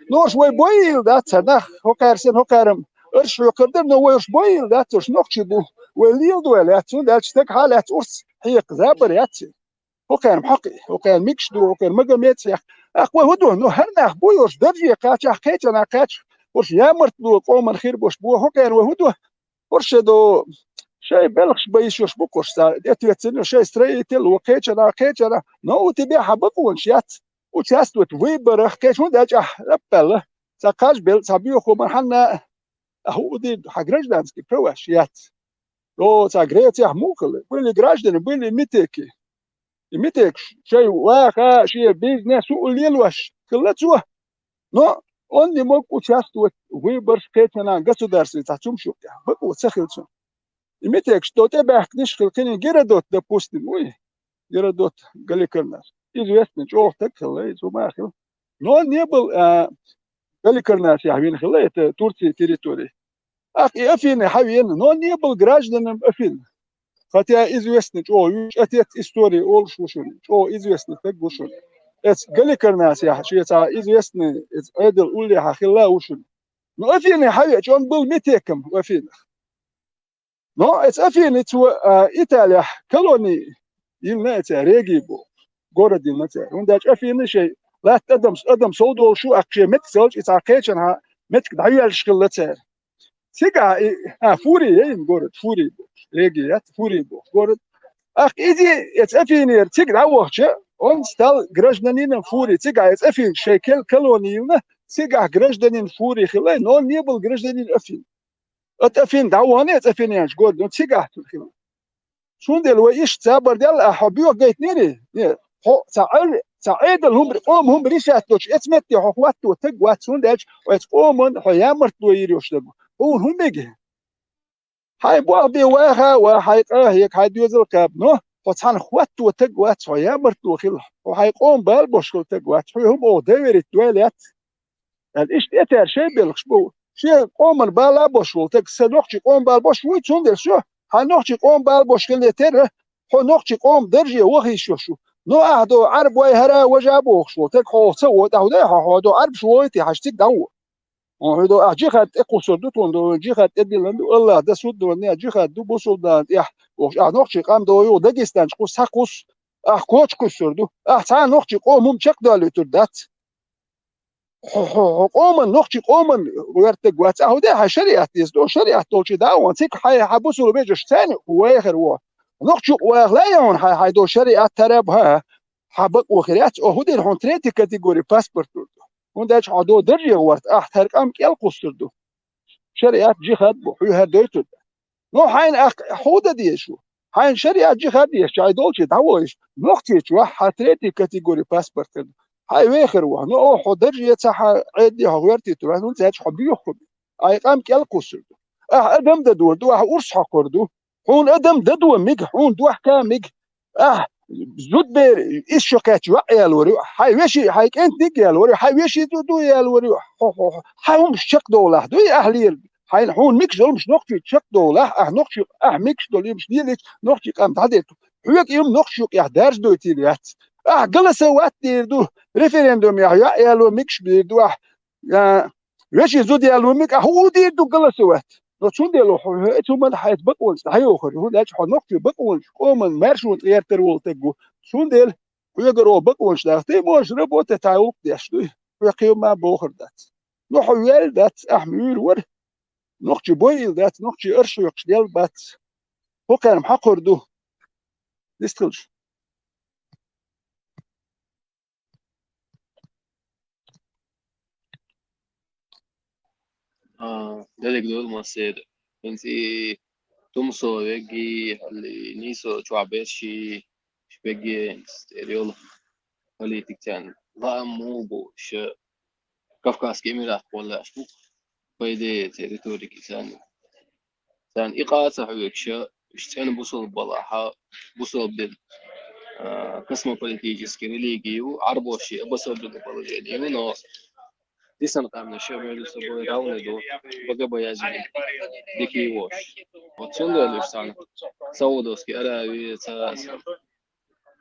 Но хӀорш вай бойийла дац хӀара нах, хӀокхара санна, хӀокхара-м арш хьоькхур дара, но вай хӀорш бойийла дац, хӀорш нохчий бу. Вай леладой лаьцна, хӀунда аьлча стаг хьалаьцна урс хьекха забар яц. ХӀокхарна хьокъий, хӀокхарна мегаш ду, хӀокхарна мага меца хьех. Аккха вай хӀун ду? Ну, хӀара нах бу, хӀорш дарже кхачахь, кхечанхьа кхачахь, хӀорш ямартло къоман хир бош бу, хӀокхарна вай хӀун ду? ХӀорш ду, шайн белхаш бан йиш йолуш бу хӀорш, цхьа ответственный, шайн строитель ву, кхечанхьа, кхечанхьа, но у тебя хьан бакъонаш яц, участвовать выборах, кхеча хӀунда аьлча ахь лаппаьлла, цхьа кхаж белла, цхьа боьха хӀума хьанна а хӀу дийр ду, хьан гражданский праваш яц. О, цхьа Грецехь муха хилла? Были граждане, были митеки. И митекаш шайн ваха, шен бизнес у лелош хилла цо. Но он не мог участвовать в выборах кхечанан государстве, цхьа цумаш юкъехь. Бакъо ца хилла цунна. И митекаш до тӀебаьхкиниш хилла кхин Геродот, допустим, уй. Геродот Галикарнас. Известный, чӀогӀа стаг хилла, иза хӀума хилла. Но он не был, а, Галикарнасехь вина хилла, это Турции территории. Аккха и Афины хьавеана, но не был гражданином Афин. Хотя известный чӀогӀа вуьш, отец истории олуш ву шуна, чӀогӀа известный стаг ву шуна. Эцу Галикарнасехь шен цхьа известный, эцу Ӏедал уллехьа хилла ву шуна. Но Афины хьавеача, он был митеком в Афинах. Но эцу Афины цо, а, Италехь колони йилна эца, реги бу, город йилна цара. ХӀунда аьлча Афины шайн латта адам, адам сов долуш ву, аккха шен меттиг ца хилча, и цхьа кхечанхьа меттиг дӀайоьллуш хилла цара. Цигахь и, а, Фурия йина город, Фурия бохуш, реги яц, Фурия бохуш город. Аккха иза эцу Афинера цига дӀавахча, он стал гражданином Фурии. Цигахь эцу Афины шайн кел-, колони йилна, цигахь гражданин Фурии хилла, но он не был гражданин Афин. От Афин дӀавахана эцу Афиненаш город, но цигахь цуьнан хилла. Цундела вай иштта забар делла, ахьа хьо боьха гайтинера? Не, хьо цхьа Ӏел-, цхьа Ӏедал хӀума, къоман хӀума решать доцуш эцу метте хьо хӀотто таг вац, хӀунда аьлча эцу къоман хьо ямартло йийр йолуш дерг ву. Хьуна хӀун мега? Хьайн болх бен ваха а ваха, хьайн къа а хьега, хьайн доьзал а кхаба, но хьо цхьанна хӀотто таг вац, хьо ямартло хила. Хьо хьайн къоман бала бош хила таг вац, хьоьга хӀума оха доверить дой лаьцна. Аьлла, иштта тӀетаьржа шайн белхаш бу. Шен къоман бала бош волу таг, сан нохчийн къоман бала бош вуй, цундела со, хьан нохчийн къоман бала бош хилла терра, хьо нохчийн къоман дарже ваха йиш йолуш ву. Но ахьа до Ӏарбой хӀара важа бохуш волу таг, хьо ца вон, тӀаьхьа дай хьо, хьо до Ӏарбаш вогӀийти хьажа цига дӀавон. Хьо до ахьа джихад тӀе кхуссур ду, тхуна до джихад тӀе диллина ду, Аллах дан суд донне, джихад ду бусулбанан тӀехь бохуш, ахьа нохчийн къам до юха Дагестан чу кхуссу, схьа кхуссу, ахьа кхочу кхуссур ду. Ахьа цхьа нохчийн къоман хӀума чекхдалуьйтур дац. Хьо, хьо, хьо къоман, нохчийн къоман гӀоьртаг вац. Ахьа хӀу де хьан шариат деза до, шариат долчу дӀа а ван, цига хьайн, хьан бусулба вежарш царна вехар ву. Нохчо юкъа ваха лаьа хьуна хьайн, хьайн до шариат тара а бу, хьан, хьан бакъо хир яц, о, хӀу дийр хьуна третий категори паспорт лур ду. ХӀунда аьлча хьо до дарже гӀорта, ахьа тхьара къам кӀел кхуссур ду. Шариат джихад бу, хьоьга хӀара дойтур ду. Ну, хьайна ахь хьо дан дезаш ву. Хьайна шариат джихад дезаш, хьайн долчу дӀавойтуш, нохчийчохь хьан третий категори паспорт хир ду. Хьайн вехар ву. Ну, о, хьо дарже ца хьан Ӏедде хьо гӀоьртийтур вац, хӀунда аьлча хьо боьха хӀума. Хьайн къам кӀел кхуссур ду. Ахьа адам дадор ду, ахьа урс хьокхур ду. Хьуна адам дадо мега, хьуна дохка мега. Ахьа зудбер исс шо кхаьчча йоӀ ялор ю, хьайн вешин, хьайн кӀентниг ялор ю, хьайн вешин зудо ялор ю. Хьо, хьо, хьо, хьан хӀумаш чекхдовлахь дуй ахьа лер? Хьайна хьуна мегаш долу хӀумаш нохчийчу чекхдовлахь, ахьа нохчо, ахьа мегаш долу хӀумаш лелийча, нохчийн къам дӀадетту. Хьоьга и хӀума нохчо юкъехь даржадойтийла яц. Ахьа голосовать дийр ду, референдумехь йоӀ яло мегаш бийр ду ахьа. А, вешин зуда яьлла ву мега, ахьа хӀу дийр ду голосовать? Но цундела хьо, хьо, хьо, цу ман хьайца бакъонаш дӀайохур ю, хӀунда аьлча хьо нохчийн бакъонаш, къоман маьршонца гӀертар волу таг ву. Цундела хьоьгара оха бакъонаш даха, ты можешь работать, хьайн гӀуллакх деш дуй, хьоьга кхин ма бохур дац. Ну, хьо вел дац, ахьа муьйр вара. Нохчи бойил дац, нохчи арш хьоькхуш дел бац. ХӀокхарна хьакхур ду. Дистхилш. А, дерриг дойла массера. ХӀинца и Тумсо веги, хьалли нийсо чохь берши, шпеги, цӀера йолу политикан лаам муха бу, ша Кавказский Эмират кхоллаьаш бу, по идее, церан риторики царна. Царна и къа а ца хьоьгуш, уьш цӀена бусалба балахьа, бусалба дин, а, космополитический религия ю, Ӏарбош шен обособленный положение ю, но дисана къаьмнаш ша между собой равны ду, бага-бага яздина дика йогӀуш. Вот цундела уьш царна Саудовский Аравия, ца, ца,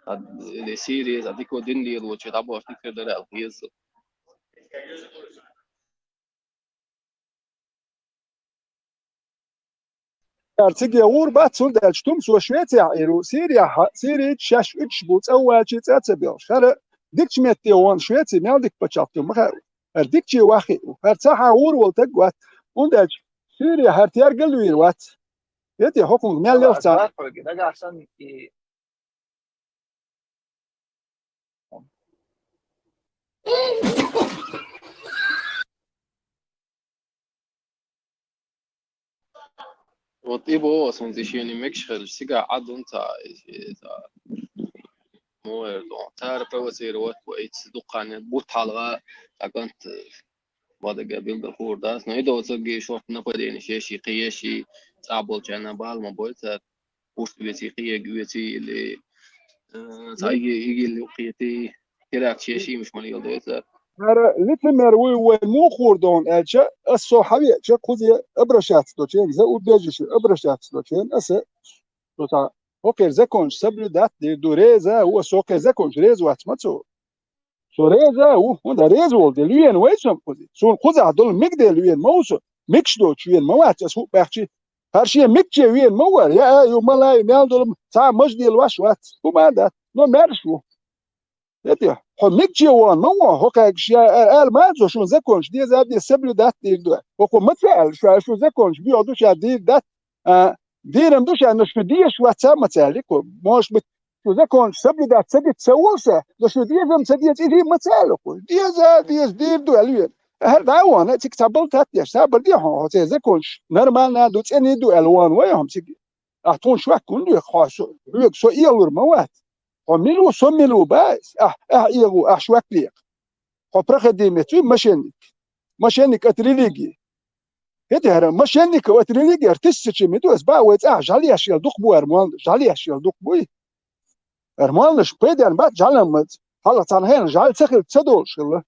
а, или Сирия, ца, дика дин лелочу дӀабош дика хир дара аьлла хеза. Цара циге гӀур бац, цундела Тумсо Швецехь Ӏийр ву, Сирияхь, Сирийчу шаьш уьдуш бу, цӀа вачий цӀа а ца белхаш. ХӀара дикачу метте вон Швеци мел дика пачхьалкх ю, ма хаьа. ХӀара дикаче ваххий ву. ХӀара цхьа хьан гӀур волу таг вац. ХӀунда аьлча Сирия хӀара тергал вийр вац. ХӀетте хӀокхунга мел лелха цара. Вот и боху ас хӀинца шена мегаш хилча, цигахь Ӏадун ца, и, и, ца, муха эр ду, цара провоцировать ву, ица дуккха бутт хьалха, цхьа кӀант, э, бадага билггал хуур дац, но и доцург и шорта нападение еш и, кхин еш и, цӀа болчарна бала ма бой цара. Пушт оьций, кхиег оьций или, э, цхьа иги-, игилла кхетий, теракташ еш иймаш ма леладой цара. ХӀара лицемер вуй, вай муха хуур ду аьлча, ас со хьавеача, кхузе обращаться долчу, за убежище обращаться долчу, аса, со цхьа хӀокхеран законаш соблюдать дийр ду, реза а ву, ас хӀокхеран законаш реза вац ма цо. Со реза а ву, хӀунда реза волу де лоьна вай цунна кхуза. Суна кхузахь долу мегаш де лоьна ма ву со, мегаш доцуш веана ма вац аса хӀуъа баьхчи. ХӀара шен мегаш веана ма вара, яа ю, мала ю, мел долу цхьа а мажа лелош вац, хӀума а дац, но маьрша ву. ХӀетте, хьо мегаш вон ма вон, хӀокхаьрга ша а-, ала ма а цо, шуна законаш деза а деза соблюдать дийр ду. ХӀокхо ма ца аьлла, ша шун законаш боьха ду, ша дийр дац, а, дийран ду ша, но шу дезаш вац а ма ца аьлла, хӀокхо, может быть, шу законаш соблюдать ца дича ца волу ша, но шу дезам ца деза, и ма ца аьлла хӀокхо. Деза а деза, дийр ду аьлла вен. ХӀара дӀа а вахана, цига цхьа балтат деш, сабар де хьуна, хьо церан законаш нормально а ду, цӀена а ду аьлла вахана вай хьуна цига. Ахь тхуна шок хӀунда доьху, хьо со, хьоьга со эгӀур ма вац. Хьо мила ву, со мила ву бац, ахь, ахь эгӀу, ахь шок лекха. Хьо проходимец вуй, мошенник. Мошенник от религии. ХӀетте хӀара мошенник от религии, хӀара тысячами ду, ас баха вай цӀахь жӀаьлеш яла дукха бу хӀара молла, жӀаьлеш яла дукха буй. ХӀара молланаш пайденна бац жӀаьлан маца. Хьалха цхьана хенахь жӀаьла ца хилча ца долуш хилла.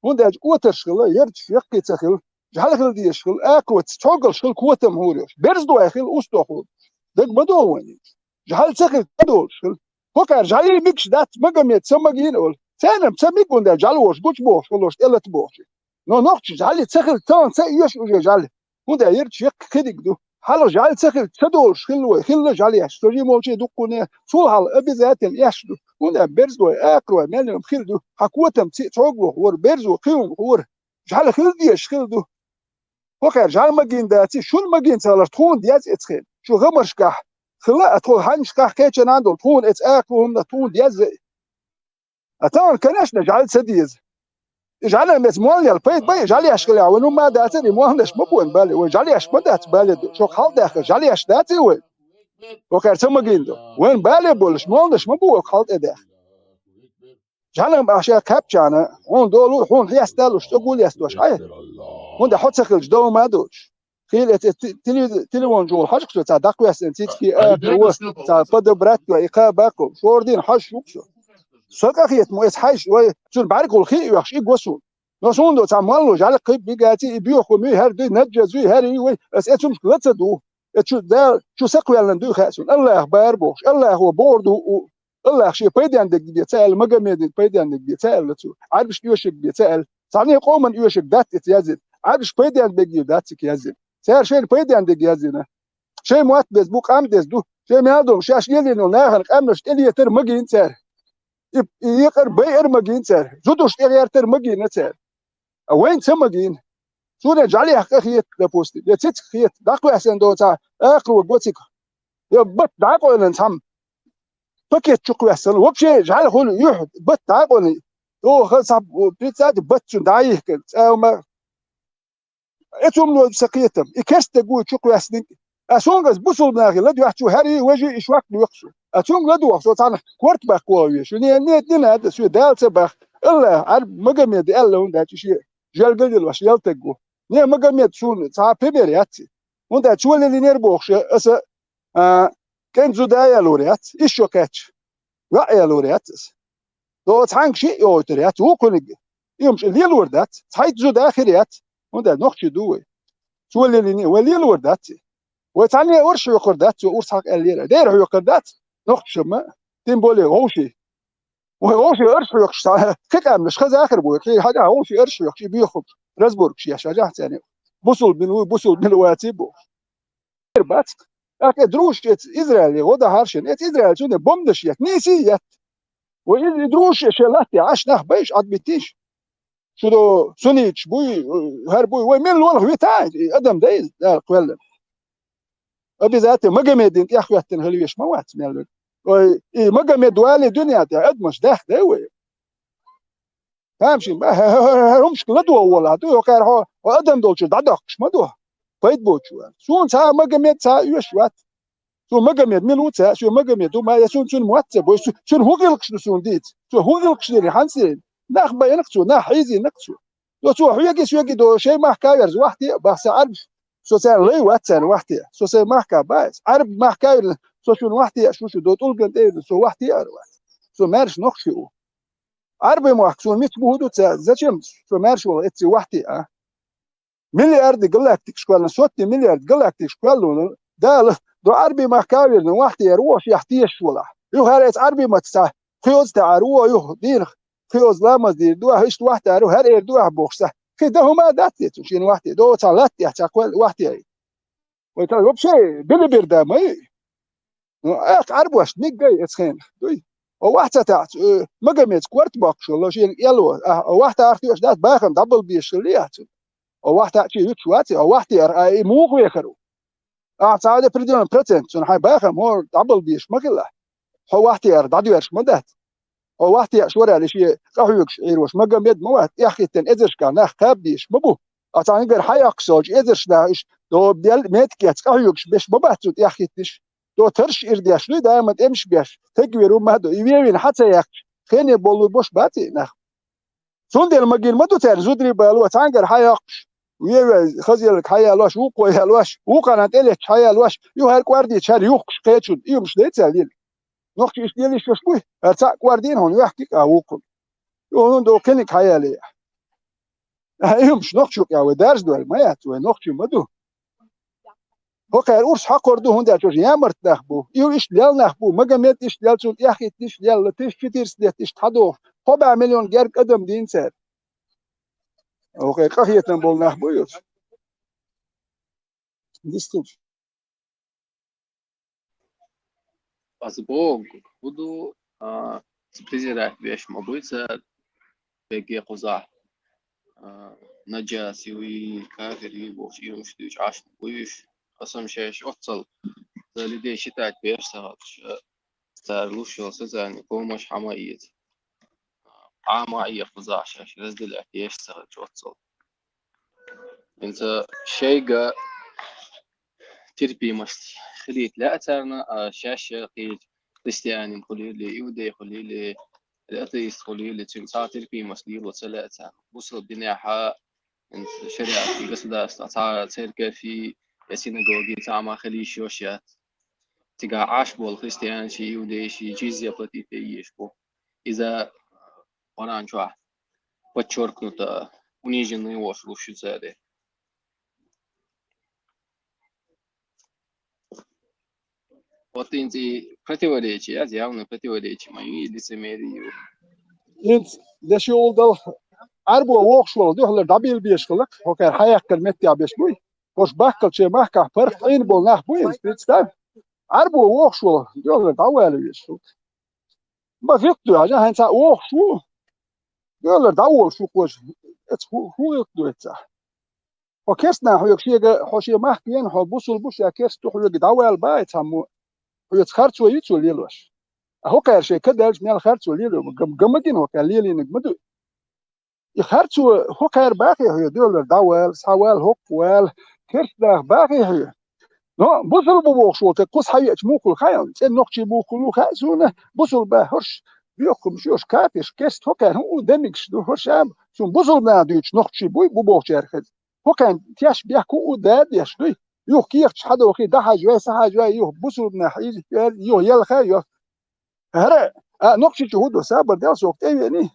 ХӀунда аьлча отарш хилла, ярташ яккхий ца хилла, жӀаьла хила дезаш хилла, акхоца цхьогал хилла, котам хӀур йолуш. Берзадой хилла, устагӀа хилла. Дага ма догӀу вайна. ЖӀаьла ца хилча ца долуш хилла. ХӀокхара жӀаьлий мегаш дац, Магомед, ца магийна олу. Царна-м ца мега, хӀунда аьлча жӀаьла волуш гучубохуш волуш, тӀелата бохуш. Но нохчий жӀаьлий ца хилча, тахана ца оьшу уже жӀаьла. ХӀунда аьлча ярташ яккхий кхидиг ду. Хьалха жӀаьла ца хилча ца долуш хилла вай, хилла жӀаьлеш. Со жимма волчий дуккхуне, цул хьалха обязательно еш ду. ХӀунда аьлча берзадой, акхарой, мел-м хилла ду. Хьан котам цхьа цхьогал хӀора, берзо кхин хӀума хӀора. ЖӀаьла хила дезаш хилла ду. ХӀокхара жӀаьла магийна даций, шуна магийна ца хиларх тхуна деза эцхена. Шу гӀамаршкахь хилла а, тхо хьаннашкахь кхечанан долу, тхуна эца акхару хӀуманах тхуна деза. А тахана, конечно, жӀаьла ца деза. И жӀаьла меца молла яла пайда бай, жӀаьлеш хилахь, вайн хӀумма а дацара, и молланаш ма бу вайн бале, вайн жӀаьлеш ма дац бале ду. Шух хьал а даьхна, жӀаьлеш даций вай? ХӀокхара ца магийна ду. Вайн бале болуш, молланаш ма бу хӀокху хьал тӀе даьхна. ЖӀаьла-м ахь ша кхаьбчахьана, хьуна долу, хьуна хьесталуш, цӀогул лестош хьай. ХӀунда хьо ца хилча, дов ма а доцуш. Хийла эцу ти-, телевиз-, телефон чухула хьажа-кх со, цхьа дӀакхоьссина цицкий акхаро, цхьа подобрать йой, и кхаба-кх, шорадина хьожуш ву-кх со. Со къахетамо эцу хьаьжча, вай, цуьнан бӀаьргахула хи а оьхуш, и го суна. Но суна до цхьа молло жӀаьла кхиб мигаций, и боьха хӀума юй, хӀара дуй, наджаз юй, хӀара юй вай, ас эцу хӀумашка ла ца дугӀу. Эцу шу Дала, шу сакхоьллина дуй хаьа суна. АллахӀ бара бохуш, АллахӀо бохур ду у. АллахӀ шен пайденна дерг бен ца аьлла, Магомедана пайденна дерг бен ца аьлла цо. Ӏаьрбашна оьшург бен ца аьлла. Цхьанне къоманна оьшург дац иза яздина. Ӏаьрбашна пайденна дерг дац цига яздина. Цара шайна пайденна дерг яздина. Шайн мотт беза бу, къам деза ду. Шайн мел долу шаьш лелийна волу нахана къаьмнаш тӀелетар магийна цара. И, и екъар байар магийна цара. Зудуш тӀегӀертар магийна цара. А вайна ца магийна. Цунна жӀалех къахета, допустим, я цицка хета, дӀакхоьссина доцахь, акхарварг го цига. Я бат дӀакъойлина цхьамма. Пакет чу кхоьссина, вообще жӀалех хуьлу юьхь, бат дӀакъойлина. Оха саб, представьте, бат чу дӀайихкина, цӀа ма. Э, цунна ло сан кхетам. И керста гуй чу кхоьссинарг. А суна ас бусулба нахе ладоьгӀча, хӀара и важа и шок лоьху шу. А цунга ладогӀа, со цхьанна корта баккха вогӀу веш. Не, не, не надо, соьга Дала ца бах. Аллах, Ӏарб Магомеда аьлла хӀунда аьлча, шен желгал йила ваш ял таг ву. Не, Магомед суна цхьа пример яц. ХӀунда аьлча чолаллинера бохуш, аса, а, кӀентан зуда ялор яц, ишшо кхаьчча. ВаӀ ялор яц аса. Доцу хьанга шиъ йойтур яц, вукхуниг. И хӀумаш лелор дац, цхьайтта зуда хир яц. ХӀунда нохчий ду вай. Чолаллине вай лелор дац. Вай цхьанне урс хьоькхур дац, цо урс хьакха аьллера. Дера хьоькхур дац, нохчашма, тем более вовший. Вай вовший урс хьоькхуш, кхин къаьмнаш хаза хир бу, кхин хьаьга вовший урс хьоькхуш, и боьхалш, разборкаш еш, хьажахь царна. Бусулба мила ву, бусулба мила ваций бохуш. Бацк. ТӀаккха дружаш эца Израиле гӀо дахьара шена. Эца Израиле цунна бомбанаш етта, нийса етта. Вай и, и дружаш шен латтехь Ӏаш нах байш, Ӏадбитийша. Шу до сунниташ буй, хӀара буй, вай мила лолахь вита, и адам дай, Дала кхоьллина. Обязательно Магомедина тӀеххоьттина хила веш ма вац мел верг. Вай, и Магомед вале дуьнен тӀехь адамаш дахдай вай. Тамашийна ба, хӀара хӀумашка ладогӀа волахь ду, хӀокхара хьо, хьо адам долчуьра дӀадоккхуш ма ду. Пайда боцуш вара. Суна цхьа а Магомед цхьа а оьшуш вац. Суна Магомед мила ву ца, соьга Магомед ву ма, я суна цуьнан мотт ца бой, цу-, цуьнан хӀун гӀиллакхаш ду суна дийца? Цо хӀун гӀиллакхаш дира, хьанца дира? Нах байина-кх цо, нах хьийзийна-кх цо. До цо хьоьги, соьги до шайн махка а верза, вахте а бах сан Ӏарбаш. Со царна лай вац царна вахте. Со сайн махка ба аса. Ӏарб махка а верза, со шуна вахте а шу шу, до тӀулган тӀе а верза, со вахте а ара вац. Со маьрша нохчи ву. Ӏарбийн мохк суна мича буху ду ца, зачем со маьрша вала эцци вахте а? Миллиарды галактикаш кхоьллина, сотни миллиард галактикаш кхоьллина, Дала до Ӏарбийн махка а вирна вахте яр ву, шех тешаш валахь. Юха хӀара эца Ӏарбийн матца кхоьза таӀар ву, юха дийнах кхоьза ламаз дийр ду, ахь иштта вахтар ву, хӀара эр ду ахь бохуш ца. Кхин дан хӀума а дац те цу шена вахте, до цхьа латта тӀехь цхьа кхоьлла вахте а. Вай тахана вообще билибир да ма ю. Ну, ах, Ӏарбошна миггай эцу хенах, дуй. О, вахт ца таьӀца, э, Магомеца корта боккхуш волу, шена эло, а, о, вахт арх тоьаш дац, бахам дӀабала безаш хилла яц. О, вахт а чи юьтуш вац, о, вахт яр, а, и муха вехар ву? Ахь цхьа а определённый процент, цунна хьайн бахам хӀора дӀабала безаш ма хилла. Хьо вахт яр дӀадоьраш ма дац. Хьо вахте а шораллиш, шен къахьоьгуш Ӏийрош Магомед ма вац, тӀеххӀиттина эзаршкахь нах кхаба дезаш ма бу. Ткъа цхьа гара хьаяккхуш солчу эзарш нах уьш добдел меткеца къахьоьгуш беш ма бац цу тӀеххӀиттиш. До тарш ир деш дуй, даима тӀемаш беш, тегвер ву ма до, и вевина хьа ца яьккхаш, хене боллур бош бац и нах. Цундела магийна ма ду цаьрна зударий бало, цхьа гара хьаяккхуш, веве хазеллаг хьаялош, вукхо ялош, вукхана тӀелетташ хьаялош, юхара кӀордийча хӀара юхкуш кхечун, и юмаш дай цаьрна лила. Нохчий иштта лелийш йолуш буй? ХӀара цхьаъ кӀордийна хьуна, ваьхкина а вукхунна. Юха хӀунда кхиниг хьаяле? И хӀумаш нохчо кӀел вай даржадойла ма яц, вай нохчий ма ду. ХӀокхара урс хьакхор ду, хӀунда аьлча уьш ямарт нах бу. И иштта лел нах бу, Магомед иштта лел, цунна тӀеххӀитта иштта лелла, тысяча четыреста лет иштта хьадохуш. Кхо бӀе миллион герга адам дийна цара. ХӀокхара къахетам болу нах бу уьш. Дистуч. Аса боху, хӀун ду, а, презирать беш ма буй цара, берриге кхузахь, а, наджас ю и, кафир ю бохуш, и хӀумаш дуьйцуш Ӏаш ма буй уьш. Аса-м шаьш оццал, цара людей считать беш ца хилча, цара луш йолу социальный помощь хьан ма эца. Хьан ма Ӏе кхузахь шаьш, разделять еш ца хилча оццал. ХӀинца шайга терпимость хилийта лаьа царна, а шаьш кхечу христианин хуьлийла, иудей хуьлийла, атеист хуьлийла, цуьнга цхьа терпимость лело ца лаьа царна. Бусалба динехьа, хӀинца шариат, государство, цхьа церковь, я синагоги цхьа а ма хила йиш йолуш яц. Цигахь Ӏаш болу христианаши, иудейши джизья платить де езаш бу. Иза Къуръан чохь подчеркнуто, униженный волуш луш ю цара. Вот хӀинца и противоречие яц, явно противоречие ма ю, и лицемерие ю. ХӀинца деши улдал Ӏарбо вохуш волу дуьхьалара дӀабилбеш хилла, хӀокхара хьаяккхар меттехь беш буй. ХӀорш баккхалче махкахь паргӀат Ӏийна болу нах бу хӀинца, представь. Ӏарбо вохуш волу дуьхьалара дӀавала везаш хилла. Ма гӀиллакх ду, хьажа, хьайн цхьа вохуш ву. Дуьхьалара дӀаволуш ву кхоза. Эца хӀу-, хӀун гӀиллакх ду эцахь? хьо керста нах хьоьга шега, хьо шен махка вена, хьо бусулба ву, ша керста ву, хьоьга дӀавала бац хьаммо, хьоьца харцо ю цо лелош. А хӀокхара шайн кадалча мел харцо лело, гам-, гамма гина хӀокхара лелийнарг ма ду. И харцо хӀокхара бахе хьоьга, доьлар дӀавала, схьавала, хӀокху вала, керста нах бахе хьоьга. Но бусулба ву бохуш волу тӀе кхуза хьавеача муххул хаьа, цӀена нохчий муххул ву хаьа суна, бусулба хӀорш, боьха хӀумаш йош, капирш, керста хӀокхара хӀун дан мегаш ду, хӀорш а, суна бусулба нах дуьйцуш нохчий буй, бу бохучара хеза. ХӀокхарна теш бехк хӀун а да деш дуй? Юха кехаташ хьадохий, дӀахьажавай, схьахьажавай, юха бусулба нах хьийза, юха елха, юха. ХӀара, а, Нохчийчу хӀун ду, сабар дел сох тӀе а веаний.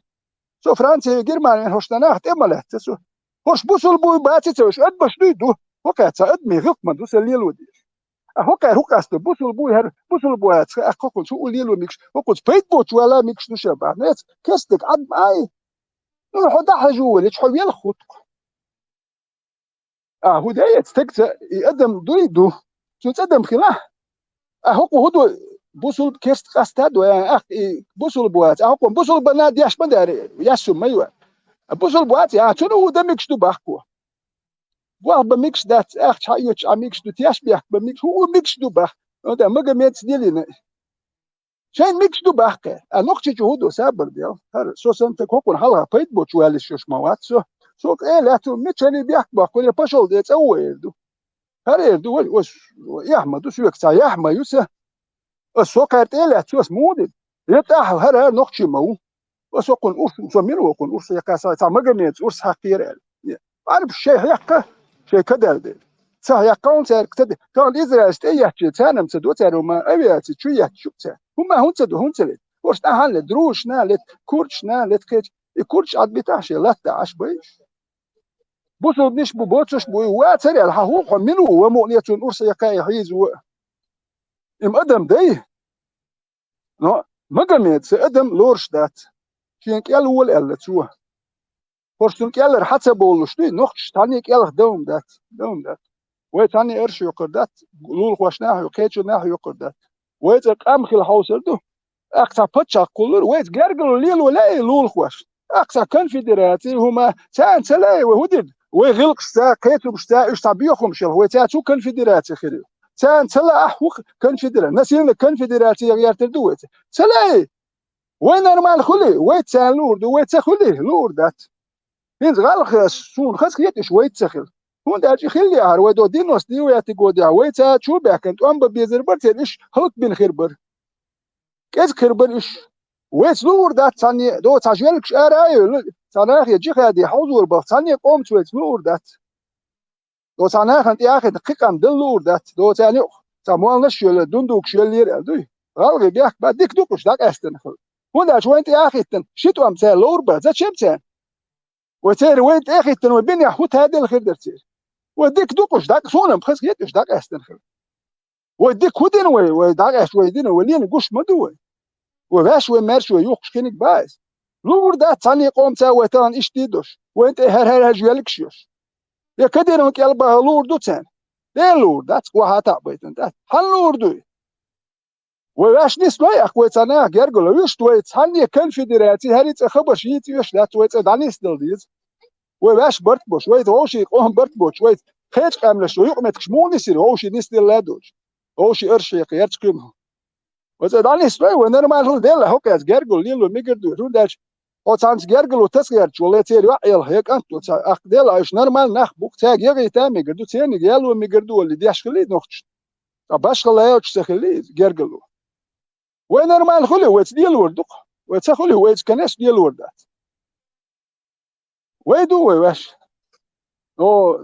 Со Франция, Германия веана, хӀорш нах тӀе а ма лаьцна со. ХӀорш бусулба буй баций ца, уьш адамаш дуй ду. ХӀокхаьца адамийн гӀиллакх ма ду сан лело дезаш. А хӀокхара хӀун къасто, бусулба буй хӀара, бусулба вац, а хӀокхунца хӀун а лело мегаш, хӀокхунца пайда боцуш вала мегаш ду ша бахьанца, кестиг Ӏад ма ай. Ну, хьо дӀахьажа валича, хьо велха хӀутту. А хӀун даьй, эца стагца и адам дуй ду? Цуьнца адам хилахь? А хӀокху хӀун ду? Бусулба керста къаста а ду, а, ахь и бусулба вац. А хӀокху бусулба нах деш ма даьра, яссум ма ю. А бусулба вац, а цунна хӀун дан мегаш ду бахко? Бохь бан мегаш дац, ахча хьаоьцуш Ӏа мегаш ду, теш бехк бан мегаш, хӀун мегаш ду бах? ХӀунда Магомедаца лелийна. Шайн мегаш ду баккхе. А Нохчийчу хӀун ду, сабар дел? ХӀара, со санна стаг хӀокхунна хьалха пайда боцуш валлалц йолуш ма вац со. Со къе лаьтту, мичара бехк баккхур, я пошёл де цӀа ву эр ду. ХӀара эр ду, вай, вай, эхь ма ду, соьга цхьа яхь ма ю сан. Ас со кхаьр тӀе а лаьтту, ас муха дина? Я тӀаьхьа хӀара, хӀара нохчий ма ву. Ас хӀокхунна урс, со мила ву хӀокхунна урс хьекха, сан цхьа Магомедаца урс хьакхера аьлла. Ӏарбаш шайн хьекха, шайн кадал де. Ца хьекха хьуна цаьрга ца де. Тахана Израилс тӀе а еттачи, царна-м ца до, цара хӀума авиаци чу етташ ю цара. ХӀума хӀунда ца до, хӀунда ца лета? ХӀорш тӀаьхьа лета, друзашна лета, курдашна лета, кхечу. И курдаш Ӏад битахь шен латта Ӏаш бай. Бусулбанаш бу, боцуш бу, и вацара аьлла, хьан хӀун хьо мила ву, ва мукъане цунна урс хьекха и хьийза ву? Им адам дай? Но Магомеда сан адам лоруш дац. Шена кӀел вола аьлла цо. ХӀорш цунна кӀеллара хьа ца бовлуш дуй, нохчаш цхьанне кӀелха дан хӀума дац, дан хӀума дац. Вай цхьанне арш йоккхур дац, лулахошна а хьоькху, кхечунна а хьоькхур дац. Вай цӀа къам хила хьовсур ду. ТӀаккха цхьа паччахь кхуллура, вайца гергарло лело лаьий лулахош? ТӀаккха цхьа конфедераци хӀума, царна ца лаьий вай хӀун дина? Вай гӀиллакхашца, кхетамашца, уьш цхьа боьха хӀумаш елахь, вай цаьрца хӀун конфедераци хир ю? Царна ца лаахь хӀун конфедераци? Насильно конфедераци гӀертар ду вай цаьрца? Ца лаьий! Вай нормально хуьлий, вай царна луур ду, вай ца хуьлий, луур дац. ХӀинца гӀалгӀа суна хазахета уьш вайца ца хила. ХӀунда аьлча и хилла яхьара, вай до девяносто девятый годехь, вай цара чу а баьхкина, тӀом бан безар бара церан, уьш хӀаллакбина хир бара. КӀезиг хир бара уьш. Вайца луур дац цхьанне, до цхьа жоьлгаш ара а йевлла, цхьа нахе джихаде хьовзор бахча, цхьанне къомаца вайца луур дац. До цхьа нахана тӀе а хиттина кхин къам дала луур дац, до царна юкъа цхьа молнаш а йолу, дундукаш йоллера аьлла дуй. ГӀалгӀай бехк бан дика ду-кх уьш дӀакъаьстина хила. ХӀунда аьлча вайна тӀе а хиттина ши тӀом цара ловр бан, зачем царна? Вай церан вайна тӀе а хиттина, вай бинехь хӀун таделла хир дара церан? Вай дика ду-кх уьш дӀакъ-, суна-м хазахета уьш дӀакъаьстина хила. Вай дика хӀун дина вай, вай дӀакъаьстина вай дина, вай лена гуш ма ду вай. Вай ваьш, вай маьрша, вай юхкуш хиниг бац. Луур дац цхьанне къомаца вай тахана иштта дийр долуш, вайна тӀе хӀара-хӀара жоьлгаш йолуш. Я Кадыровн кӀел баха луур ду царна? Дера луур дац, ваха а таӀбайтина дац. Хьанна луур дуй? Вай ваьш нислой, ахь вай цхьа наха гергарло, вуьшта вай цхьанне конфедераци, хӀара и цӀа хабарш йийца оьшуш дац, вай цӀа дӀанисдала деза. Вай ваьш барт бош, вай вовшийн къоман барт боч, вай кхечу къаьмнаш, вай юкъаметтигаш муха нисира, вовшийн нисделла а доцуш. Вовшийн арш хьекха, ярца кхуьмахь. Вай цӀа дӀанислой, вай нормально хила, делла хӀокхаьца гергарло лело мегар ду, хӀунда аьлча хьо цхьаьнца гергарло таса гӀерташ вале, церан йоӀ елха, я кӀант ву, ца, ахь делла уьш нормально нах бу-кх, цаьрга ягӀийта а мегар ду, церниг яло мегар ду, олий деш хилий нохчашна. Ткъа башхалла йолчу ца хилий иза гергарло. Вай нормально хуьлий, вайца лелор ду-кх. Вай ца хуьлий, вайца конечно лелор дац. Вай ду вай ваьш. О,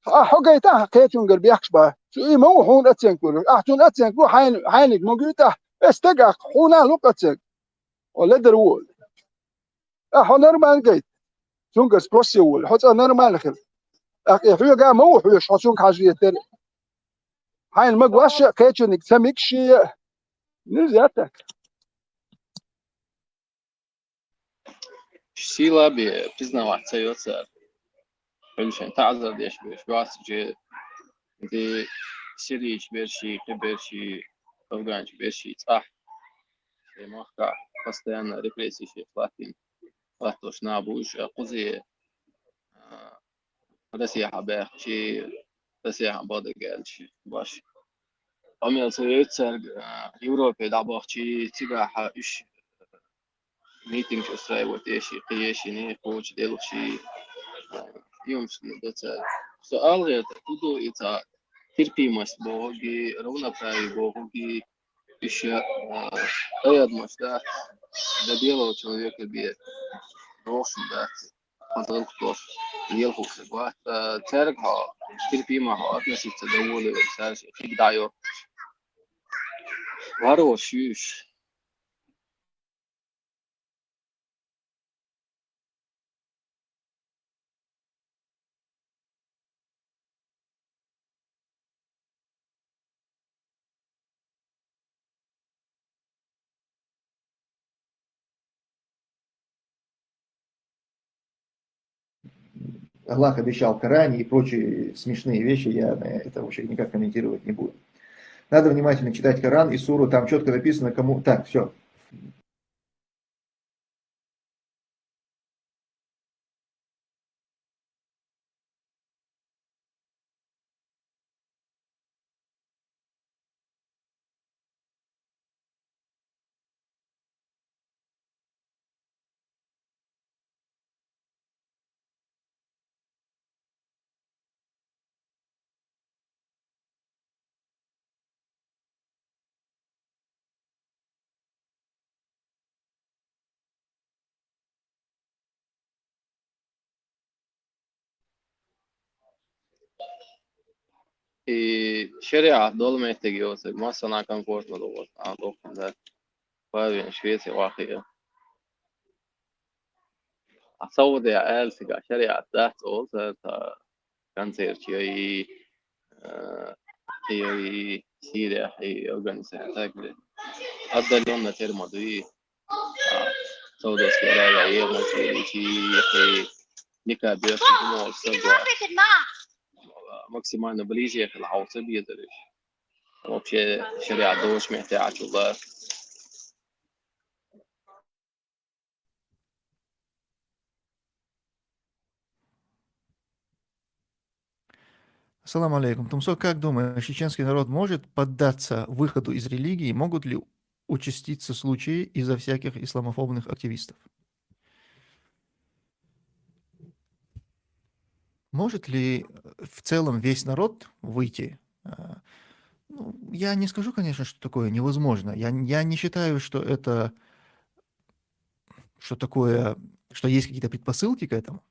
ахь хьо гайта, ахь кхечуьнгара бехкаш бан. Цу и ма ву хьуна оценка лур. Ахь цунна оценка лу, хьайн-, хьайниг ма гуьйту ахь. Эс стаг ахь хьуна а лу оценка. О, ледар ву. Ахь хьо нормально гайта. Цуьнгара спроси волу. Хьо цӀа нормально хила. Ахь и хьоьга а ма ву хьоьжуш, хьо цуьнга хьажа витар. Хьайна ма гуш а, кхечуьниг ца мегаш шен а. Нельзя так. Сила бе признавать ца йо цара. Хьуьлла шайн таӀзар деш берш, бац же, де сирийчу берший, кхин берший, афганчу берший цӀахь. Шайн махкахь постоянно репрессии шех латтийна. Латтош нах бу уьш, а, кхузе, а, Россехьа баьхчи, Россехьа бадагалчи баш. Амел со йоццарг, а, Европе дӀабахчи, цигахьа уьш митингаш устраивать еши, кхиешини, кхочу делхаши, а, юмш доцар. Со алгӀета, кудо ица терпимость бохуги, равноправие бохуги, уьш, а, къаядмаш дац, до белого человека бе, рохшун дац. Хьан тӀалхтош, лелхуш вац, а, цаьрга хьо терпимо хьо относиться доволен, цаьрши хиг дӀайо. Варо шуьш. Аллах обещал в Коране и прочие смешные вещи, я на это вообще никак комментировать не буду. Надо внимательно читать Коран и суру, там четко написано, кому... Так, все. И шариат долу меттиг йоцург массанхьа комфортно ду, а, дохкун дац. Бавен Швеция вахия. А Саудия аьлла цигахь шариат дац олу цара, цхьа концерт яй, э, яй Сирияхь, и Афганистан, так ли. Отдалённо тера ма дуй. А, Саудовская Аравия, е ма чуьйричи, и никаб беш, ну, сагва. Максимально ближе ехала хьовса безараш. Вообще, шариат долуш меттехь чула. Ассаламу алейкум. Тумсо, как думаешь, чеченский народ может поддаться выходу из религии? Могут ли участиться случаи из-за всяких исламофобных активистов? Может ли, э, в целом весь народ выйти? Э, ну, я не скажу, конечно, что такое невозможно. Я, я не считаю, что это, что такое, что есть какие-то предпосылки к этому.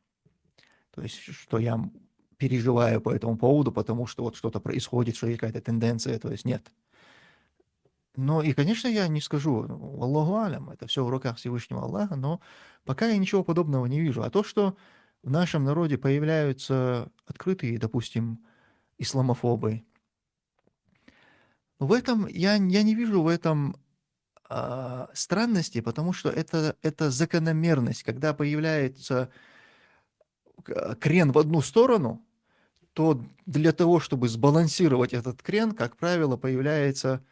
То есть, что я м-, переживаю по этому поводу, потому что вот что-то происходит, что есть какая-то тенденция, то есть нет. Ну и, конечно, я не скажу, ну, Аллаху алям, это все в руках Всевышнего Аллаха, но пока я ничего подобного не вижу. А то, что в нашем народе появляются открытые, допустим, исламофобы, в этом я, я не вижу в этом, а, странности, потому что это, это закономерность, когда появляется к-, крен в одну сторону, то для того, чтобы сбалансировать этот крен, как правило, появляется,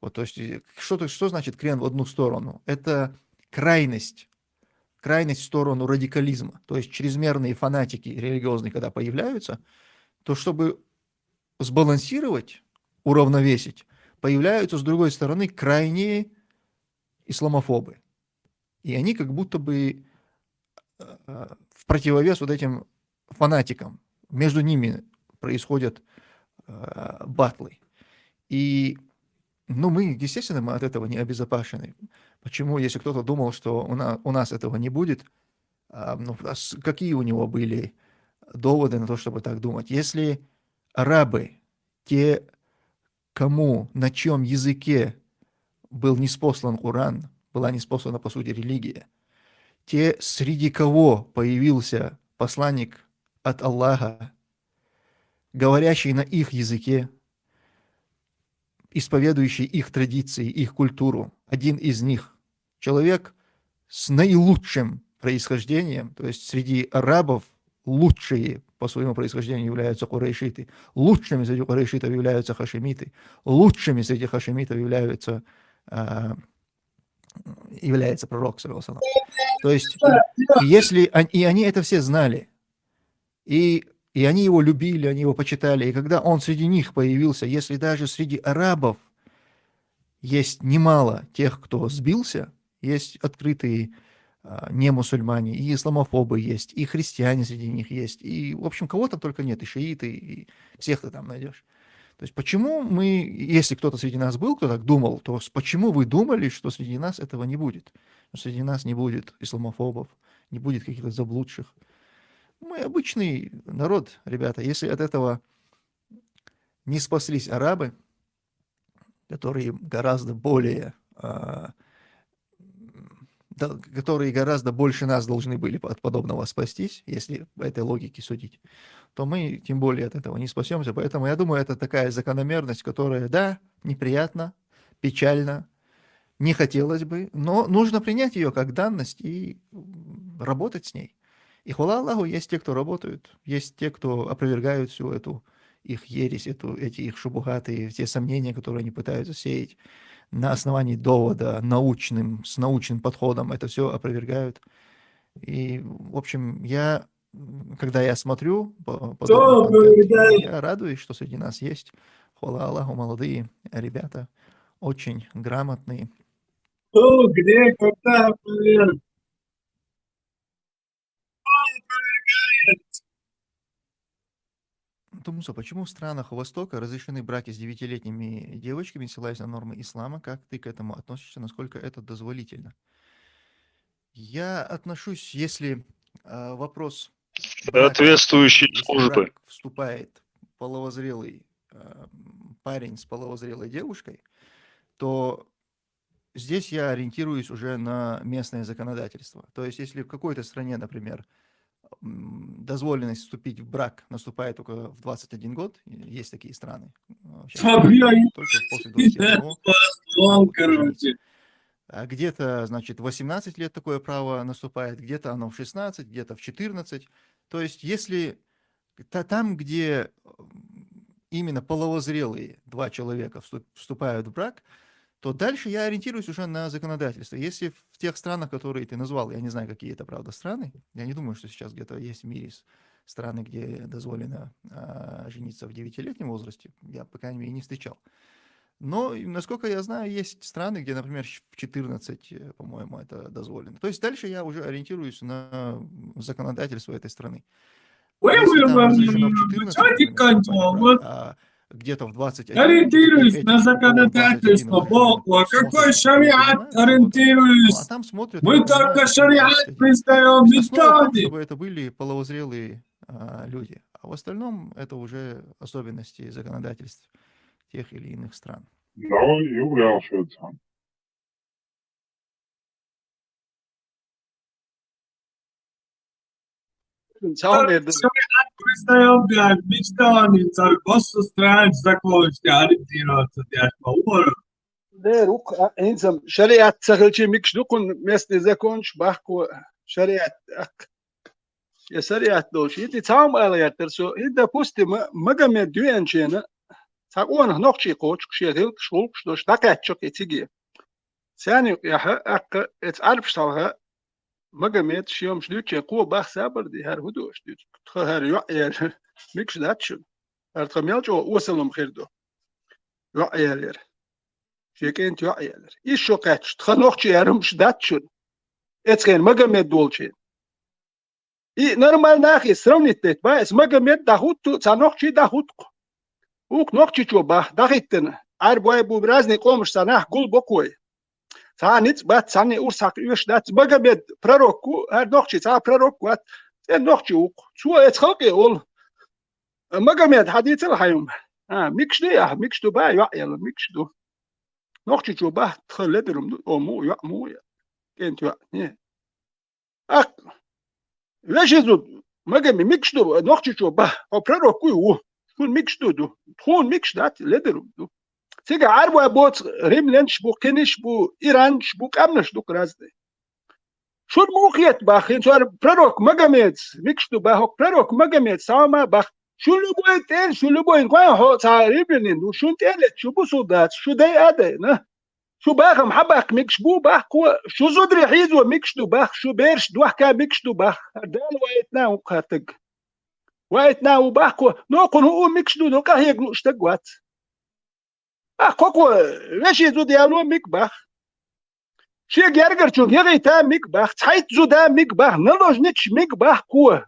вот, то есть, э, что, то- что значит крен в одну сторону? Это крайность, крайность в сторону радикализма. То есть чрезмерные фанатики религиозные, когда появляются, то чтобы сбалансировать, уравновесить, появляются, с другой стороны, крайние исламофобы. И они как будто бы, э, в противовес вот этим фанатикам. Между ними происходят, э, батлы. И, ну, мы, естественно, мы от этого не обезопасены. Почему, если кто-то думал, что у на-, у нас этого не будет, а, ну, а с-, какие у него были доводы на то, чтобы так думать? Если арабы, те, кому, на чьём языке был ниспослан Коран, была ниспослана, по сути, религия, те, среди кого появился посланник от Аллаха, говорящий на их языке, исповедующий их традиции, их культуру, один из них, человек с наилучшим происхождением, то есть среди арабов лучшие по своему происхождению являются курайшиты, лучшими среди курайшитов являются хашимиты, лучшими среди хашимитов являются, а, является пророк, саллаллаху алейхи ва саллям. То есть, и если он-, и они это все знали, и И они его любили, они его почитали. И когда он среди них появился, если даже среди арабов есть немало тех, кто сбился, есть открытые а, не мусульмане, и исламофобы есть, и христиане среди них есть, и, в общем, кого там только нет, и шииты, и всех ты там найдешь. То есть почему мы, если кто-то среди нас был, кто так думал, то с- почему вы думали, что среди нас этого не будет? Что среди нас не будет исламофобов, не будет каких-то заблудших. Мы обычный народ, ребята. Если от этого не спаслись арабы, которые гораздо более, а, да, которые гораздо больше нас должны были от подобного спастись, если по этой логике судить, то мы тем более от этого не спасемся. Поэтому я думаю, это такая закономерность, которая, да, неприятно, печально, не хотелось бы, но нужно принять ее как данность и работать с ней. И хвала Аллаху, есть те, кто работают, есть те, кто опровергают всю эту их ересь, эту, эти их шубухаты, те сомнения, которые они пытаются сеять на основании довода, научным, с научным подходом, это все опровергают. И, в общем, я, когда я смотрю подобный контент, я радуюсь, что среди нас есть, хвала Аллаху, молодые ребята, очень грамотные. Кто, где, когда, блин? Тумсо, почему в странах Востока разрешены браки с девятилетними девочками, ссылаясь на нормы ислама? Как ты к этому относишься? Насколько это дозволительно? Я отношусь, если э, вопрос... Соответствующие службы. Вступает половозрелый э, парень с половозрелой девушкой, то здесь я ориентируюсь уже на местное законодательство. То есть, если в какой-то стране, например, дозволенность вступить в брак наступает только в двадцать один год, есть такие страны. Фабиан, только после двадцати одного. Слон, короче. А где-то, значит, восемнадцать лет такое право наступает, где-то оно в шестнадцать, где-то в четырнадцать. То есть, если та- там, где именно половозрелые два человека вступ- вступают в брак, то дальше я ориентируюсь уже на законодательство. Если в тех странах, которые ты назвал, я не знаю, какие это, правда, страны, я не думаю, что сейчас где-то есть в мире с- страны, где дозволено а, жениться в девятилетнем возрасте, я, по крайней мере, не встречал. Но, и, насколько я знаю, есть страны, где, например, щ- в четырнадцать, э, по-моему, это дозволено. То есть дальше я уже ориентируюсь на законодательство этой страны. Ой, Если ой, там ой, разрешено ой, в четырнадцать, чё ты например, кончал? вступать в брак, Вот а где-то в двадцать один, Ориентируюсь и на этим по законодательство, двадцать один разрешено, Бог, а смотрят, какой шариат принимают, вот. Ну, ориентируюсь? А там смотрят Мы именно только на шариат законодательство. признаем, То есть основа в том, никто не. Чтобы это были половозрелые а, люди. А в остальном это уже особенности законодательств тех или иных стран. Давай, Юлия, Швеция. Caunīrda Представил, блядь, мечтал, не царь, просто стран законности ориентироваться, блядь, по уровню. dēr, uk, inzam, šariat sakalči mikš dukun, местный законш, bahko, šariat, ak. Ja šariat dolš, iti caum ēlajat, so, ida pusti, Magomed duenčena, sak on, nohči kočk, šie hilk, šulk, što, štakatšok, icigi. Sani, ja, ak, ets arpš salha, Magomed, šiom šduče, ko bah sabardi, har hudo šduč, har jo, er, mikš dačun, ar tha melčo, osalom hirdo. Jo, er, er. Šie kent jo, er, er. Išo kač, tha nohči, er, um, šdačun. Ets gen Magomed dolčen. И нормально нахи сравнить дать, ба, эс Магомед дахутту, ца нохчи дахутку. Ук нохчи чо ба, дахиттен. Ар бой бу разный комш ца нах гул бокой. Ца ниц ба, ца не урсак юш дац, Магомед пророкку, ар нохчи ца пророкку ат, эн нохчи ук. Цу эц халки ол. Магомед хадицел хайум. А, микш ду я, микш ду ба, я, я, микш ду. Нохчи чо ба, тха леберум ду, о му, я, му, я. Кент я, не. Ах, вешезу, Магомед, микш ду, нохчи чо ба, о пророкку ю, хун микш ду ду, хун микш дат, леберум ду. Цига арба боц, римлянш бу, киниш бу, иранш бу, камнаш ду разный. Шун мухет бах, ин цар пророк Магомед, микш ду бах, пророк Магомед, сама бах. Шун любой тен, шун любой, квай хо, ца римлянин ду, шун тен, шу бу солдат, шу дай адай, на. Шу бахам хабак микш бу бах ку, шу зудри хизу микш ду бах, шу берш дуахка микш ду бах. Дал вайт на укхатык. Вайтна ву бахко, но кхуна хӀу микаш ду, но къахьега луш стаг вац. Ахкхо веший зуда яло мик бах. Шега гергарчунга ягӀийта мик бах, цхьайтта зуда мик бах, наложнича мик бах кхо.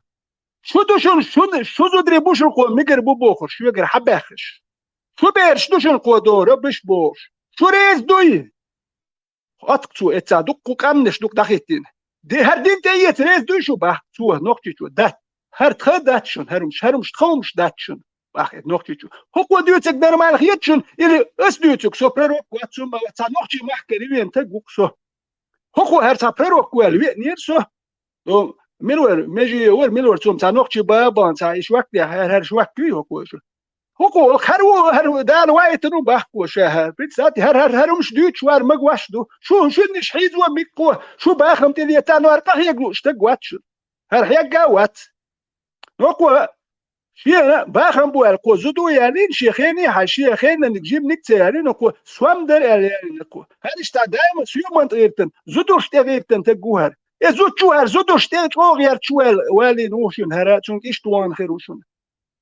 Шу ду шун, шун, шу зударий бу шун кхо, мигар бу бохуш, шугара хьабаьххаш. Шу бераш ду шун кхо дора, биш бохуш. Шу реза дуй? Отк цо, эца дуккху къамнаш дукха дахиттина. Де, хӀара дин тӀе эца реза дуй шу бах, цо, нохчичо, дат. ХӀара тха дац шун, хӀара хӀумаш, хӀара хӀумаш тха хӀумаш дац шун, бах эца нохчичо. ХӀокхо дуьйцург нормально хет шун, или ас дуьйцург, со пророк вац, со ма вац, цхьа нохчий махкара вена таг ву-кх со. ХӀокхо хӀара цхьа пророк ваьлла веанера со. О, мила вара, меже вара, мила вара цо, цхьа нохчий баба, цхьа и швак дехьа, хӀара, хӀара швак юй хӀокхо шу. ХӀокхо, хӀара ву, хӀара ву, Дала вайтану бахкхо ша, хӀара. Представьте, хӀара, хӀара, хӀара хӀумаш дуьйцуш вар маг ваш ду. Шу, шуьнниш хьийзо миккхо, шу бахам тӀе летта, нуар къахьега луш стаг вац шу. ХӀара хьегга вац. ХӀокхо, шена бахам бу аьлла, кхо зуда ялийна, шен хене хьа, шен хенаниг жиманиг ца ялийна, кхо сом дар аьлла ялийна кхо. ХӀара иштта даима соьман тӀе гӀиртан, зудуш тӀе гӀиртан таг ву хӀара. Э, зудчу хӀара, зудуш тӀе чӀогӀа ярчу вал-, валийна ву шуна хӀара, цунга иштта вахана хир ву шуна.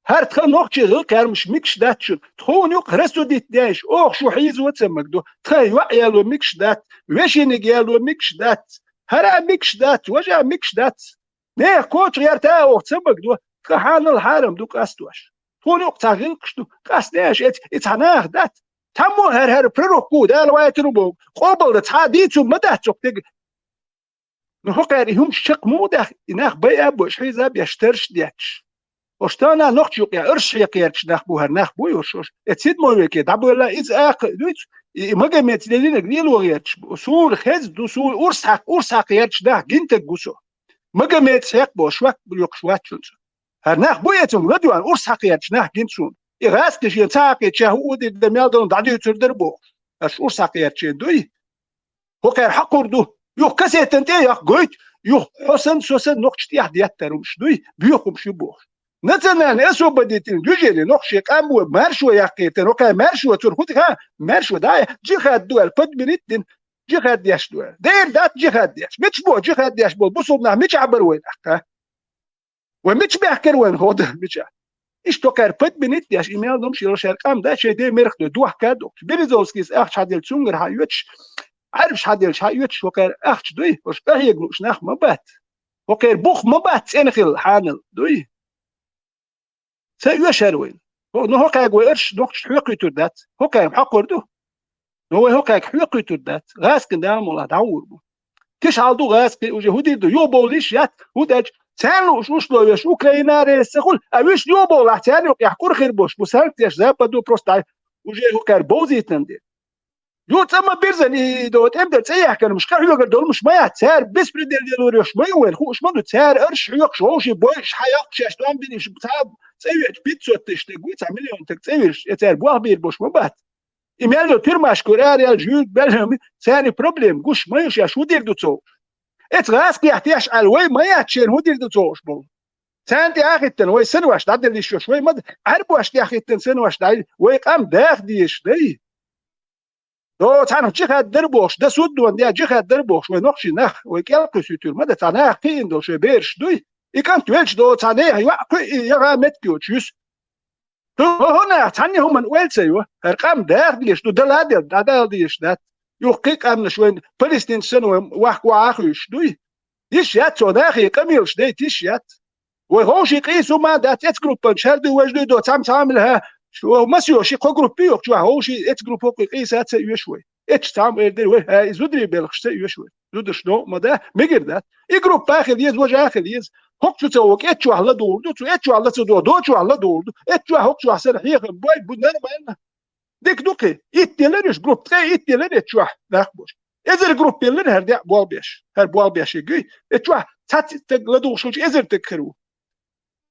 ХӀара тха нохчий гӀилкхаьрмаш микаш дац шуна. Тхуна юкъ рассудить деш, оха шу хьийзо ца маг ду. Тха йоӀ яло микаш дац, вешиниг яло микаш дац. ХӀара микаш дац, важа микаш дац. Нех коча гӀерта оха ца маг ду. Тха хьанал хьарам ду къастош. Тхуна юкъ цхьа гӀилкхаш ду. Къастнеш эц, и цхьа нах дац. Цхьаммо хӀара, хӀара пророк ву, Дала вайтару боху. Къобал дан цхьа дийцу ма дац цох тега. Ну, хӀокхаьрга и хӀумаш чакх муха даьхна, и нах байа а беш, хьийза а беш, тарш а детташ. Ош тана нохча юкъе арш хьекхаерча нах бу хӀара, нах буй ош, ош. Э, седьмой веке дӀабоьлла иза акха дуьйцу, и, и Магомеца лелинарг лело гӀерташ бу. Суна хеза ду, суна урс хьакха, урс хьакха гӀерташ нах гинтаг гу со. Магомеца хьекх бо, швак лоькхуш вац шуна со. ХӀара нах буй эцунга ладоьгӀна, урс хьакха гӀерташ нах гинт суна. И гӀаскхи шен ца хьакхийча, хӀу удийрда мел долу дӀадуьйцур дара бохуш. Аша урс хьакха гӀерташ ду и? ХӀокхаьрга хьакхур ду. Юха кассетан тӀе а яккха гойту, юха хьо санна, со санна нохча тӀехь деттар хӀумаш дуй, боьха хӀумаш ю бохуш. Национальный освободительный движение, нохчий къам бу, маршо яккхийтина, хӀокхаьрга маршо цуьра хӀу ха, маршо дӀа, джихад ду аьлла, подменить дина, джихад деш ду аьлла. Дера дац джихад деш. Мича бо джихад деш болу бусулба нах мичахь бара вайн ахка? Вай мича баьхкара вайна хӀода мича? Иштта хӀокхаьрга подменить деш, и мел долуш йолу шаьрга къам дац, шайн ден мерах дой, дохка а дохкуш. Березовскийс ахча хьаделла цуьнгара хьаоьцуш, Ӏарбаш хьаделлачу хьаоьцуш, хӀокхаьрга ахча дуй, хӀорш къахьега лууш нах ма бац. ХӀокхеран бух ма бац цӀена хилла хьанал дуй. Ца оьшура вайна. ХӀо-, ну хӀокхаьрга вай арш нохчашна хьоькхуьйтур дац. ХӀокхаьрга хьокхур ду. Но вай хӀокхаьрга хьоькхуьйтур дац, гӀаскхи Дала мукъ лахь дӀагӀур бу. Кхин шал ду гӀаскхи, уже хӀу дийр ду, юха бовлийш яц, хӀунда аьлча царна лууш условеш Украинара эсса хуьлу, а вуьш юха бовлахь царна юкъехь кура хир болуш бу санкцеш западо просто дӀа, уже хӀокхаьрга бовзийтина дела. Юха цӀа ма бирзина и до тӀемдара цӀе яхкармаш, къахьоьгур долуш ма яц, цара беспредел делур йолуш ма ю вайна, хууш ма ду, цара арш хьоькхуш, вовшийн бойуш, хьан йоккхуш, шаьш дом бинийш, цхьа цӀе веача пятьсот тысяч стаг вуй, цхьа миллион стаг цӀе вирш, э, цара болх бийр болуш ма бац. И мел ду тюрьмашкара ара яьлла жуьйриг баьлла, царна проблема гуш ма ю шаьш, хӀун дийр ду ца хууш. Эца гӀаскхехь теш Ӏаьлла, вай ма яц шена хӀун дийр ду ца хууш боху. Царна тӀе а хӀиттина, вай санваш дӀаделла йиш йолуш, вай ма д-, Ӏаьрбошна тӀе а хӀиттина санваш дӀа, вай къам даха дезаш дай. До цхьаьнах джихад дара бохуш, дан суддон де джихад дара бохуш, вай нохчий нах, вай кӀел кхуьйсуьйтур ма дан, цхьа нах кхиъна долу шайн бераш дуй. И кӀант велча до цхьа нехан йоӀ кхуьу, и яха меттиг йоцуш юьсу. Цу хӀокху нах цхьанна хӀуманна ойла ца йо, хӀара къам даха дезаш ду, дала а делла, дӀадала дезаш дац. Юха кхин къаьмнаш вайн палестинцаш санна вай вахка охьа а хуьйшуш дуй. Йиш яц цо нахе къамелаш дайта, йиш яц. Вай ховший къийса хӀума а дац, эцгруппан шер дуй, важа дуй до, цхьамма цхьамма лаьа, шу-, масо ши-кхо группа йохчу, вай ховший эцгруппа хӀокху къийса а ца оьшу вай. Эцча цхьамма эр дара вай, хьа, и зударий белхаш ца оьшу вай. Зударш новкъа ма да, мегар дац. И группа а хила еза, важа а хила еза. ХӀокху чу ца вогу, эцчохь ладугӀур ду, цу эцчохь ла ца дугӀу, дочохь ладугӀур ду. Эцчохь хӀокхучохь санна хьехам бой, бу нормально. Дика ду кхин. Итт елар уьш группа, ткъе итт елар эцчохь нах бош. Эзар группа елар хӀара де а болх беш. ХӀара болх беш егуй. Эцчохь цхьацца стаг ладугӀуш хилча эзар стаг хир ву.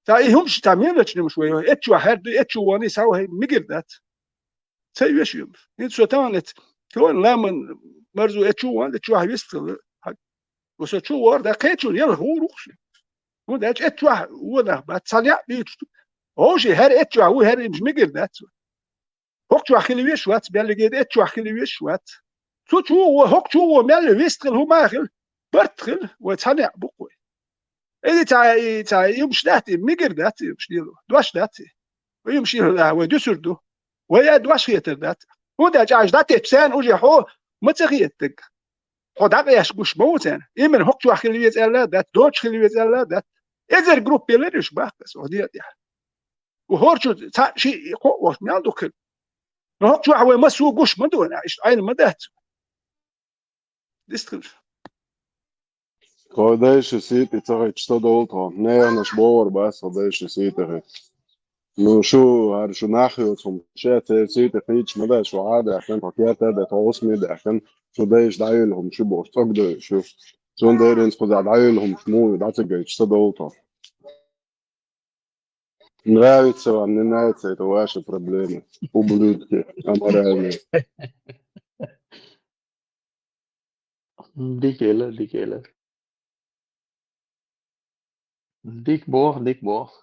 Ца и хӀумаш, ца мелачу нимаш вай, эцчохь хӀара ду, эцчу вон и схьа вахи мигар дац. Ца оьшу юм. ХӀинца со тахана эц, кхойна ламан марзо эцчу вон, эцчохь вист хилла. Ва со чу вор, да кхечун яла хӀур ву-кх ши. ХӀунда аьлча эцчохь вон нах бац, цхьа неӀ дуьйцуш ду. Вовший хӀара эцчохь ву, хӀара имаш мигар дац вай. ХӀокхучохь хила веш вац, беллигеда эцчохь хила веш вац. Цу чу вон, хӀокху чу вон мел вист хила, хӀума а хила, барт хила, вай цхьа неӀ бу-кх вай. И ца, и ца, юмш дац, и мигар дац, юмш дилу. Дош дац. Вай юмш дилу, да, вай дуьсур ду. Вай а дош хетар дац. ХӀунда аьлча аша дӀатеттача царна уже хьо ма ца хетаг. Хьо дӀакъаьсташ гуш ма ву царна. Именно хӀокху чохь хила веза аьлла дац, доцуш хила веза аьлла дац. Эзар группа елира уьш баккха со, хьо дера тӀехь. У хӀорчу цхьа ши кхоъ волуш мел ду хила. Но хӀокху чохь вай массо а гуш ма ду, иштта Ӏайна ма дац. Дистхилш. Тхо дайша сийти ца хеташ ца довла тхо. Неханаш бохур бац тхо дайша сийти хи. Ну, шу, хӀара шу нах йоцу хӀума, ше церан сийти хийча ма дац, шу Ӏа даьккхина, тхо керта а даьккхина, тхо хӀусаме а даьккхина, шу дайша дӀайолу хӀума шу бохуш, цӀогдойуш ю. Цундела хӀинца кхузахь дӀайолу хӀумаш муха ю, дӀа ца гайташ ца довла тхо. Нравится вам, не нравится, это ваши проблемы, ублюдки аморальные. Дика элира, дика элира. Дика боху, дика боху.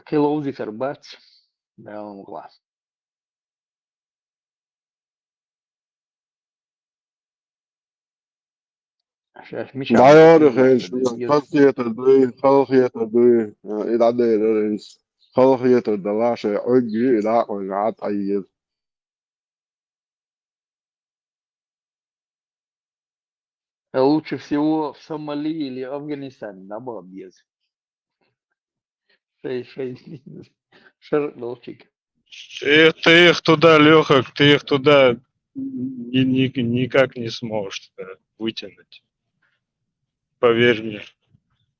Кхин ловзийтар бац. Далла гӀа. Шаьш мичахь дӀайора хӀинца, халахетар дуй, халахетар дуй, и дӀадайрара хӀинца. Халахетар далахь шайн Ӏуьйгий, и дӀа а Ӏуьйна, Ӏад Ӏаййира. Лучше всего в Сомали или Афганистане набала беза. Шай, шай, шаръ долчиг. Ты их, ты их туда, Лёха, ты их туда ни- ни- никак не сможешь туда вытянуть. Поверь мне.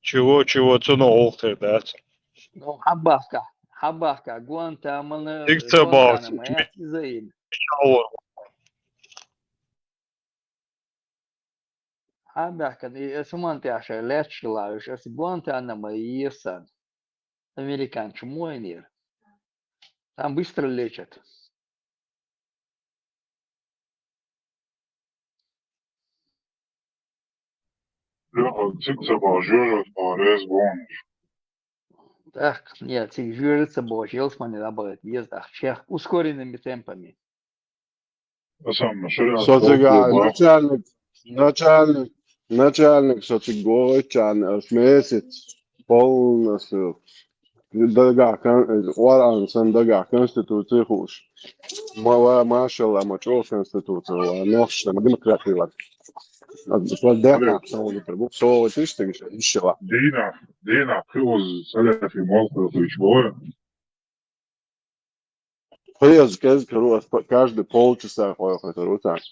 Чего, чего, цунах олхтер дац. Ну, хьабахка, хьабахка, Гуантанамо, Дикца бахка, Гуантанамо, яц иза ин. Хьабаьхкина, и аса хӀуманна тӀехь шайн лаьтташ хилла уьш, аса Гуантанамо есан. Американчу мо айнера. Там быстро лечат. Лёха, цига ца бахьа жоьжахатин реза бохуш. ТӀаккха, не, цига жоьжа ца бохуш, ялсамане дӀабахийта деза, тӀаккха чех ускоренными темпами. Аса ма шарахь Со цигахь начальник, начальник, начальник со цига гохуьйтучарна аш месяц полностью дагахь кон-, Къуръан санна дагахь конституций хууш. Ма ва, машалла, ма чӀогӀа конституция ва, нохчашна демократи вара. Аса даьккхина сан вуьгур бу, со вуьгуш стигаш, иншалла. Дийнахь, дийнахь кхин уза салафи молла хьоьхуьйтуш боху. Хьо яза кӀезиг каро, ас по-, каждый полчаса хьоьхуьйтур ву царна.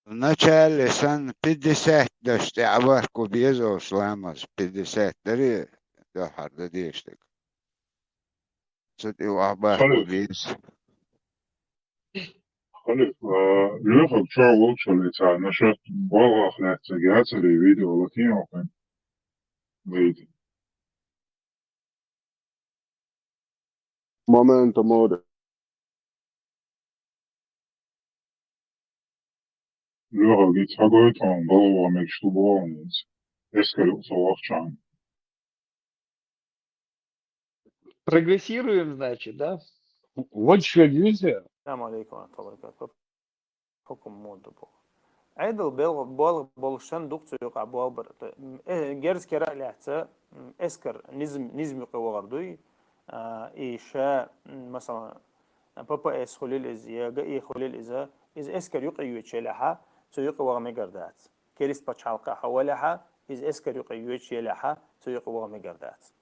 Вначале санна пятьдесят даш тӀе Ӏабахко беза оцу ламаз, пятьдесят даре, дуьххьара дан дезаш дерг. Цу тӀе охьабахко Халид. Беза. Халид, а, Лехаг чохь волчу хьале царна шаьш балгӀах лаьцна яцаре видео латийна вахана. Вайда. Момента море. Лёха, гиц хьагойту хьуна, балгӀа мегаш ду боху хьуна иза. Эскаре ца вахча. Прогрессируем, значит, да? Вочу шуьга юьйцу? Ассаламу алейкум ва рахматуллахи ва баракатух. Хьукум муха ду боху. Ӏедал бел-, болх болуш санна ду-кх цу юкъахь болх бар. Э, герз кара а лаьцна, м, эскар низм-, низм юкъе вахар дуй. А, и ша, м, масалан, П П С хуьлийла иза, я Г И хуьлийла иза, иза эскар юкъе йоьдуш елахь, цу юкъе ваха мегар дац. Керист пачхьалкхехь хьо валахь, иза эскар юкъе йоьдуш елахь, цу юкъе ваха мегар дац.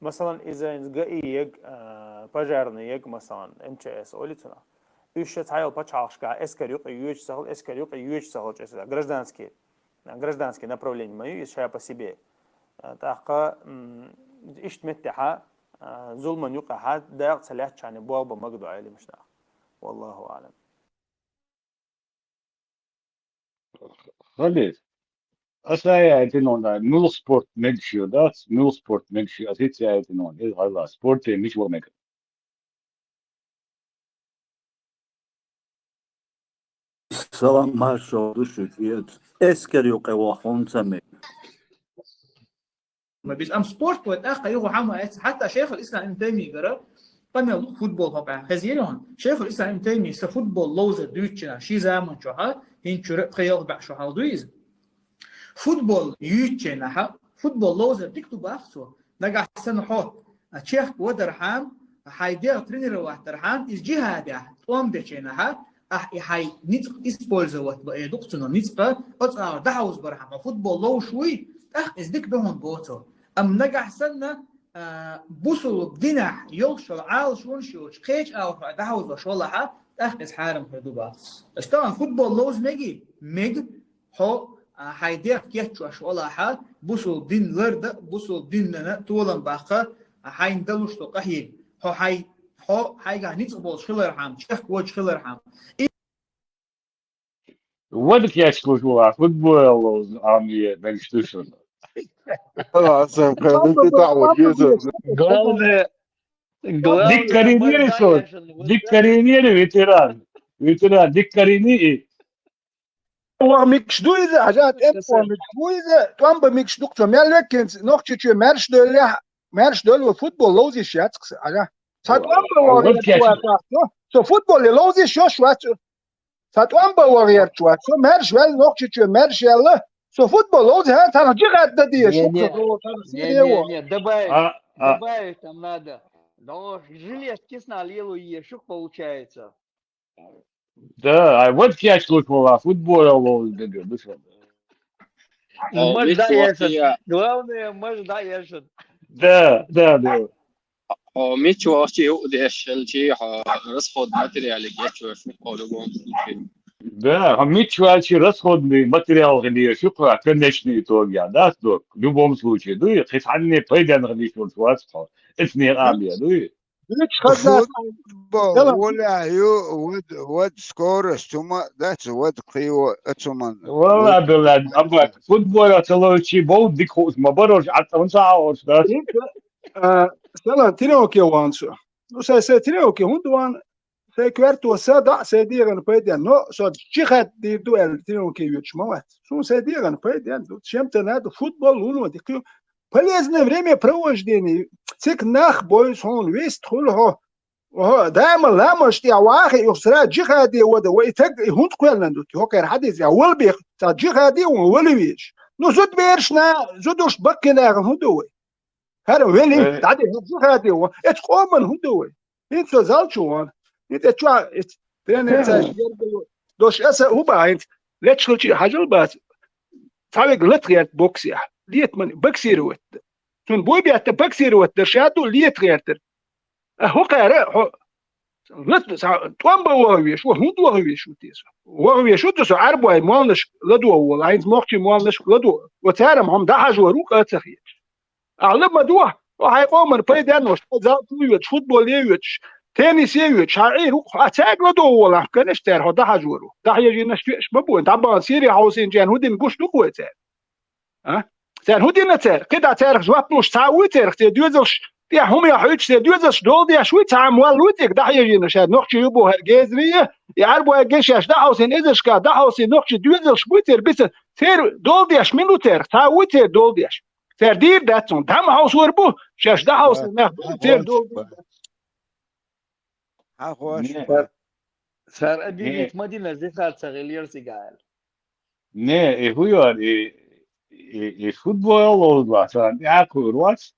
Масалан, иза Г И ег, а, пожарный ег, масалан, М Ч С олий цунах. Уьш ша цхьайолу пачхьалкхашкахь эскар юкъе йоьдуш ца хилла, эскар юкъе йоьдуш ца хилча, эскар гражданский, гражданский направление ма ю иза ша по себе. А, тӀаккха, м, иштта меттехьа, а, зуламан юкъахьа дакъа ца лаьцначарна болх бан мегаш ду Ӏеламаш нах. Валлаху аълам. Халид, аса яйтина ван, муьлха спорт мегаш ю, дац? Муьлха спорт мегаш ю, аса хӀинца яйтина ван, иза хьайла, спорте мича ван мегар? Салам, маршалла ду шуьга, эца. Эскар юкъе ваха хӀунда ца мега? ма беза, амма спорт вай тӀаккха юха хӀама эца. Хьатта Шайхул Ислам Ибн Таймийгара къамел футбол хьокъехь хезийра хьуна. Шайхул Ислам Ибн Таймийс футбол ловзар дуьйцучу хенахь, шен заманчохь, хӀинца чуьра пхи-ялх бӀе шо хьалха ду иза. Футбол юьйцучу хенахь, футбол ловзар дика ду боху цо. Нагахь санна хьо чехка вадархьама, хьайн дегӀ тренировать дархьама, иза джихӀадехь тӀом дечу хенахь, ахь и хьайн ницкъ использовать бан эр ду-кх цунах, ницкъ оцу агӀор дӀахьовзабархьама, хьо футбол ловзуш вуй, тӀаккха иза дика ду хьуна боху цо. Амма нагахь санна, а, бусулба динехь йолуш йолу Ӏалашонаш йоцуш, кхечу агӀор хьо дӀахьовзош валахь, тӀаккха иза хьарам хир ду боху. Аса тахана футбол ловза мегий? Мега. Хьо, а, хьайн дегӀ кечвеш валахь, бусулба дин лардан, бусулба динна толам баккха, а, хьайна далуш ду къахьега. Хьо хьайн, хьо хьайгахь ницкъ болуш хилархьама, чехка воцуш хилархьама. И Вада кечлуш валахь, футбол ловза Ӏамийна мегаш ду шуна. Ала, сан кхайна тӀе таӀо, Еза. Главное, главное, дика карийнера маж цо, дӀаешан, дика карийнера ветеран. Ветеран, дика карийний и. Ваха мегаш ду иза, хьажа, тӀе ваха мегаш ду иза, тӀом бан мегаш ду-кх цо, мел веккхинца Нохчийчоь маьрша девллехь, маьрша девлла футбол ловза йиш яц-кх сан, хьажа. Сан тӀом бан ваха гӀерта вац цо, со футболе ловза йиш йолуш вац. Сан тӀом бан ваха гӀерташ вац, со маьрша ваьлла, Нохчийчоь маьрша яьлла, со футбол ловза, хӀара, царах джихӀад дан дезаш ду-кх со, царах сире ваха. Не, не, не, добавить, добавить там надо. Да, жилетки сна лело езаш ю-кх, получается. Да, ай, вада кечлуш валахь, футбол ловза мегар ду шуна. Маж дӀаешан. Главное, маж дӀаешан. Да, да, да. Хьо мича вахча юкъа деш хилча, хьо расход материале гечвеш ву-кх хьо в любом случае. Да, хьо мича ваьлча расходный материал хилийша ю-кх хьо, конечно, итоге, да, в любом случае, дуй, кхин цхьанне пайденна хила йиш йолуш вац хьо. Эцне къам я, дуй. Дуьйцуш хазна. Футбол гулехь ю, вада, вада скорость, хӀума дац, вада кхио, оцу хӀуманна. Валла, Абдулла, амма футбол ца ловчий бовда дика хууш ма бара уьш, Ӏад цӀа хӀунда ца хьахош дац? А, Салам, тренировке ван со. Ну, сай, сай тренировке хӀунда ван, сай коьрто са даӀа, сай дегӀана пайденна. Но со джихӀад дийр ду аьлла тренировке йоьдуш ма вац. Суна сай дегӀана пайденна ду. Чем-то надо, футбол вуно дика ю. Полезное времяпровождение. Цига нах бойза хьуна, вист хуьлу хьо. Оха, даима ламазаш тӀехь вахе, юха сразу джихӀаде вада, ва и таг, и хӀунда кхоьллина ду, хӀокхара хьадийца, я вала бех, цхьа джихӀаде ван вала везаш. Ну, зудаберашна, зудуш баккхинахана хӀун ду вай? ХӀара вели, дӀаде, хӀара джихӀаде ван, эцу къоман хӀун ду вай? ХӀинца со залчу ван. ХӀинца эцу чохь, эцу тренер цаьрца гергало. Дош аса хӀун бан хӀинца? Лечхалчи хьажал бац. Цхьавиг латгӀерта боксехь. Летаман боксировать. Цунна буй бетта боксировать дар ша ду летгӀертар. А хӀокхара, хьо, лат-, са-, тӀом бан ваха веш ву, хӀунда ваха веш ву те со? Ваха веш ву те со, Ӏарбой молнаш ладогӀа волу, хӀинца нохчий молнаш ладогӀа. Ва цара-м хьо-м дӀахьажор ву, къа ца хеташ. Ахьа ла ма дуьхьа, хьо хьайн къоман пайденна волуш, хьо зал чу йоьдуш, футболе йоьдуш, теннисе йоьдуш, хьан Ӏийр ву, хьо цаьрга ладогӀа волахь, конечно, цара хьо дӀахьажор ву. ДӀахьежийнарш тоьаш ма бу, дӀабахана сире хьовсийначарна хӀун дина гуш ду-кх вай цара? А? Цара хӀун дина цара? КхидӀа царах жоп луш цхьа а вуй церах, церан доьзалш тӀехь хӀума яхьуьйтуш, церан доьзалш дола деш вуй, цхьа а молла вуй церга дӀахьежийнарш, хӀара нохчий ю боху хӀара гезарий, и Ӏарбой гешеш дӀахьовсийна, эзаршкахь дӀахьовсийна нохчий доьзалш буй церан биса, церан дола деш мила ву церах, цхьа а вуй церан дола деш? Цара дийр дац цунна. ДӀа ма хьовсор бу, шаьш дӀахьовсийна нах бу, церан дола деш. Хьан хош? Не. Цара, цара объявить ма дина, зихар ца гӀиллера цигахь аьлла. Не, и хӀун яра, и, и, и футбол ловза вац, царна тӀаьхьа кхуьур вац,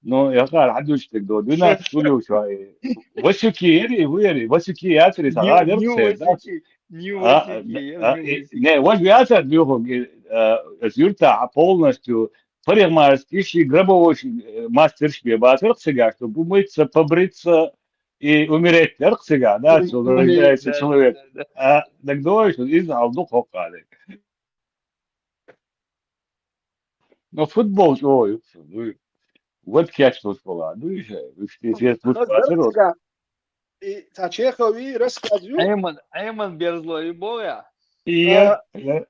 но я хара хьан дуьйцу дерг до, дуьненахь хуьлуьйтуш вац, и Васюки яра, и хӀун яра, и Васюки яцара, и сагӀа яра церан, да? Нью Васюки, Нью Васюки яра, Нью Васюки. Не, важа яцара дуьйхург, и, а, аса юьртахь полностью парикмахерский, ши гробовой, э, мастерш бен бацара-кх цигахь, чтобы умыться, побриться и умереть дара-кх цигахь, да, что рождается человек. А, так думаешь, иза хьал ду хӀокху дерг. Но футбол чӀогӀа ю, дуй. Вот кечлуш вала, дуй, уьш тӀе фестуш бацара. И цхьа Чехови рассказ ю. Айман, Айман Берзлой боху я? И я, я.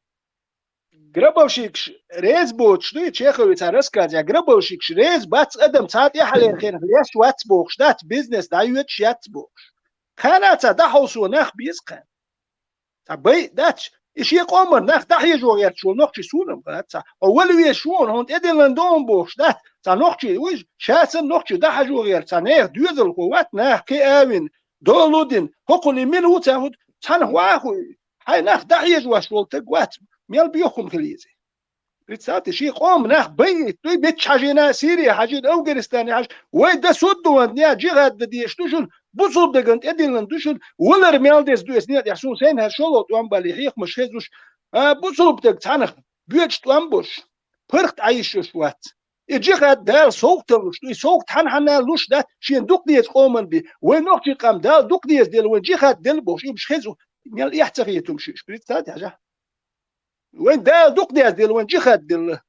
Грабовщикаш реза боцуш дуй, Чехови цхьа рассказ я, грабовщикаш реза бац адам цхьа тӀаьхьалера хенах леш вац бохуш, дац бизнес дӀайоьдуш яц бохуш. Кхана цхьа дӀахьовсо нах беза кхана. Цхьа бай дац, и шен къоман нах дӀахьежо гӀерташ волу нохчий суна-м дац цхьа. Хьо вала везаш ву, хьуна тӀедиллина ду-м бохуш дац. Цхьа нохчий, уж, ша санна нохчий дӀахьажо гӀерта, цхьа нехан доьзалхо вац, нах кхиавина, дола дина, хӀокхуьнан мила ву ца хӀуд, цхьанхьа вахуй, хьайн нах дӀахьежа ваш волу таг вац, мел боьха хӀума хила еза. Представьте, шен къоман нах байъийта дуй, мичча хьажийна, Сири хьажийна, Афганистане хьажа, вай дан суддуван дня джихад дан дезаш ду шуна, бусулба дагана тӀедиллина ду шуна, валар мел деза ду эс некъехь, суна сайна хӀара шолгӀа тӀом бале, хьехамаш хезуш, а, бусулба даг цхьанах боьча тӀом болуш, паргӀат Ӏайшуш вац. И джихад Дала совгӀат луш ду, и совгӀат хьан-хьанна луш дац, шен дукха деза къоман би. Вай нохчий къам Дала дукха деза делла, вайн джихад делла бохуш, уьш хеза, мел эхь ца хетумаш уьш, представьте хьажа. Вайн Дала дукха деза делла, вайн джихад делла.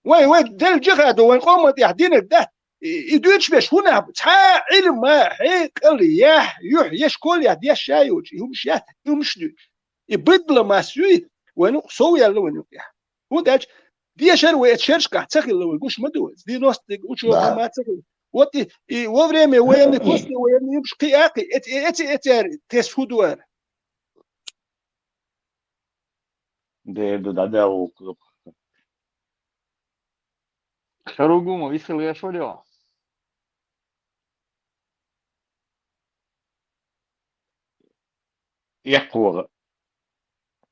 Вай, вай делла джихадо, вайн къоман тӀехь динарг дац. И, и дуьйцуш беш, хӀунда цхьа а Ӏилма, хьекъал, яхь, юьхь, я школехь деш ша йоцуш, и хӀумаш яц, и хӀумаш дуьйцуш. И быдло масса юй, вайн юкъа сов яьлла вайн юкъехь. ХӀунда аьлча, дешар вай эцу шерашкахь ца хилла вай гуш ма ду вай. Девяносто диг учёба ма ца хилла. Вот и, и во время военных, после военных юбаш кхиа а кхиа, эц-, эц-, эцара тес хӀу ду ара? Дера ду дӀадаллалц. Харугума, виссалгӀа шо дела? Эккхавара.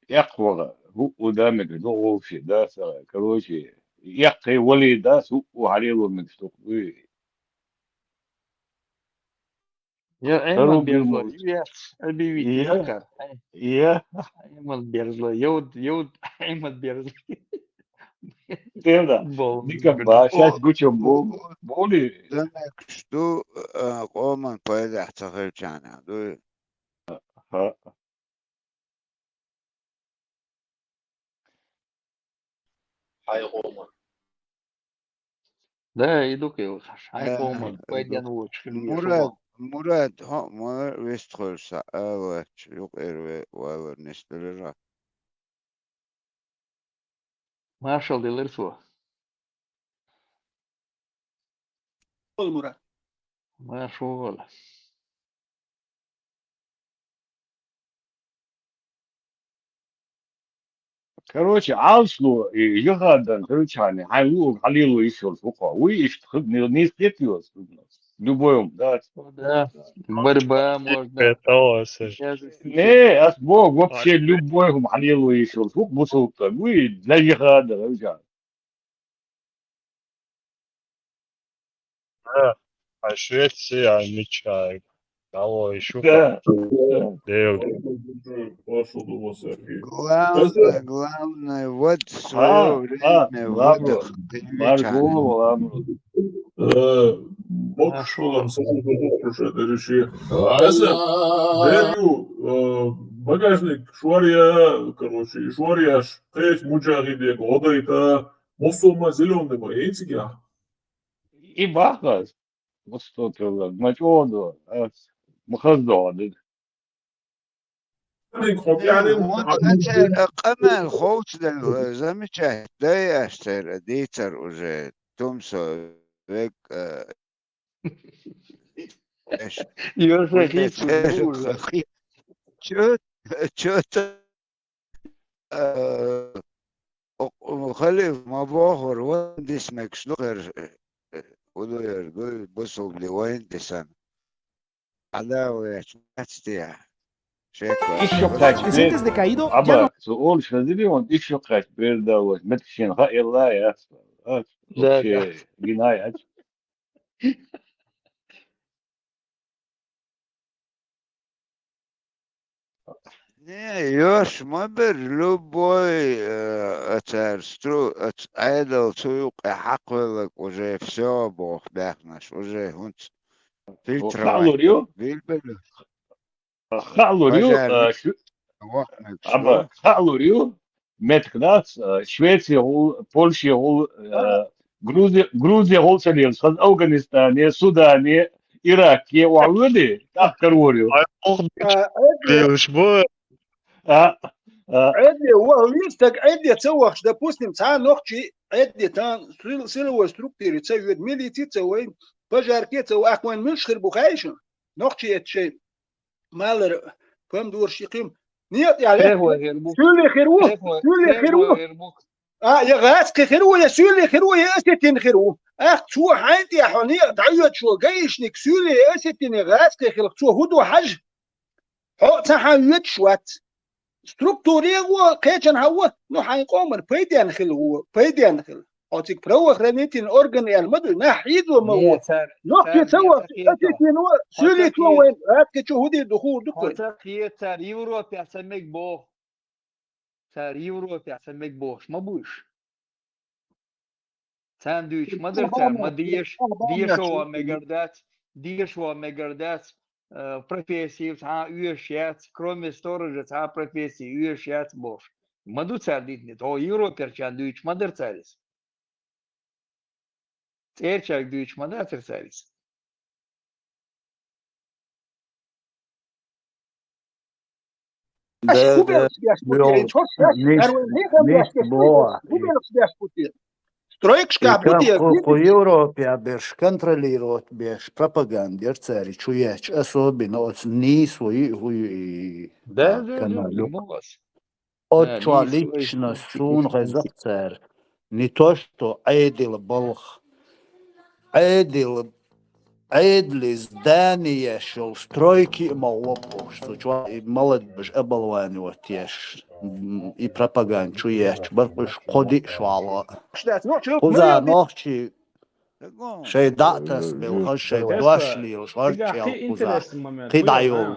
Эккхавара. ХӀуъу да мега, догӀу вовши да, сара. Короче, эккхий вали да, хӀуъу хьалело мега, стух. Уй. Я Ӏемал Харуг берзло, юрмалц. Ю яц, Ӏаби вит, Я. Якар. Я. Ӏемал берзло, йовд, йовд, Ӏемал берзло. Тем да. Бол. Никак ба, О, щас гучам бу. о, Боли. Демек, шу, а, къоман пайдехь ца хилчарна, дуй? Ха. Хьайн къоман. Да, и ду кхел, хьайн Э, къоман, пайден вочу хилла Мурад, шуна. Мурад, хьо ма вистхуьлуш сан алач, юкъера ве-, валар нисдалира. Маршал делира цо. Ол Мурад. Маршал. Короче, Ӏалашло, и жихадан хилчахьана, хьайн луург хьалело йиш йолуш ву-кх. Вуй иштта хи-, ни-, нийса хета йоцу? Любой хӀума, да? Да. Борьба можно. Это осаж. Не, ас боху, вообще любой хӀума хьалело йиш йолуш ву-кх бусулба стаг. Вуй, для жихада, хилчахьана. Да, а Швеция, а мича, дало ещё Да. как-то. Да. Дел. Главное, главное, вот в своё А, время а, ладно. Маргулова, ладно. Э, бокс шолом сразу слушай, дальше. Аса, дерю, э, багажник, шварья, короче, шварьяш, кхечу муджахидега гӀо дайта, муслума зелёный ма, эйнцига? И бахас. Мустотала, ма чӀогӀа до, а, ма хаза до хьо дерг. Э, вот а церан къамел ховшаделла, замечательно, дай аш церан дийцар уже, тумсо век, э, эш. Ёша уже хийцу церан уже. Чё, чё-то Э, о-, о-, халиф ма бохура, вайн дисмекаш ду хир, э, э, удуьйр дуй, бусулбли вайн дисан. Ӏадавлаьчу маьцтия. Шеква. Ишо кхач Presentes de Caído, Аба, цу олуш хазили он, ишо кхач бердаллаш, меттиг шена хаъ елла яц. А, Да, вообще, да. Гинай ач. Не, йош ма бер, любой, э, а цара стру-, а ц-, Ӏедал цу юкъе хьакхвелларг уже всё боху баьхнаш, уже хӀунца фильтровать Хаалур ю? Билбелла. Хаалур ю, Пожар а, шу-, вахнаг Аба, шу. Хаалур ю, меттиг дац, а, Швецехула, Польшехула, а, Грузи-, Грузехула ца лелаш, хаза Афганистане, Судане, Ираке, охьавоьду, тӀаккха карор ю. Ай, ох, А, Ӏедде, Делаш бу. А, а. Ӏедде, ваха вистаг Ӏедде ца вахча, допустим, цхьа нохчий Ӏедде тан сил-, силовой структуре ца йоьду, милици ца вай, пожарке ца вай, ахь вайн муьлш хир бу хаьий шуна? Нохчий эцу шайн малар, помидораш и кхин. Некъ тӀехь лаьтта. Суьле хир ву, суьле хир ву. А, я гӀаскхи хир ву, я суьйли хир ву, я осетин хир ву. Ах, цо хьайн тӀехь хьо некъ дӀайоьдуш волу гаишник суьйли, я осетин, я гӀаскхи хилахь, цо хӀун ду хьажа? Хьо а цхьа хьан воьдуш вац. Структуре а гӀо, кхечанхьа а гӀо, ну, хьайн къоман пайденна хила гӀо, пайденна хила. Хьо цига правоохранительный орган аьлла ма ду, нах хьийзо ма гӀо. Нохчи ца вахча, осетино, суьйлитло вайн, гӀаскхичо хӀун дийр ду, хуур ду кхуьнга. Хьо ца кхета, цара Европехь ца мега боху. Цара Европехь ца мега бохуш ма бу уьш. Царна дуьйцуш ма дара цара, ма деша, деша ван мегар дац, деша ван мегар дац, э, профессия цхьа а оьшуш яц, кроме сторожа цхьа а профессия оьшуш яц бохуш. Ма ду цара дитина, тхо Европерчарна дуьйцуш ма дара цара иза. ЦӀерачаьрга дуьйцуш ма дацара цара иза. Аша хӀун белхаш беш бу те, хӀинца хӀорш шаьш, ар вайн хӀинца хӀорш беш бу те, хӀун белхаш беш бу те? Стройкашкахь бу те, кху Европе берш контролировать беш, пропаганда яра цара чу ечу, особенно оцу нийсо йиъ хӀу ю и канал. Оцу чохь лично суна хеза-кх цара, не то что Ӏедал балха, Ӏедал, Ӏедале здани еш йолу стройки а ма гӀо бохуш, цу чохь и молодежь оболванивать еш, м, и пропаганда чу ечу бара уьш кхо-диъ шо вала. Кхуза нохчий шайн дӀа а тасабелла, хаза шайн дош лелаш, хӀорд чӀел кхуза, кхидӀа йолу,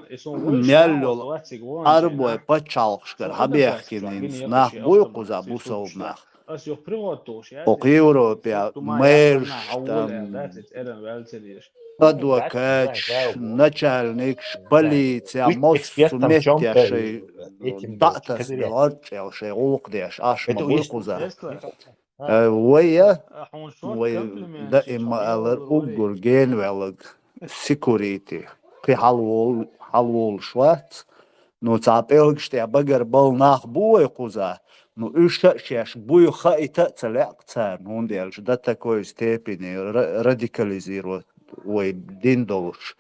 мел йолу Ӏарбой пачхьалкхашкара хьабехкина нах буй кхуза, бусалба нах. Окху Европе мэраш там, адвокаташ, начальникаш, полиция, массо а меттехь шайн дӀа а тасабелла, хӀорд чӀел шайн гӀуллакх деш, Ӏаш ма буй кхуза. Э, вай, э, вай даима алар уггар генаваьлларг security. Кхин хьалаволу-, хьалаволуш вац. Ну, цхьа пӀелгаш тӀехь багарбала нах бу вай кхуза. Ну, уьш а шаьш буй хаийта а ца лаьа-кх царна, хӀунда аьлча до такой степени ра-, радикализировать вай дин долуш.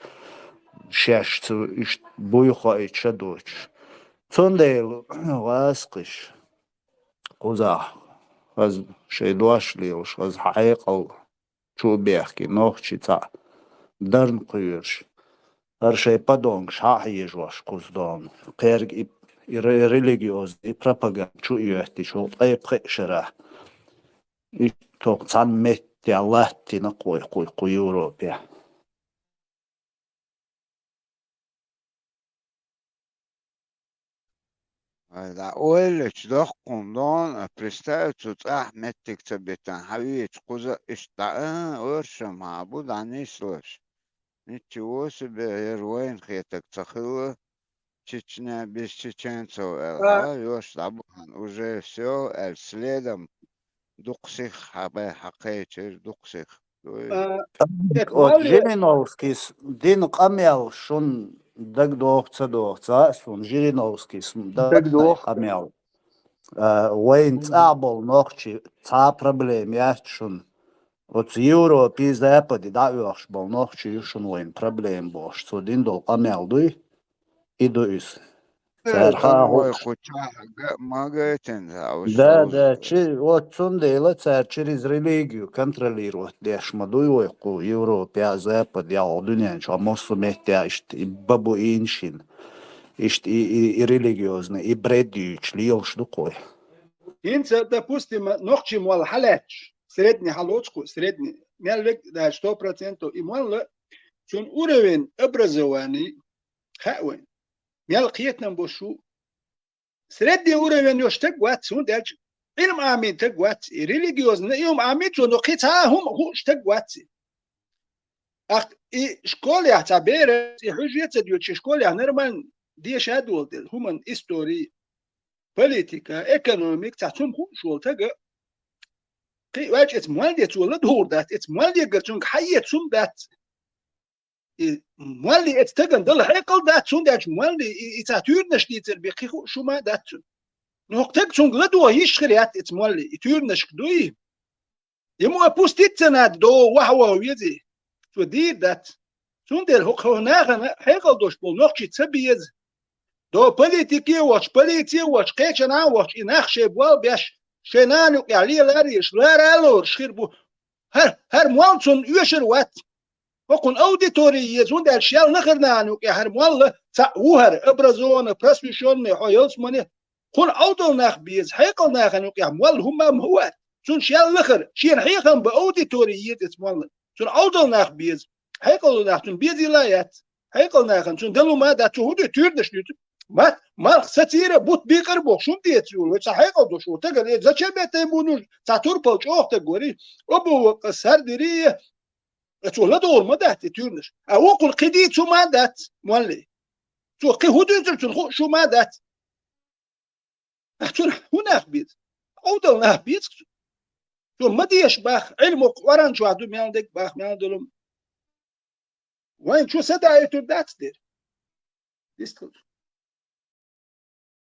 Шаьш цу иштта буй хаийта ша доцуш. Цундела, гӀаскхиш. Кхузахь хаза шайн дош лелаш, хаза хьекъал чу а бехкина, нохчий цхьаъ дарна кхоьруш. ХӀара шайн подонкаш хьа а хьежош кхуза дона. Кхерга и, и ре-, религиозный, и пропаганда чу а йоьттича, ткъе пхеа шарахь. И тоху цхьана меттехь латтина кхой кху, кху Европе. Ай, дӀа ойла йича доккхун дона, а представь, цу цӀахь меттиг ца битан, хьан вийча кхуза иштта дӀа, а, оршам хьан бу дӀанислаш. Ничего себе, хӀара вайна хетаг ца хилла, Чечня без чеченцев аьлла, а, йош дӀабахана, уже всё, аьлла, следом дукха сиха хьан бай, хьан кхечира, дукха сиха. Ой. А, Эт оцу Жириновскийс дина къамел шуна дагадоху, ца доху, ца а суна, Жириновскийс дагадоху къамел. А, вайна цӀахь болу нохчий цхьа а проблема яц шуна. Оцу Европе, Западе дӀаоьхуш болу нохчий ю шуна вайна проблема бохуш. Цо дина долу къамел дуй? И ду иза. Цара хаа хӀокху чахьа га-, ма гайтина, да, да, чи, вот цундела цара через религию контролировать деш ма дуй вай кху Европе а, Западе а, дуьнен чохь массо а метте а иштта и бабуинаш йина, иштта и, и, и религиозный, и бред юьйцуш лелаш ду кхой. ХӀинца, допустим, нохчий молла хьалаьтташ, средний хьалоцу кху, средний, мел вег даже сто процентов и молла, цуьнан уровень образования хаьа вайн. Мел кхетам бу шу. Средний уровень йолуш стаг вац, хӀунда аьлча Ӏилма Ӏамийна стаг вац, и религиозный и хӀума Ӏамийначо, но кхин цхьа а хӀума хууш стаг вац и. Ахь и школехь цхьа бер, и хьуьжа а ца доьдуш, и школехь нормально деша а доладелла, хӀуманан истори, политика, экономика, цхьа цхьа хӀума хууш волу стага, кхин а ваьлча, эца молла де цо ладугӀур дац, эца молла дегара цуьнга хьаэца хӀума дац. И молла эца стагана дала хьекъал дац, хӀунда аьлча молла и, и цхьа туьйранаш дийцар бен кхин хууш хӀума а дац цуьнан. Но хӀокху стага цуьнга ладогӀа йиш хир яц эца молла, и туьйранашка дуй. Ему опуститься надо, до ваха ваха везий. Цо дийр дац. Цундела хӀокху нахана хьекъал долуш болу нохчий ца беза. До политике а вахча, полиция а вахча, кхечанхьа а вахча, и нах шайн болх беш, шайн нана юкъехь леларийша, лара а лоруш хир бу. ХӀара, хӀара молла цунна оьшур вац. ХӀокхунна аудитори еза, хӀунда аьлча шел нахар нана юкъехь хӀара молла цхьаъ ву хӀара, образованный, просвещённый, хьо ялсамане. Кхунна Ӏовдал нах беза, хьекъал нахана юкъехь молла хӀумма а ма вац. Цунна шел нахар, шена хьехам бан аудитори еза эцу моллана. Цунна Ӏовдал нах беза, хьекъал нах цунна безийла а яц. Хьекъал нахана цунна далу ма дац, цо хӀун дуьйцу, туьйранаш дуьйцу. Ма-, малх сацийра, бутт бийкъира бохуш, хӀун деца юла? Вай цхьа хьекъал долуш ву, тагана, э, зачем это ему нужно? Цхьа турпал чӀогӀа таг вари, Абу Ваккъас сардири, э, цо ладогӀур ма дац и туьйранаш. А вукхунна кхин дийца хӀума а дац, молле. Цо кхин хӀун дуьйцура, цунна хууш хӀума а дац. Ахьа цунах хӀун нах беза? Ӏовдал нах беза цунах. Цо ма деша бах, Ӏилма кху Къуръан чохь ду, мел дерг бах, мел долу. Вайн чу садаийтур дац дера. Дистхуьлуш.